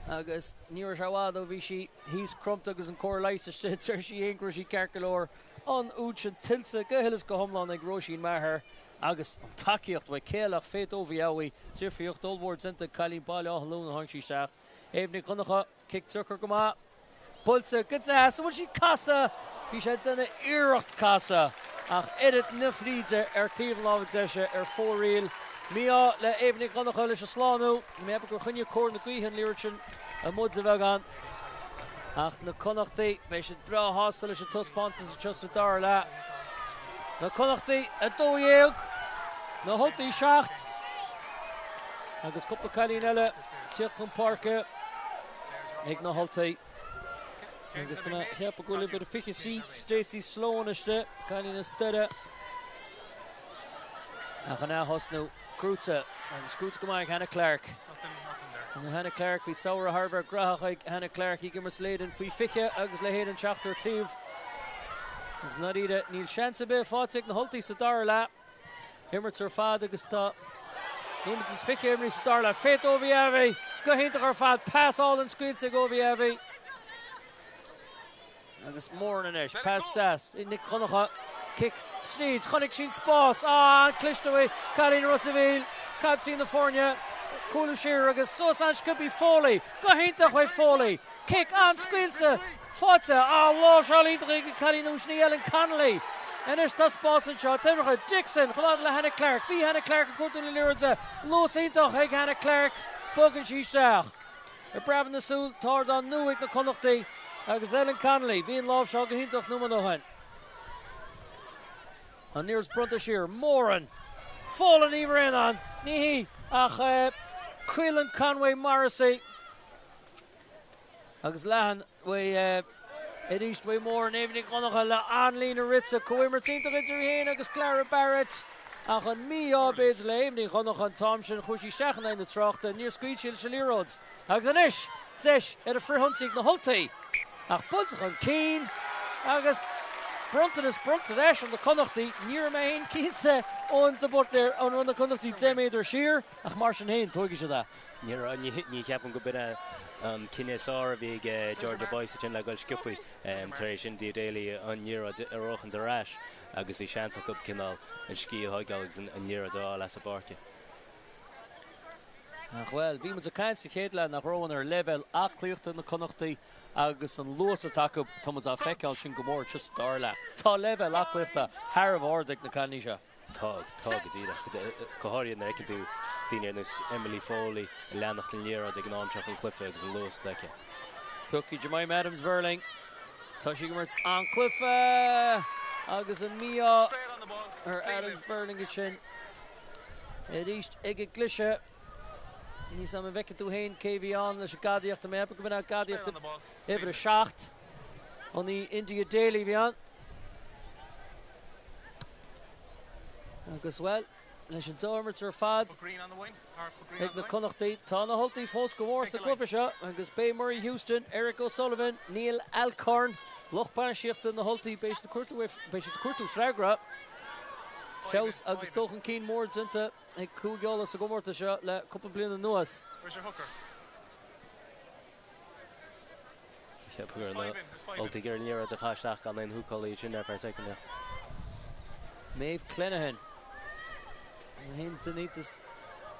Speaker 1: agus ní raibh sé i bhfad ó bhí sí thíos cromta agus an cóir leighis istigh, deir sí féin go raibh sí ceart go leor. An úd sin tuillte go huile is go hiomlán ag Róisín Maher agus an tacaíocht uaidh cé eile ach Faith Dovey-Awi, difríocht ollmhór déanta ag cailín Baile Átha Luain a tháinig sí isteach. Éabha Nic Dhonncha, cic deacair go maith, buailte go deas, an bhfuil sí ag casadh? Bhí sé ag déanamh iarracht casadh ach oiread na fríde ar taobh na láimhe deise ar fóraoil. Mí-ádh le Éabha Nic Dhonncha leis an slánú. Ní mé gur choinnigh cóir na gaoithe an liathróid sin amuigh de bheagán. Ach na Connachtaigh, beidh siad breá shásta leis an taispeántas anseo sa dara leath. Na Connachtaigh 12, na hUltaigh 7 agus cúpla cailín eile tíocht chun páirce ag na hUltaigh. Agus tá mé ag ceapadh go bhfuil uimhir 23 Stacey Sloane istigh, cailín as Doire. Ach an ath-thosnú gnóite agus gnóite go maith ag Hannah Clarke. Hannah Clarke, bhí samhradh thar a bheith graitheach ag Hannah Clarke, í ag imirt le hÉirinn faoi 20 agus le hÉirinn seachtar taobh. Agus i ndáiríre, níl seans ar bith faighte ag na hUltaigh sa dara leath. Imirt ar fad agus tá nóiméad is 20 imithe sa dara leath. Faith Dovey-Avey, go hiontach ar fad, pas álainn scaoilte ag Dovey-Avey. Agus Moran anois, pas deas, Nic Dhonncha, cic tríd, chonaic sí an spás, ah, an-cliste uaidh cailín Ros a' Mhíl, caiptín na foirne, cúlú siar agus suas an-sciobtha Foley, go hiontach uaidh Foley, cic an-scaoilte, faighte, ah, láimhseáil iontach ag cailín Uisnigh Ellen Connolly. Anois tá spás anseo, taobh Dixon, chomh fada le Hannah Clarke, bhí Hannah Clarke ag cuartú na liathróide, luas iontach ag Hannah Clarke, bogann sí isteach. I bpreabadh na súl, tá ardán nua ag na Connachtaigh agus Ellen Connolly. Bhí an láimhseáil go hiontach nóiméad ó shin. An liathróid bronnta siar. Moran. Folan Ní Bhraonáin. Ní hí ach Caolan Conway Morrissey. Agus leathan uaidh arís uaidh Moran. Éabha Nic Dhonncha le an-líne rite. Comhimirt iontach idir í féin agus Clara Barrett. Ach an mí-ádh b'fhéidir le Éabha Nic Dhonncha an t-am sin. Chuaigh sí isteach in aghaidh na tráchta. Níor scaoil sí leis an liathróid. Agus anois deis ar an frithionsaí ag na hUltaigh. Ach buailte chun cinn agus bronntanas bronnta ar ais ó na Connachtaigh. Ní raibh mé féin cinnte Eoin de Buitléir an raibh na Connachtaigh 10 méadar siar ach mar sin féin tógfaidh siad é.
Speaker 2: Ní cheapaim go b'in é an cinneadh is fearr a bhí ag Georgia Boyce ansin le dul sciobtha tar éis India Daly an liathróid a bhuachaint ar ais agus bhí seans acu cineál an sciath a thógáil agus an liathróid a fháil as an bpáirc.
Speaker 1: Ach bhuel, bhí muid ag caint sa chéad leath nach raibh ar leibhéal aclaíochta na Connachtaí agus an luas atá acu, tá muid á feiceáil sin go mór anseo sa dara leath. Tá leibhéal aclaíochta thar a bheith ard ag na cailíní seo.
Speaker 2: Tá, tá go díreach. Go háirithe nuair a fheiceann tú daoine ar nós Emily Foley ag leanacht an liathróid ag an am seo den chluiche agus an luas atá aici.
Speaker 1: Piocfaidh Jemima Adams-Verling. Tá sí ag imirt an-chluiche agus an mí-ádh ar Adams-Verling ansin arís ag an gcliseadh. Níl 's a'm an bhfeiceann tú féin cé a bhí ann leis an gcadaíocht, tá mé ag ceapadh go mb'in cadaíocht uimhir 7. An í India Daly a bhí ann? Agus, bhuel, leis an dea-imirt ar fad ag na Connachtaigh, tá na hUltaigh fós go mór sa gcluiche seo agus beidh Murray Houston, Eric O'Sullivan, Neil Alcorn, lucht bainistíochta na hUltaigh, beidh siad ag cuartú freagra. Feabhas agus dul chun cinn mór déanta ag Cúige Uladh sa gcomórtas seo le cúpla bliain anuas.
Speaker 2: Cheapfá go raibh na Ultaigh ag iarraidh an liathróid a chaitheamh isteach gan aon húcálaí ansin ar feadh soicind.
Speaker 1: Maeve Clenahan.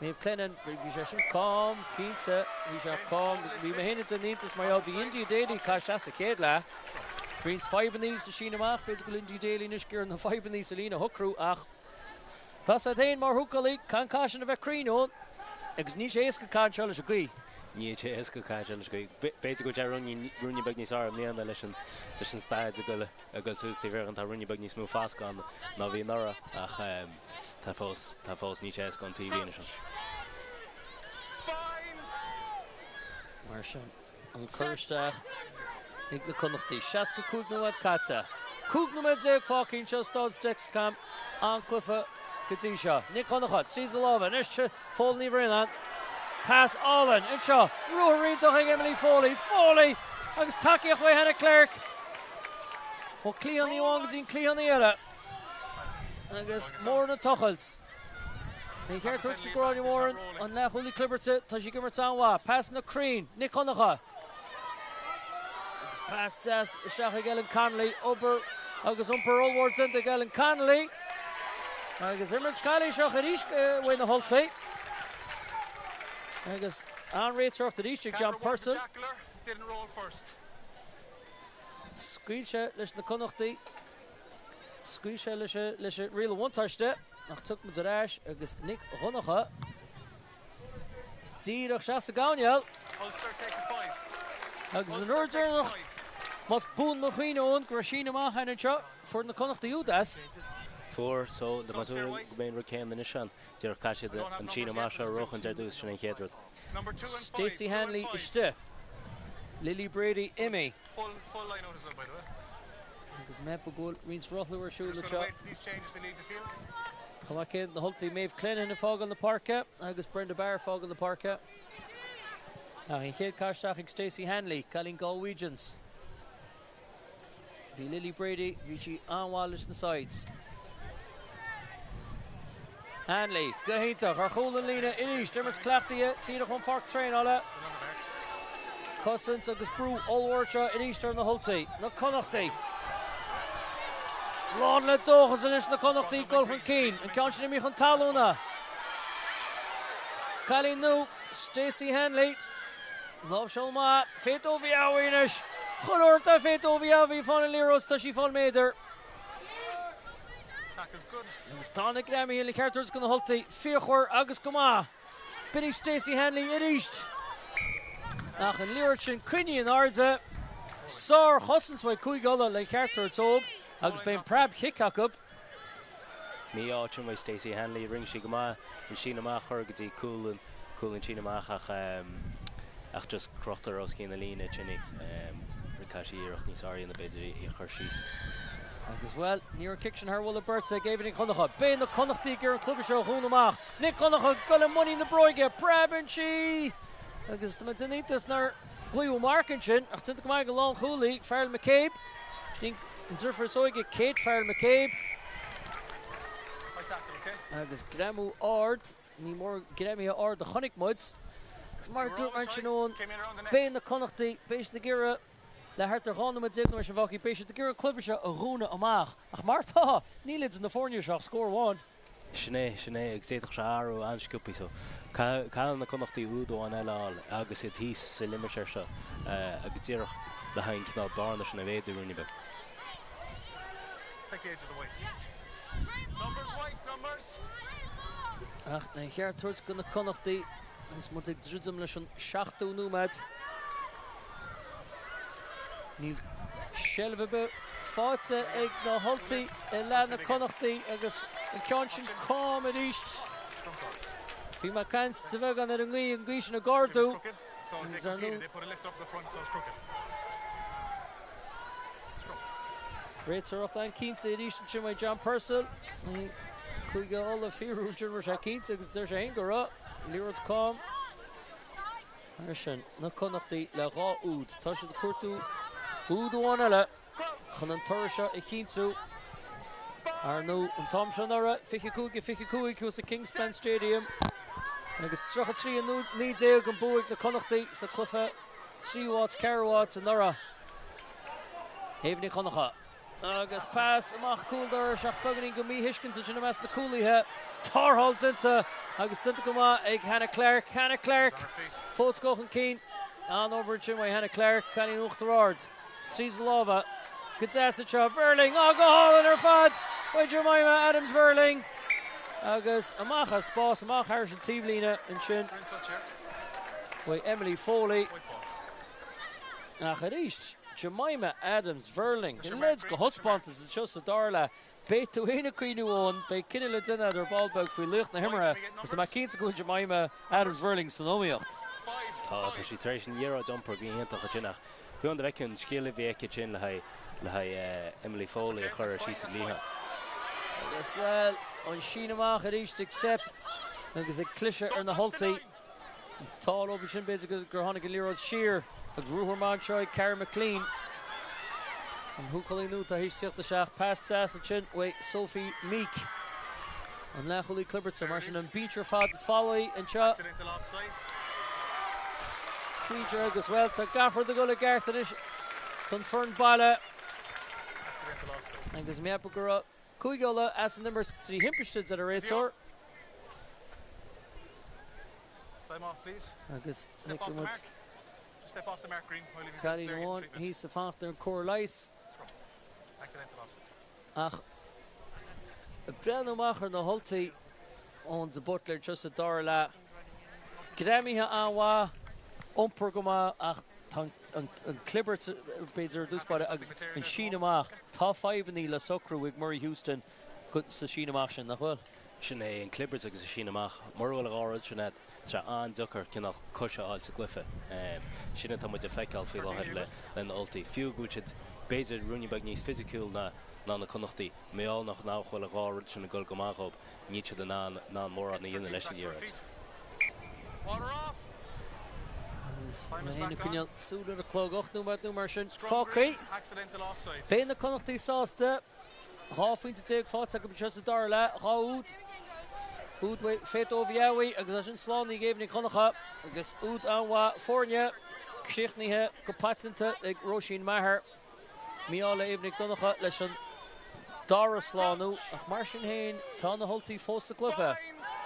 Speaker 1: Maeve Clenahan, bhí sé sin cam, cinnte, bhí sé cam. Bhí mé féin ag déanamh iontais mar gheall, bhí India Daly ag caitheamh isteach sa chéad leath. Roinnt fadhbanna sa síneadh amach, b'fhéidir go bhfuil India Daly anois ag iarraidh na fadhbanna sa líne a shocrú ach tá 's agat féin mar húcálaí, caithfidh an cath sin a bheith cruinn ann agus níl sé éasca caitheamh anseo leis an ghaoth.
Speaker 2: Níl sé éasca caitheamh leis an ghaoth. B'fhéidir go bhfuil sé ruainne beag níos fearr i mbliana leis an leis an staid ag dul ag dul suas taobh thiar tá ruainne beag níos mó foscadh ann ná bhí anuraidh ach tá fós tá fós níl sé éasca ón taobhlíne sin.
Speaker 1: Mar sin, an cur isteach ag na Connachtaigh. 65 nóiméad caite. 15 nóiméad fágtha anseo i Staid Dexcom. An-chluiche go dtí seo. Nic Dhonncha tríd a lámha. Anois Fódhla Ní Bhraonáin. Pas álainn anseo. Ruathar iontach ag Emily Foley. Foley! Agus tacaíocht uaidh Hannah Clerke. Ó cliathánaí amháin go dtí an cliathánaí eile. Agus Moran ag tochailt. Ní cheart tabhairt go Gráinne Moran, an leathchúlaí clibirte, tá sí ag imirt an-mhaith. Pasanna cruinn, Nic Dhonncha. Agus pas deas isteach ag Ellen Connolly. Obair agus iompar ollmhór déanta ag Ellen Connolly. Agus imirt cailéiseach arís uaidh na hUltaigh. Agus an-réiteoireacht arís ag John Purcell. Scaoil sé leis na Connachtaigh. Scaoil sé leis an riail bhuntáiste ach tiocfaidh muid ar ais agus Nic Dhonncha díreach isteach sa gcoirnéal. Agus an uair deireanach, más buan mo chuimhne ann, go raibh síneadh amach againn anseo, fuair na Connachtaigh úd as.
Speaker 2: Fuair, so tá mé ag súil go mbeidh an rud céanna anois ann. Díreach caithfidh siad an síneadh amach seo a bhuachan ar dtús, sin an chéad rud.
Speaker 1: Stacey Hanley istigh. Lily Brady imithe. Agus mé go bhfuil roinnt rothlú ar siúl anseo. Chomh maith céanna na hUltaigh Maeve Clenahan ag fágáil na páirce agus Brenda Barr ag fágáil na páirce. Ach an chéad caitheamh isteach ag Stacey Hanley, cailín Galwegians. Bhí Lily Brady, bhí sí an-mhaith leis na sides. Hanley, go hiontach, ar chúl an líne arís, imirt cleachtaithe, díreach ón pháirc traenála. Cosaint agus brú ollmhór seo arís ar na hUltaigh, na Connachtaigh. Lán le dóchas anois na Connachtaigh ag dul chun cinn, an ceann sin imithe chun talúna. Cailín nua, Stacey Hanley. Láimhseáil maith, Feitovi anois. Chuile shórt a Feitovi bhí fán an liathróid, tá sí fán méadar. Agus tá na greamaithe le ceart a thabhairt do na hUltaigh, fíochmhar agus go maith. B'in í Stacey Hanley arís. Ach an liathróid sin coinnithe in airde. Sár-chosaint uaidh Cúige Uladh le ceart a thabhairt dóibh agus beidh an preab-chic acu.
Speaker 2: Mí-ádh ansin uaidh Stacey Hanley, rinne sí go maith an síneadh amach a chur go dtí cúl an cúl an síneadh amach ach ach just crochtar os cionn na líne ansin í. Caithfidh sí iarracht níos fearr a dhéanamh b'fhéidir í a chur síos.
Speaker 1: Agus, bhuel, ní raibh an cic sin thar bhuille beirte ag Éabha Nic Dhonncha. Beidh na Connachtaigh ag iarraidh an cluiche seo a dhúnadh amach. Nic Dhonncha ag dul i muinín na bróige. Preabann sí! Agus tá mé ag déanamh iontais nár glaodh marc ansin ach déanta go maith ag an lánchúlaí, Fearghal McCabe. Sin an deirfiúr is óige, Kate Farrell McCabe. Agus greamú ard, ní mór greamaithe ard a chonaic muid. Agus mar a dúirt mé ansin Eoin, beidh na Connachtaigh, beidh siad ag iarraidh, le thart ar 12 nóiméad nó mar sin fágtha, beidh siad ag iarraidh an cluiche seo a dhúnadh amach. Ach mar atá, níl idir na foirne seo ach scór amháin.
Speaker 2: Sin é, sin é, agus d'fhéadfadh sé athrú an-sciobtha so caithfidh na Connachtaigh úd amháin eile a fháil agus iad thíos sa limistéar seo agus díreach le haghaidh an cineál bearna sin a mhéadú ruainne beag.
Speaker 1: Ach an cheart tabhairt do na Connachtaigh agus muid ag druidim leis an seachtú nóiméad. Níl seilbh ar bith faighte ag na hUltaigh i leath na Connachtaigh agus an ceann sin cam arís. Bhí mé ag caint de bheagán ar an ngaoth, an ghaoth sin ag ardú agus ar ndóigh, Réiteoireacht an-cinnte arís ansin uaidh John Purcell. Cúige Uladh ag fiafraí ansin an raibh sé cinnte agus deir sé féin go raibh. Liathróid cam. Mar sin, na Connachtaigh le 2 úd. Tá siad ag cuartú úd amháin eile chun an toradh seo a chinntiú. Ar ndóigh, an t-am seo anuraidh, 25-25 thuas i Kingspan Stadium agus 33-19 an bua ag na Connachtaigh sa cluiche tríú háit, ceathrú háit anuraidh. Aoibhe Nic Dhonncha agus pas amach cúl dorais ach beagáinín de mhíthuiscint ansin i measc na cúlaithe. Tarrtháil déanta agus déanta go maith ag Hannah Clarke. Hannah Clarke fós ag dul chun cinn. An-obair ansin uaidh Hannah Clarke, cailín Uachtar Ard. Tríd na lámha go deas anseo. Verling! Á, go hálainn ar fad! Uaidh Jemima Adams Verling! Agus amach as spás, amach thairis an taobhlíne ansin uaidh Emily Foley. Ach arís, Jemima Adams Verling, a leithéid de thaispeántas anseo sa dara leath. Beidh tú féin ag cuimhniú, Eoin, beidh cinneadh le déanamh agat ar ball beag faoi laoch na himeartha agus tá mé cinnte go bhfuil Jemima Adams Verling san iomaíocht.
Speaker 2: Tá, tá sí tar éis an liathróid a iompar go hiontach ansin ach bhí ann do bhfeicfinn an scil a bhí aici ansin le haghaidh le haghaidh Emily Foley a chur síos sa gcliathán.
Speaker 1: Agus, bhuel, an síneadh amach arís ag teip agus ag cliseadh ar na hUltaigh. An t-ádh leo ansin, b'fhéidir, gur tháinig an liathróid siar agus ruathar maith anseo ag Cara McClean. An húcálaí nua atá théis tíocht isteach. Pas deas ansin uaidh Sophie Meek. An leathchúlaí clibirte. Mar sin an binse ar fad folamh anseo. B'fhéidir agus, bhuel, tá gach rud ag dul i gceart anois don foireann baile. Agus mé ag ceapadh go raibh Cúige Uladh as an imirt trí thimpiste, deir an réiteoir. Agus feicfidh muid cailín amháin thíos ag fanacht ar an cóir leighis. Ach ag breathnú amach ar na hUltaigh, Eoin de Buitléir anseo sa dara leath. Greamaithe an-mhaith, iompar go maith ach tá an clibirt, b'fhéidir, ar dtús báire agus an síneadh amach, tá fadhbannaí le socrú ag Murray Houston sa síneadh amach sin, nach bhfuil?
Speaker 2: Sin é, an clibirt agus an síneadh amach. Mura bhfuil an dhá rud sin agat, tá sé an-deacair cineál cois a fháil sa gcluiche. Sin atá muid ag feiceáil faoi láthair le na Ultaigh. Fiú go bhfuil siad, b'fhéidir, ruainnín beag níos fisiciúil ná na Connachtaigh, mar gheall nach bhfuil an dhá rud sin ag dul go maith dhóibh, níl siad in ann in ann mórán a dhéanamh leis an liathróid.
Speaker 1: Agus mé féin ag coinneáil súil ar an chlog, 8 nóiméad nó mar sin fágtha. Beidh na Connachtaigh sásta. 12 phointe faighte acu anseo sa dara leath, 2 úd. Úd uaidh Faith Oviawe agus ansin slánaithe ag Éabha Nic Dhonncha agus úd an-mhaith foirne críochnaithe go paiteanta ag Róisín Maher. Mí-ádh le Éabha Nic Donncha leis an dara slánú ach mar sin féin tá na hUltaigh fós sa gcluiche.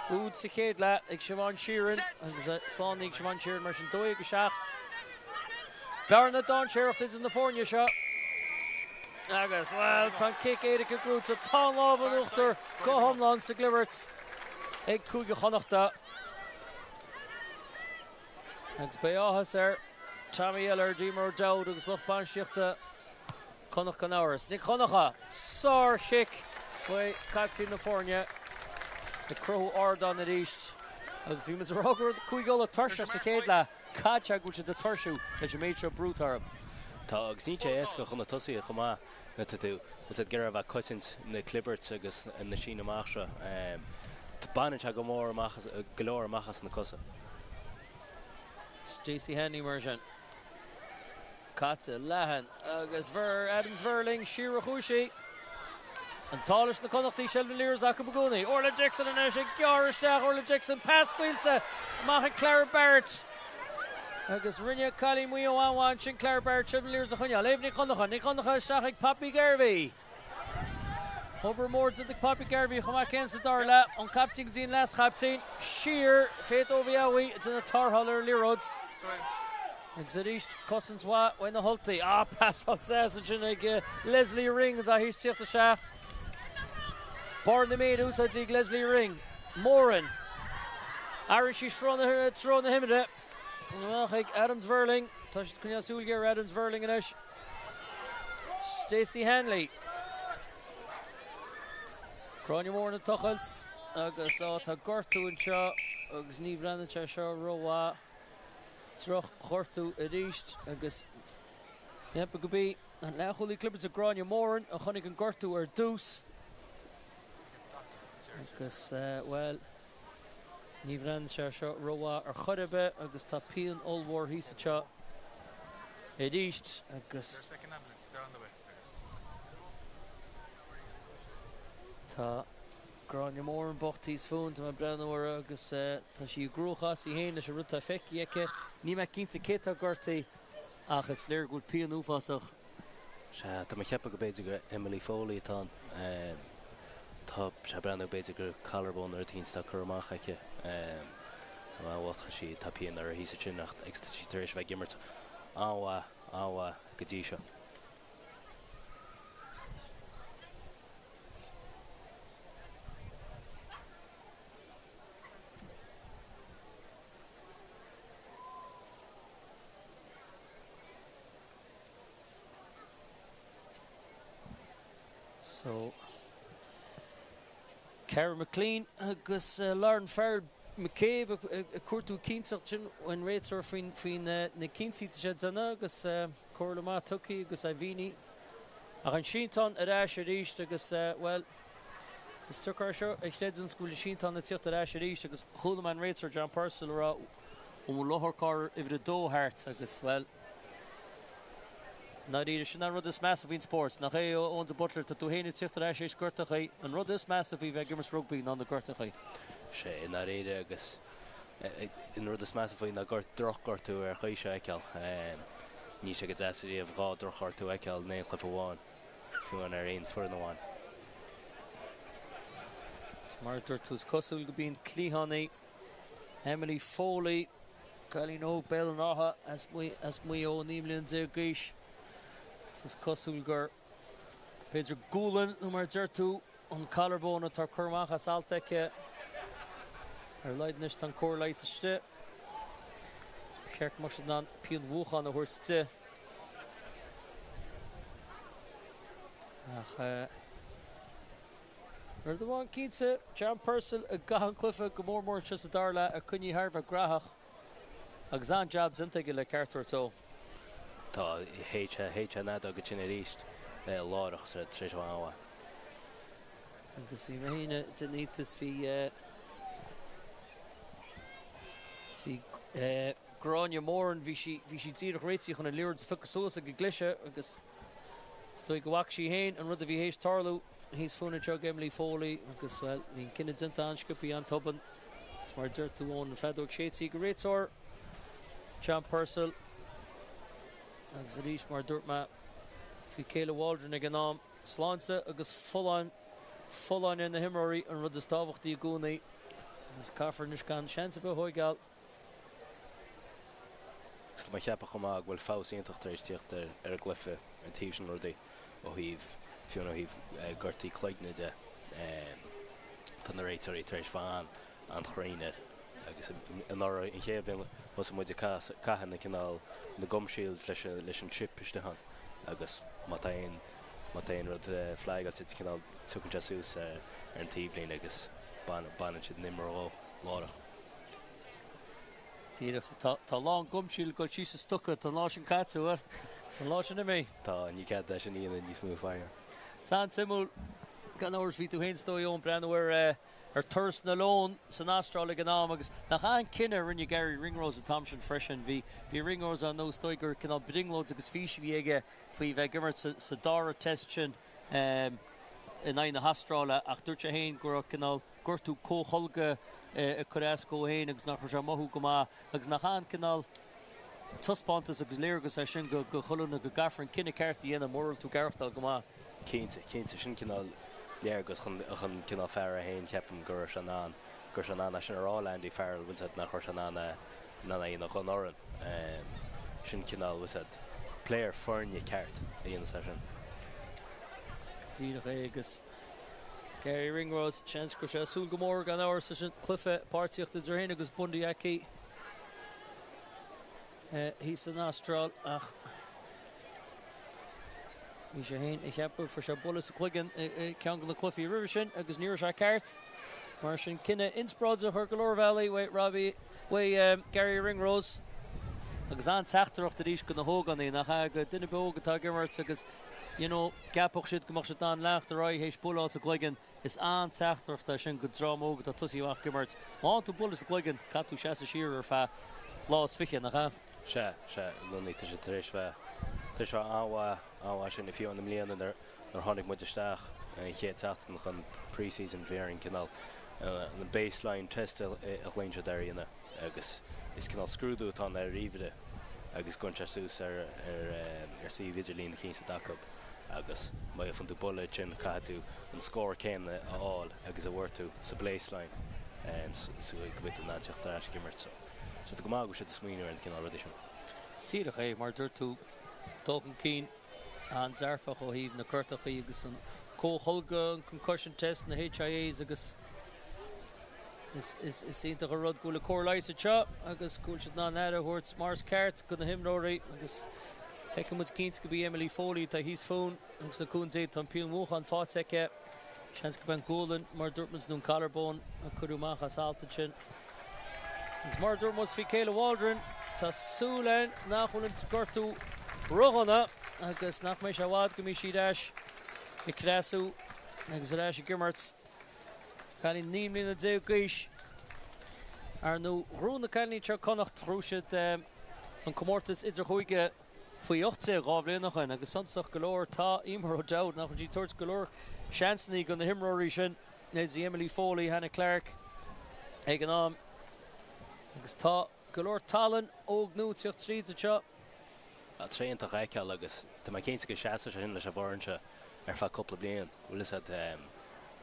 Speaker 1: Úd sa chéad leath ag Siobhán Sheerin agus slánaithe ag Siobhán Sheerin mar sin 12-7. Bearna dainséarach idir na foirne seo agus, bhuel, tá an cic éirice gnóite, tá an lámh in uachtar go hiomlán sa gclibirt ag Cúige Chonnachta. Agus beidh áthas ar Tommy Ellard, Emer O'Dowd agus lucht bainistíochta Connacht gan amhras. Nic Dhonncha, sár-chic uaidh caiptín na foirne ag cruthú ardán arís agus bhí muid ag rá go raibh Cúige Uladh tuirseach sa chéad leath. Caithfidh go bhfuil siad ag tuirsiú leis an méid seo brú atá orthu.
Speaker 2: Tá, agus níl sé éasca chun na tosaithe chomh maith. Nuair atá tú ag iarraidh a bheith ag cosaint na clibirt agus na síneadh amach seo, baineann sé go mór amach as, go leor amach as na cosa.
Speaker 1: Stacey Hanley mar sin. Caite leathan agus Ver, Adams Verling siar a chuaigh sí. An t-ádh leis na Connachtaigh, seilbh na liathróide acu i gcónaí. Orla Dixon anois ag gearradh isteach, Orla Dixon, pas scaoilte amach ag Clara Barrett. Agus rinne cailín Mhaigh Eo an-mhaith ansin Clara Barrett seilbh na liathróide a choinneáil. Éabha Nic Dhonncha, Nic Dhonncha isteach ag Poppy Garvey. Obair mhór déanta ag Poppy Garvey chomh maith céanna sa dara leath. Ón captaen go dtí an leas-chaptaen. Siar, Faith Oviawe ag déanamh tarrtháil ar an liathróid. Agus arís cosaint mhaith uaidh na hUltaigh. Ah, pasáil deas ansin ag Leslie Ring atá théis tíocht isteach. Barr na méire úsáidte ag Leslie Ring. Moran. Athraíonn sí treo na himeartha. Amach ag Adams Verling. Tá siad ag coinneáil súil ghéar ar Adams Verling anois. Stacey Hanley. Gráinne Moran ag tochailt agus á tá gortú anseo. agus ní bhreathnaíonn sé seo rómhaith. Droch-ghortú arís agus cheapfainn gurb í an leathchúlaí clibirte Gráinne Moran a chonaic an gortú ar dtús agus, bhuel, ní bhreathnaíonn sé seo rómhaith ar chor ar bith agus tá pian ollmhór thíos anseo arís agus tá Gráinne Moran bocht thíos fúinn, tá mé ag breathnú uirthi agus tá sí i gcruachás í féin leis an rud atá feicthe aici. Níl mé cinnte cé atá gortaithe ach is léir go bhfuil pian uafásach.
Speaker 2: Sea, tá mé ag ceapadh go b'fhéidir gur Emily Foley atá ann. Tá sé ag breathnú b'fhéidir gur collarbone nó rud éicint atá curtha amach aici. Bhuel, tá sí, tá pian uirthi thíos ansin ach tá sí tar éis a bheith ag imirt an-mhaith, an-mhaith go dtí seo.
Speaker 1: So, Cara McClean agus Lauren Farrell McCabe ag cuartú cinnteacht sin ón réiteoir faoi na cinntí atá sé ag déanamh agus comhairle maith tugtha agus é mhínithe. Ach an síntán ar ais arís agus, bhuel, is deacair é seo a chreidiúint go bhfuil an síntán ag tíocht ar ais arís agus chuala mé an réiteoir John Purcell ag rá an bhfuil otharcharr uimhir a dó thart agus, bhuel, ndáiríre, sin an rud is measa faoin spórt, nach é, Eoin de Buitléir, tá tú féin ag tíocht ar ais éis gortachaí, an rud is measa faoi bheith ag imirt rugbaí ná na gortachaí.
Speaker 2: Sea, i ndáiríre agus an rud is measa faoi ná drochghortú ar chaoi seo a fheiceáil. Níl sé go deas ariamh 2 drochghortú a fheiceáil in aon chluiche amháin, fiú amháin ar aon foireann amháin.
Speaker 1: Is mar a dúirt tú, is cosúil go b'í an cliathánaí Emily Foley, cailín óg Béal an Átha as Maigh Eo, 19 mbliana d'aois. Is cosúil gur b'fhéidir gualainn nó mar a deir tú, an collarbone atá curtha amach as alt aici. Ar a laghad anois tá an cóir leighis istigh. Is ba cheart go mbeadh siad in ann pianmhúchán a thabhairt di. Ach rud amháin cinnte, John Purcell i gcaitheamh an chluiche, go mór mór anseo sa dara leath, ag coinneáil thar a bheith graitheach. Agus an-jab déanta aige le ceart a thabhairt dó.
Speaker 2: Tá H H an fheadóg ansin arís láithreach tar éis a bheith an-mhaith.
Speaker 1: Agus bhí mé féin den iontas, bhí bhí Gráinne Moran, bhí sí bhí sí díreach réitithe chun an liathróid a phiocadh suas ag an gcliseadh agus is dóigh go bhfaca sí féin an rud a bhí théis tarlú thíos fúinn anseo ag Emily Foley agus, bhuel, bhí an cinneadh déanta an-sciobtha, an-tobann. Agus mar a deir tú, Eoin, an feadóg séidte ag an réiteoir, John Purcell. Agus arís, mar a dúirt mé faoi Kayla Waldron ag an am, Sláinte agus folláin, folláine na himreoirí an rud is tábhachtaí i gcónaí agus caithfear anois gan seans ar bith a thóigeáil.
Speaker 2: Agus tá mé ag ceapadh chomh maith go bhfuil feabhas iontach tar éis tíocht ar an gcluiche ar an taobh sin rudaí ó thaobh, fiú ó thaobh gortaí cloigne de. Tá na réiteoirí tar éis bheith an-chruinn air agus anuraidh, an chéad bhliain, thosaigh muid ag caitheamh na cineál, na gum shields leis leis an chip istigh ann agus má tá aon, má tá aon rud flagáilte cineál tiocfaidh sé suas ar an taobhlíne agus baineann siad an imreoir dhó láithreach.
Speaker 1: Díreach so tá tá a lán gum shield ag dul síos sa stoca, tá an lá sin caite, bhuel, tá an lá sin imithe.
Speaker 2: Tá, ní cead é sin a dhéanamh níos mó faraor.
Speaker 1: Is an-suimiúil, gan amhras, bhí tú féin is dóigh Eoin ag breathnú ar ar Turas na Leon san Astráil ag an am agus nach an-chinneadh a rinne Garry Ringrose an t-am sin freisin. Bhí bhí Ringrose ann nó is dóigh gur cineál brionglóid agus fís a bhí aige faoi bheith ag imirt sa dara test sin in aghaidh na hAstráile ach dúirt sé féin go raibh cineál gortú comhtholgtha ag cur as dó féin agus nach raibh sé ag mothú go maith agus nach an-cineál taispeántas agus léargas é sin do chuile dhuine go gcaithfear an cinneadh ceart a dhéanamh mura bhfuil tú ag aireachtáil go maith.
Speaker 2: Cinnte, cinnte, sin cineál léargas chun cineál fear é féin, ceapaim go raibh sé in ann, go raibh sé in ann é sin a rá le Andy Farrell, bhfuil 'fhios a'd, nach raibh sé in ann é, in ann é a dhéanamh don fhoireann. Sin cineál, bhfuil 'fhios a'd, player foirne ceart a dhéanas é sin.
Speaker 1: Díreach é agus Garry Ringrose, seans go raibh sé ag súil go mór gan amhras leis an cluiche páirtíochta idir féin agus Bundee Aki thíos san Astráil ach bhí sé féin ag ceapadh fuair sé buille sa chloigeann i gceann de na cluichí roimhe sin agus ní raibh sé ceart. Mar sin, cinneadh inspioráideach ar go leor bealaí uaidh Robbie, uaidh Garry Ringrose. Agus an-teachtaireacht arís do na hógánaigh, nach ea, do duine ar bith óg atá ag imirt agus, you know, gceapfadh siad go mbeadh siad in ann leanacht ar aghaidh théis bualadh sa gcloigeann. Is an-teachtaireacht é sin do dream óg atá ag tosaí amach ag imirt. Má fhaigheann tú buille sa gcloigeann, caithfidh tú seasamh siar ar feadh lá is fiche, nach ea?
Speaker 2: Sea, sea, i gcónaí tá sé tar éis bheith, tar éis bheith an-mhaith, an-mhaith sin, fiú i mbliana nuair, nuair tháinig muid isteach an chéad tseachtain chun pre-season bhí orainn cineál an baseline test a ghlaonn siad air a dhéanamh agus is cineál scrúdú atá ann ar ríomhaire agus gabhann sé suas ar, ar, ar suíomh idirlín eicínt acu. agus má fhaigheann tú buille ansin caithfidh tú an scór céanna a fháil agus a bhfuair tú sa baseline so go bhfuil tú in ann teacht ar ais ag imirt. So tá go maith go bhfuil siad ag smaoineamh ar an cineál rudaí sin.
Speaker 1: Díreach é, mar a dúirt tú, dul chun cinn an-dearfach ó thaobh na gortachaí agus an comhtholgadh, an concussion test, na HIAs agus is iontach an rud go bhfuil an cóir leighis anseo agus go bhfuil siad in ann aire a thabhairt mar is ceart do na himreoirí agus feicfidh muid cinnte gurb í Emily Foley atá thíos fúinn agus le cúnamh Dé tá an pianmhúchán faighte aici. Seans gurb é an gualainn mar a dúirt muid nó an collarbone a cuireadh amach as alt ansin. Agus mar a dúirt muid faoi Kayla Waldron, tá súil againn nach bhfuil an gortú ródhona agus nach mbeidh sé i bhfad go mbeidh sí ar ais ag cneasú agus ar ais ag imirt. Cailín 19 mbliana d'aois. Ar ndóigh, ghnóthaigh na cailíní seo Connacht, ghnóthaigh siad an comórtas idirchúige faoi 18 2 bhliain ó shin agus suntasach go leor tá Emer O'Dowd, nach bhfuil sí ag tabhairt go leor seansanna do na himreoirí sin, leithéidí Emily Foley, Hannah Clarke ag an am agus tá go leor tallann óg nua ag tíocht tríd anseo.
Speaker 2: Tá tréith iontach a fheiceáil agus tá mé cinnte go seasfaidh sé sin leis an bhfoireann seo ar feadh cúpla bliain. Bhfuil fhios agat,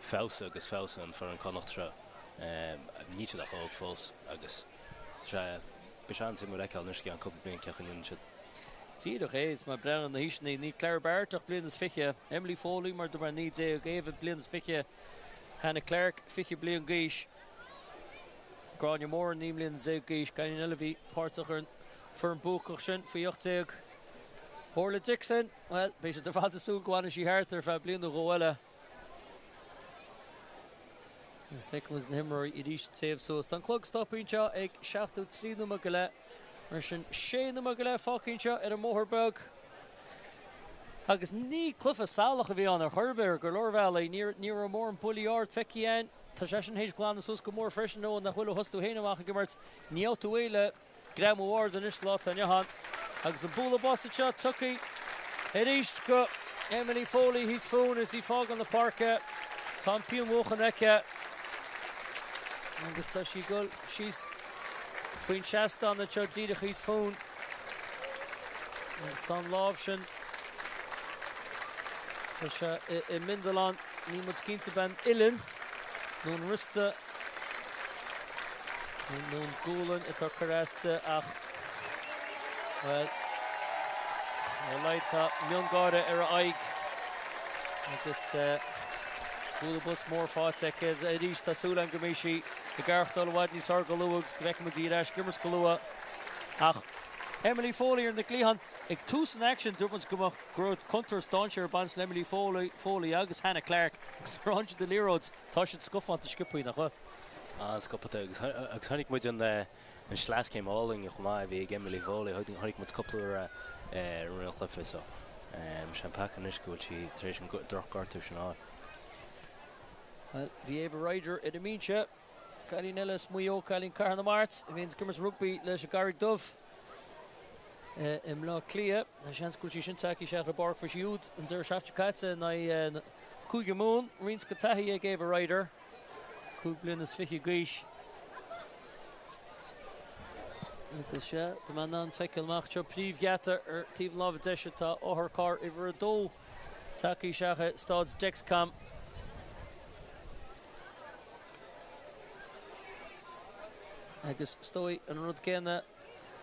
Speaker 2: feabhsú agus feabhsú an foireann Connacht seo. Níl siad ach óg fós agus tá sé, beidh sé an-suimiúil a fheiceáil anois i gceann cúpla bliain cén chaoi a ndéanann siad.
Speaker 1: Díreach é, is má breathnaíonn na haoiseanna, níl Clara Barrett ach bliain is fiche, Emily Foley mar dúirt mé 19, Ava bliain is fiche, Hannah Clarke 20 bliain d'aois. Gráinne Moran, 19 mbliana d'aois, cailín eile a bhí páirteach ar an foireann buacach sin faoi 18. Orla Dixon, bhuel, beidh siad ar fad ag súil go bhfanfaidh sí thart ar feadh bliain nó dhó eile. Agus feicfidh muid na himreoirí arís ag téamh suas. Tá an clog stoptha anseo ag 73 nóiméad go leith. Mar sin, sé nóiméad go leith fágtha anseo ar an mBóthar Beag. Agus ní cluiche salach a bhí ann ar chor ar bith ar go leor bealaí. Ní raibh mórán buillí ard feicthe againn. Tá sé sin théis glanadh suas go mór freisin ó nach bhfuil ó thosaigh tú féin amach ag imirt. Ní gheobhaidh tú réidh le greamú ard anois sa lá atá inniu ann. Agus an bualadh bos anseo tugtha arís go Emily Foley thíos fúinn is í ag fágáil na páirce. Tá an pianmhúchán aici agus tá sí ag dul síos faoin seastán anseo díreach thíos fúinn. Agus tá an lámh sin, tá sé i mbindealán, níl muid cinnte ab é an uillinn nó an wriosta nó an gualainn atá curtha as di ach, bhuel, ar a laghad tá miongháire ar a aghaidh agus bualadh bos mór faighte aici arís. Tá súil agam go mbeidh sí ag aireachtáil i bhfad níos fearr go luath agus go bhfeicfidh muid í ar ais ag imirt go luath. Ach Emily Foley ar na cliatháin ag tús an aicsin, dúirt muid go mbeadh, go raibh contúirt, dainséar ag baint le Emily Foley, Foley agus Hannah Clarke agus nuair a fhaigheann siad an liathróid, tá siad scafánta sciobthaí, nach bhfuil?
Speaker 2: An-sciobtha agus agus chonaic muid an an sleaschéim álainn chomh maith a bhí ag Emily Foley, chonaic muid cúpla uair é i rith an chluiche so sé an peaca anois go bhfuil sí tar éis an drochghortú sin a fháil.
Speaker 1: Bhuel, bhí Ava Ryder ar an mbinse. Cailín eile as Maigh Eo, cailín Cathair na Mart, a bhíonns ag imirt rugbaí leis an gCarraig Dubh i mBleá Cliath. Seans go bhfuil sí sin tagtha isteach ar an bpáirc. Fuair sí úd an deireadh seachtaine seo caite in aghaidh Cúige Mumhan. Roinnt de taithí ag Ava Ryder, 25 bliana d'aois. Agus sea, tá mé in ann feiceáil amach anseo príomhgheata ar taobh na láimhe deise tá otharcharr uimhir a dó tagtha isteach i Staid Dexcom. Agus is dóigh an rud céanna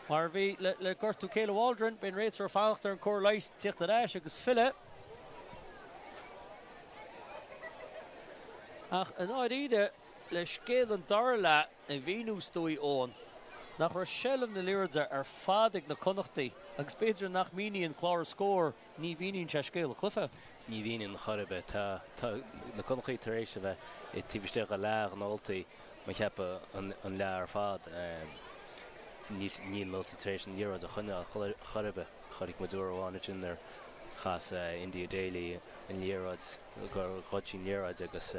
Speaker 1: mar a bhí le gortú Kayla Waldron, beidh an réiteoir ag fanacht ar an cóir leighis tíocht ar ais agus filleadh. Ach i ndáiríre, le scéal an dara leath a mhíniú is dóigh, Eoin, nach raibh seilbh na liathróide ar fad ag na Connachtaigh agus b'fhéidir nach míníonn clár scóir, ní mhíníonn sé scéal an chluiche.
Speaker 2: Ní mhíníonn chor ar bith. Tá tá na Connachtaigh tar éis a bheith taobh istigh de leath na Ultaigh, mo cheapadh, an leath ar fad. Níl níl na Ultaigh tar éis an liathróid a choinneáil chor ar bith. Chonaic muid uair amháin ansin nuair chas India Daly an liathróid, gur ghoid sí an liathróid agus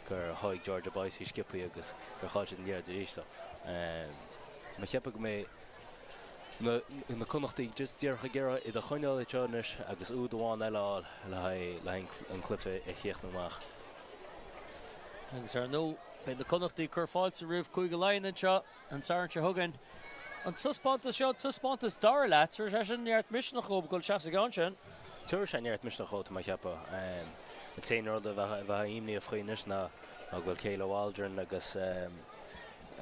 Speaker 2: gur sháigh Georgia Boyce í sciobthaí agus gur chaill siad an liathróid arís. So, mo cheapadh go mbeidh na na Connachtaigh just díreach ag iarraidh iad a choinneáil anseo anois agus úd amháin eile a fháil le haghaidh le haghaidh an cluiche a chríochnú amach.
Speaker 1: Agus ar ndóigh, beidh na Connachtaigh ag cur fáilte roimh Cúige Laighean anseo an Satharn seo chugainn. An taispeántas seo, taispeántas dara leath, tabharfaidh sé sin neart misneach dhóibh dul isteach sa gceann sin.
Speaker 2: Tabharfaidh sé neart misneach dhóibh, tá mé ag ceapadh. An t-aon rud a bheadh imníoch faoi anois ná go bhfuil Kayla Waldron agus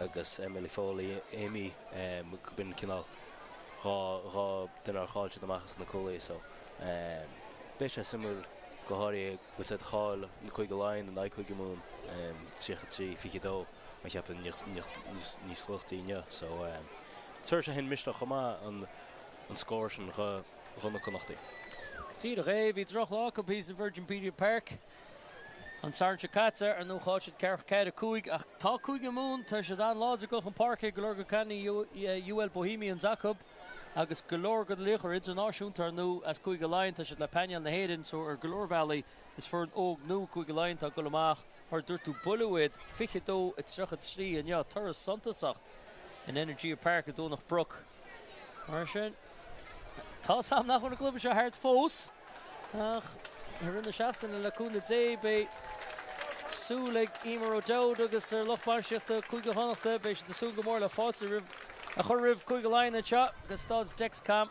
Speaker 2: agus Emily Foley imithe, go b'in cineál 2 duine ar chaill siad amach as na cúlaithe so beidh sé suimiúil go háirithe go bhfuil siad chaill na Cúige Laighean in aghaidh Cúige Mumhan 33, 22 mar cheapaim níos luchtaí inniu so tabharfaidh sé sin misneach chomh maith an scór sin do na Connachtaigh.
Speaker 1: Díreach é, bhí drochlá acu thíos in Virgin Media Park. An Satharn seo caite, ar ndóigh chaill siad ceathracha 4, 5 ach tá Cúige Mumhan, tá siad an-láidir ag dul chun páirce, go leor de cailíní UL Bohemians acu agus go leor de na laochra idirnáisiúnta ar ndóigh as Cúige Laighean, tá siad le painéal na hÉireann so ar go leor bealaí is foireann óg nua Cúige Laighean atá ag dul amach mar a dúirt tú buaileadh iad 22, 33 inniu, toradh suntasach in Energia Park i nDomhnach Broc. Mar sin, tá's a'm nach bhfuil an cluiche seo thart fós ach i rith na seachtaine le cúnamh Dé beidh súil ag Emer O'Dowd agus ar lucht bainistíochta Cúige Chonnachta, beidh siad ag súil go mór le fáilte roimh a chur roimh Cúige Laighean anseo go Staid Dexcom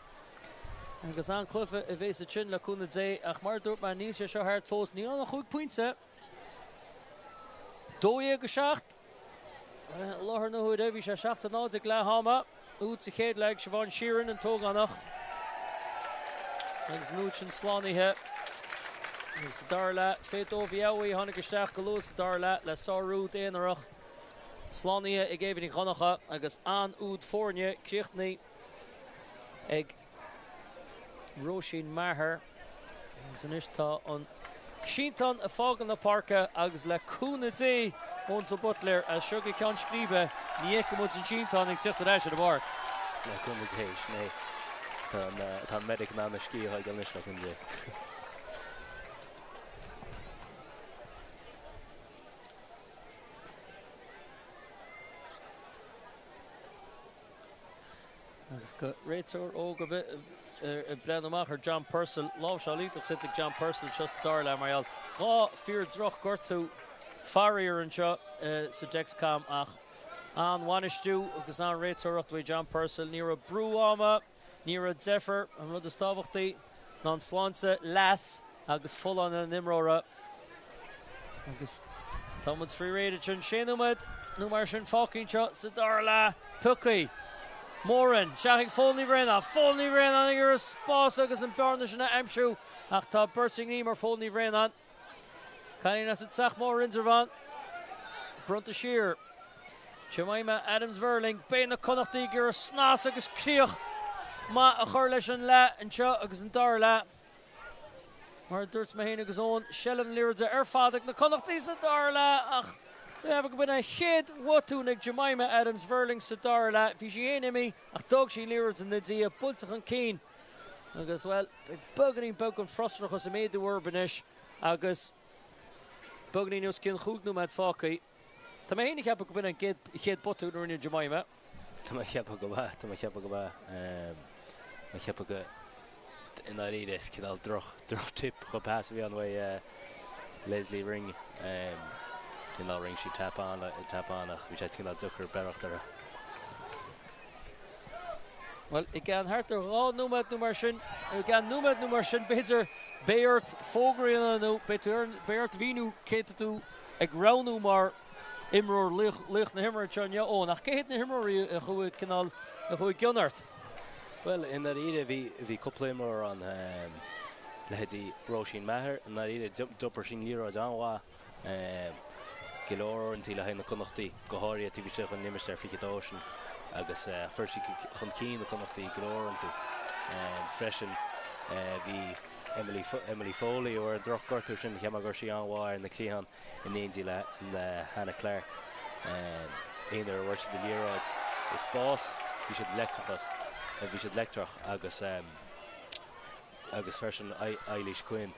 Speaker 1: agus an-chluiche a bheas ansin le cúnamh Dé ach mar a dúirt mé níl sé seo thart fós, níl ann ach chúig pointe. 12 7 I láthair na huaire bhí sé 7 0 ag leath ama. Úd sa chéad leath ag Siobhán Sheerin, an t-ógánach, agus an úd sin slánaithe. Agus sa dara leath, Faith Doviowi a tháinig isteach go luath sa dara leath le sár-úd aonarach slánaithe ag Éabha Nic Dhonncha agus an-úd foirne críochnaithe ag Róisín Maher agus anois tá an sínteán ag fágáil na páirce agus le cúnamh Dé Eoin de Buitléir as seo go ceann scríbe ní fheicfidh muid an sínteán ag teacht ar ais ar an bpáirc.
Speaker 2: Le cúnamh Dé, sin é. Tá an medic in ann a scíth a thógáil anois le cúnamh Dé.
Speaker 1: Agus do réiteoir óg ar bith ag breathnú amach ar John Purcell, láimhseáil iontach déanta ag John Purcell anseo sa dara leath mar gheall 2 fíor droch gortú faraor anseo sa Dexcom ach an-bhainistiú agus an-réiteoireacht uaidh John Purcell. Ní raibh brú ama, ní raibh deifir, an rud is tábhachtaí ná an sláinte, leas agus folláine an imreora. Agus tá muid faoi réir ansin. Sé nóiméad nó mar sin fágtha anseo sa dara leath. Piocfaidh Moran isteach ag Fódhla Ní Bhraonáin. Fódhla Ní Bhraonáin ag iarraidh spás agus an bearna sin a aimsiú ach tá beirt i ngreim ar Fódhla Ní Bhraonáin. Cailín as an Teach Mór Indreabhán. Bronnta siar. Jemima Adams Verling. Beidh na Connachtaigh ag iarraidh snas agus críoch maith a chur leis an leath anseo agus an dara leath. Mar a dúirt mé féin agus Eoin, seilbh na liathróide ar fad ag na Connachtaigh sa dara leath ach deimhin go b'in an chéad bhotún ag Jemima Adams Verling sa dara leath. Bhí sí féin imithe ach d'fhág sí an liathróid ina diaidh, buailte chun cinn agus, bhuel, beidh beagáinín beag den frustrachas ag méadú orthu anois agus beagáinín os cionn chúig nóiméad fágtha. Tá mé féin ag ceapadh go b'in an chéad botún a rinne Jemima.
Speaker 2: Tá mé ag ceapadh go ea, tá mé ag ceapadh go ea. Mé ag ceapadh go, i ndáiríre, is cineál droch, droch tip dho pas a bhí ann uaidh Leslie Ring. Cineál rinne sí tap on, tap on ach bhí sé cineál deacair bearracht uirthi.
Speaker 1: Bhuel, i gceann thart ar 2 nóiméad nó mar sin, i gceann nóiméad nó mar sin, b'fhéidir, beidh ort fógra a dhéanamh nó beidh tú ar, beidh ort mhíniú cé tá tú ag roghnú mar imreoir laoch, laoch na himeartha anseo inniu, Eoin. Ach cé hiad na himreoirí a chuaigh cineál, a chuaigh i gcion ort?
Speaker 2: Bhuel, i ndáiríre, bhí, bhí cúpla imreoir ann, leithéidí Róisín Maher, i ndáiríre, d'iompair sí an liathróid an-mhaith, go leor uaireanta le haghaidh na Connachtaí, go háirithe taobh istigh den limistéar 22 sin, agus chuir sí chun cinn na Connachtaí go leor uaireanta. Freisin, bhí. Emily Emily Foley ó ar an drochghortú sin, cheap mé go raibh sí an-mhaith ar na cliatháin in éindí le le Hannah Clarke. Aon uair a bhfuair siad an liathróid i spás, bhí siad leictreachas, bhí siad leictreach agus agus freisin Eilís Quinn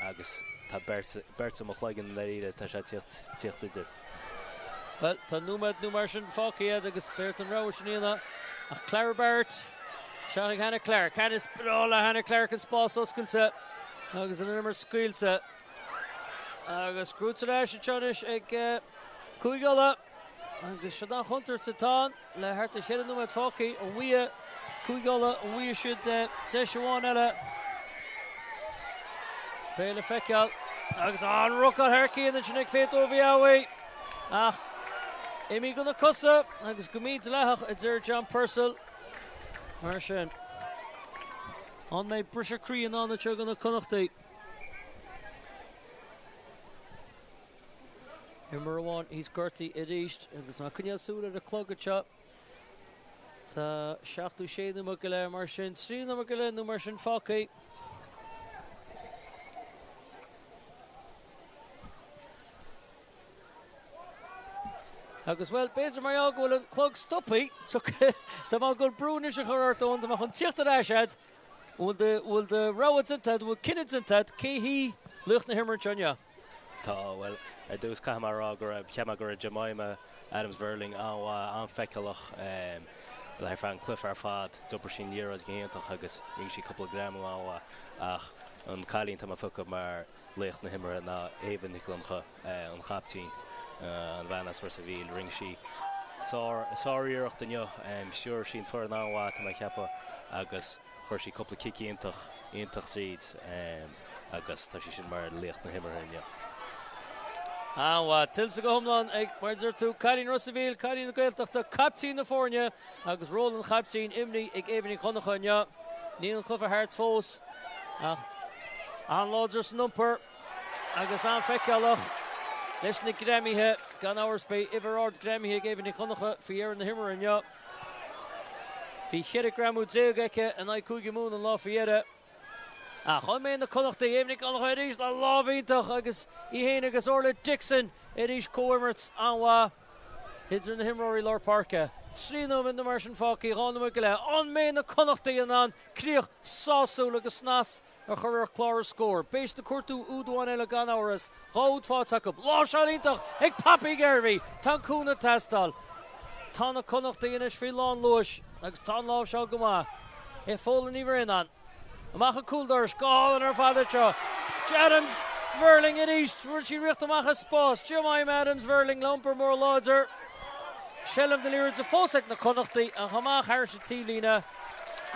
Speaker 2: agus tá beirt, beirt i mo chloigeann i ndáiríre, tá sé ag tíocht, tíocht idir.
Speaker 1: Bhuel, tá nóiméad nó mar sin fágtha agat agus beidh ort an rogha sin a dhéanamh ach Clara Barrett, isteach ag Hannah Clarke. Hannah, is breá le Hannah Clarke an spás oscailte agus an imirt scaoilte. Agus gnóite ar ais anseo anois ag Cúige Uladh. Agus siod an chontúirt atá ann le thart ar cheithre nóiméad fágtha. An bhfaighidh Cúige Uladh, an bhfaighidh siad deis amháin eile? Beidh le feiceáil. Agus an rucáil thar cionn ansin ag Faith Oviawe. Ach imithe de na cosa agus go mídhleathach, a deir John Purcell. Mar sin, an mbeidh briseadh croí i ndán anseo do na Connachtaigh? Imreoir amháin thíos gortaithe arís agus mé ag coinneáil súil ar an clog anseo. Tá 76 nóiméad go leith mar sin, 3 nóiméad go leith nó mar sin fágtha. Agus, bhuel, b'fhéidir mar gheall go bhfuil an clog stoptha, tá mé ag dul brú anois a chur ort, Eoin, tá mé chun tíocht ar ais a'd. Bhfuil do, bhfuil do rogha déanta a'd, bhfuil cinneadh déanta a'd, cé hí laoch na himeartha anseo inniu?
Speaker 2: Tá, bhuel, ar dtús caithfidh mé a rá go raibh, cheap mé go raibh Jemima Adams Verling an-mhaith, an-fheiceálach ar feadh an cluiche ar fad. D'iompair sí an liathróid go hiontach agus rinne sí cúpla greamú an-mhaith ach an cailín atá mé a phiocadh mar laoch na himeartha ná Éabha Nic Dhonncha, an chaiptín, an bhean as Ros a' Mhíl. Rinne sí sár-iarracht inniu, stiúir sí an foireann an-mhaith, tá mé ag ceapadh, agus chuir sí cúpla cic iontach, iontach tríd agus tá sí sin mar laoch na himeartha inniu.
Speaker 1: An-mhaith. Tuillte go hiomlán ag, mar a deir tú, cailín Ros a' Mhíl, cailín na Gaeltachta, caiptín na foirne agus ról an chaiptín imrithe ag Éabha Nic Dhonncha inniu. Níl an cluiche thart fós ach an-láidir san iompar agus an-fheiceálach leis na greamaithe. Gan amhras beidh uimhir ard greamaithe ag Éabha Nic Dhonncha faoi dheireadh na himeartha inniu. Bhí 14 greamú aici in aghaidh Cúige Mumhan an lá faoi dheireadh. Ach an mbeidh na Connachtaigh, Éabha Nic Dhonncha arís le lámh iontach agus í féin agus Orla Dixon arís comhimirt an-mhaith idir na himreoirí lár páirce. 3 nóiméad nó mar sin fágtha, 2 nóiméad go leith. An mbeidh na Connachtaigh in ann críoch sásúil agus snas a chur ar chlár a scóir? Beidh siad ag cuartú úd amháin eile gan amhras. 2 úd faighte acu. Láimhseáil iontach ag Poppy Garvey! Tá an cúnamh ag teastáil. Tá na Connachtaigh anois faoi lán luais agus tá an láimhseáil go maith ag Fódhla Ní Bhraonáin. Amach an cúldoras, go hálainn ar fad anseo. Adams Verling arís, rinne sí riocht amach as spás. Jemima Adams Verling le iompar mór láidir. Seilbh na liathróide fós ag na Connachtaigh ach amach thairis an taobhlíne.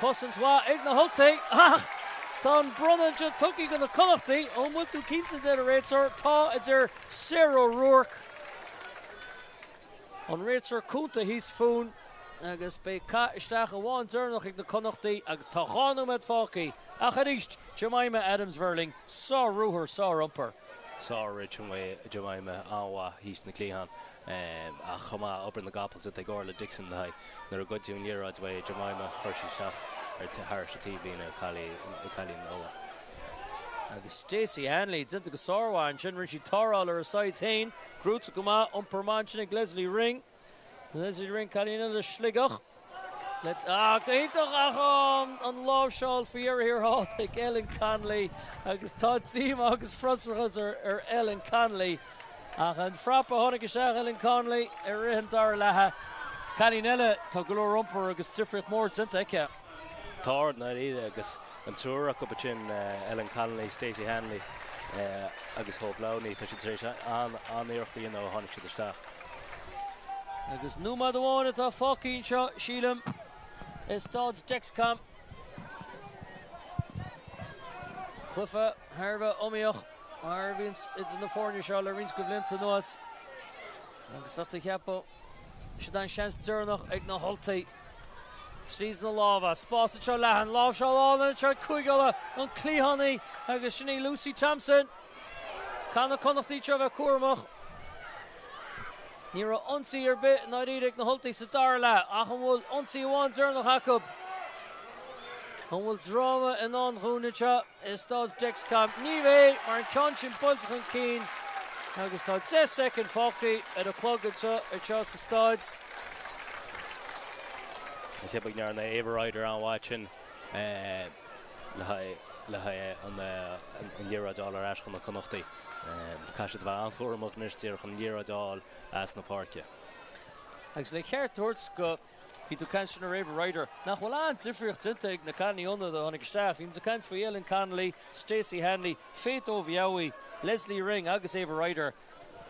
Speaker 1: Cosaint mhaith ag na hUltaigh ach tá an bronnadh anseo tugtha do na Connachtaigh. An bhfuil tú cinnte a deir an réiteoir? Tá, a deir Sarah O'Rourke. An réiteoir cúnta thíos fúinn agus beidh caith isteach amháin deireanach ag na Connachtaigh agus tá 2 nóiméad fágtha ach arís Jemima Adams Verling, sár-ruathar, sár-iompar.
Speaker 2: Sár-rith uaidh Jemima, an-mhaith thíos na cliathán ach chomh maith obair na gcapall déanta ag Orla Dixon le haghaidh nuair a goideadh an liathróid uaidh Jemima chuir sí isteach ar thairis an taobhlíne cailín Uladh.
Speaker 1: Agus Stacey Hanley déanta go sármhaith ansin, rinne sí tarrtháil ar a said féin. Gnóite go maith, iompar maith ansin ag Leslie Ring. Leslie Ring, cailín eile Sligeach. Le, ah, go hiontach ach an láimhseáil faoi dheireadh thiar thall ag Ellen Connolly agus tá díomá agus frustrachas ar, ar Ellen Connolly. Ach an frap a tháinig isteach Ellen Connolly i rith an dara leatha. Cailín eile, tá go leor iompar agus difríocht mór déanta aici.
Speaker 2: Tá, i ndáiríre agus an triúr acu ansin, Ellen Connolly, Stacey Hanley agus Hope Lowney, tá siad tar éis an-iarracht a dhéanamh ó tháinig siad isteach.
Speaker 1: Agus nóiméad amháin atá fágtha anseo, sílim, i Staid Dexcom. Cluiche thar a bheith iomaíoch mar a bhíonns idir na foirne seo le roinnt de bhlianta anuas. Agus bheadh tú ag ceapadh, siod an seans deireanach ag na hUltaigh. Tríd na lámha. Spás anseo leathan. Láimhseáil álainn anseo ag Cúige Uladh, an cliathánaí agus sin í Lucy Thompson. Caithfidh na Connachtaigh anseo a bheith cúramach. Ní raibh ionsaí ar bith i ndáiríre ag na hUltaigh sa dara leath ach an bhfuil ionsaí amháin deireanach acu? An bhfuil dráma i ndán dhúinn anseo i Staid Dexcom? Ní bheidh, mar an ceann sin buailte chun cinn agus tá 10 soicind fágtha ar an chlog anseo sa staid.
Speaker 2: Is é go ndearna Ava Ryder an-mhaith sin le haghaidh an liathróid a fháil ar ais chun na Connachtaí. Caithfidh siad a bheith an-chúramach anois díreach an liathróid a fháil as na páirce.
Speaker 1: Agus le ceart a thabhairt go. Bhí tú ag caint ansin ar Ava Ryder. Nach bhfuil an-difríocht déanta ag na cailíní ionaid a tháinig isteach? Bhí muid ag caint faoi Ellen Connolly, Stacey Hanley, Faith Oviawe, Leslie Ring agus Ava Ryder.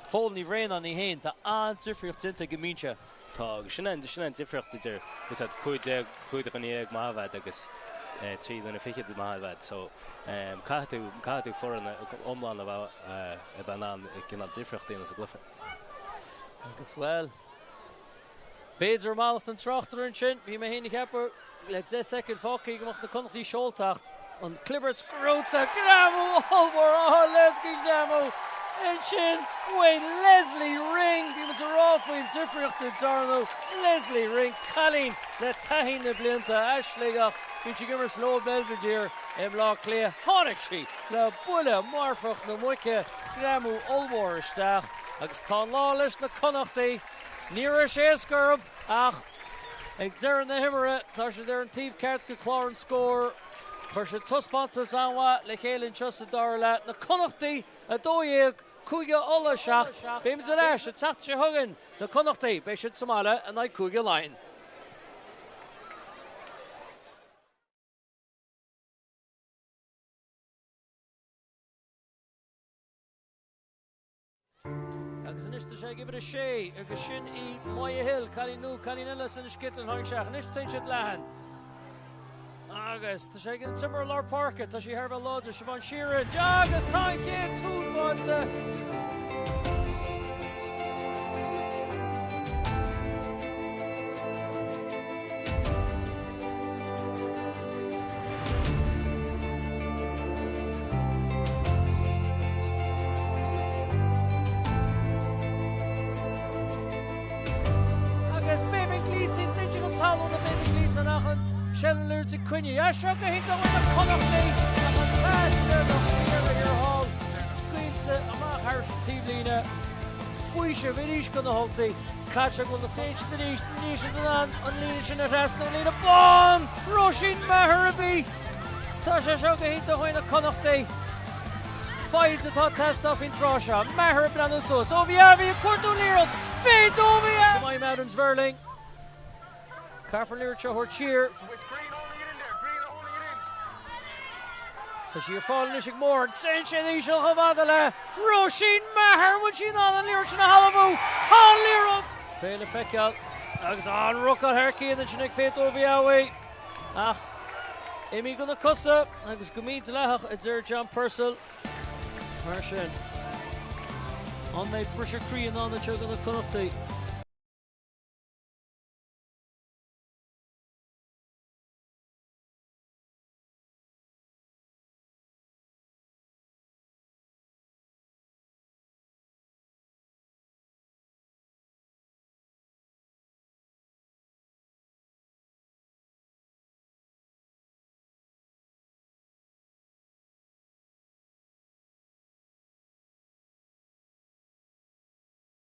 Speaker 1: Fódhla Ní Bhraonáin í féin. Tá an-difríocht déanta ag an mbinse.
Speaker 2: Tá, agus sin an difríocht idir 15, 15 dhuine maith a bheith agus 13 duine fichead maith a bheith. So, caithfidh tú, caithfidh tú foireann iomlán a bheith in ann cineál difríocht a dhéanamh sa gcluiche.
Speaker 1: Agus, bhuel, B'fhéidir mallacht an tráchtaire ansin. Bhí mé féin ag ceapadh le 10 soicind fágtha go mbeadh na Connachtaigh seolta ach an clibirt gnóite, greamú ollmhór á leid go greamú ansin uaidh Leslie Ring. Bhí muid ag rá faoin difríocht a dearnadh Leslie Ring, cailín le taithí na blianta as Sligeach. Bíonn sí ag imirt le Old Belvedere i mBleá Cliath. Tháinig sí le buille marfach na muice, greamú ollmhór isteach agus tá an lá leis na Connachtaigh. Ní raibh sé éasca orthu ach ag deireadh na himeartha tá siad ar an taobh ceart de chlár an scóir. Chuir siad taispeántas an-mhaith le chéile anseo sa dara leath. Na Connachtaigh 12, Cúige Uladh 7. Beimid ar ais an tseachtain seo chugainn. Na Connachtaigh, beidh siad sa mbaile in aghaidh Cúige Laighean. Agus anois tá sé ag uimhir a sé agus sin í Moya Hill, cailín nua, cailín eile as Inis Ceithleann tháinig isteach. Anois téann siad leathan. Agus tá sé ag an t-imreoir lár páirce, tá sí thar a bheith láidir, Siobhán Sheerin. Agus tá an chéad túd faighte! Agus Béibhinn Gleeson téann sí chun talún a Béibhinn Gleeson ach an seilbh an liathróid coinnithe. É seo go hiontach uaidh na Connachtaigh ach an pas deireanach faoi dheireadh thiar thall scaoilte amach thairis an taobhlíne. Faoiseamh arís do na hUltaigh. Caite go bhfuil na téann siad arís, níl siad in ann an líne sin a thrasnú, an líne bán! Róisín Maher ab í! Tá sé seo go hiontach uaidh na Connachtaigh. Foighid atá ag teastáil faoin tráth seo. Maher ag breathnú suas. Ó bhí bhí ag cuartú an liathróid. Faith Oviawe! Jemima Adams-Verling. Caithfear an liathróid seo a thabhairt siar. Tá sí ar fáil anois ag Moran. Téann sé íseal chomh fada le Róisín Maher. Bhfuil sí in ann an liathróid sin a thalmhú? Tá an liathróid! Beidh le feiceáil agus an rucáil thar cionn ansin ag Faith Oviawe. Ach imithe de na cosa agus go mídhleathach a deir John Purcell. Mar sin, an mbeidh briseadh croí i ndán anseo do na Connachtaigh?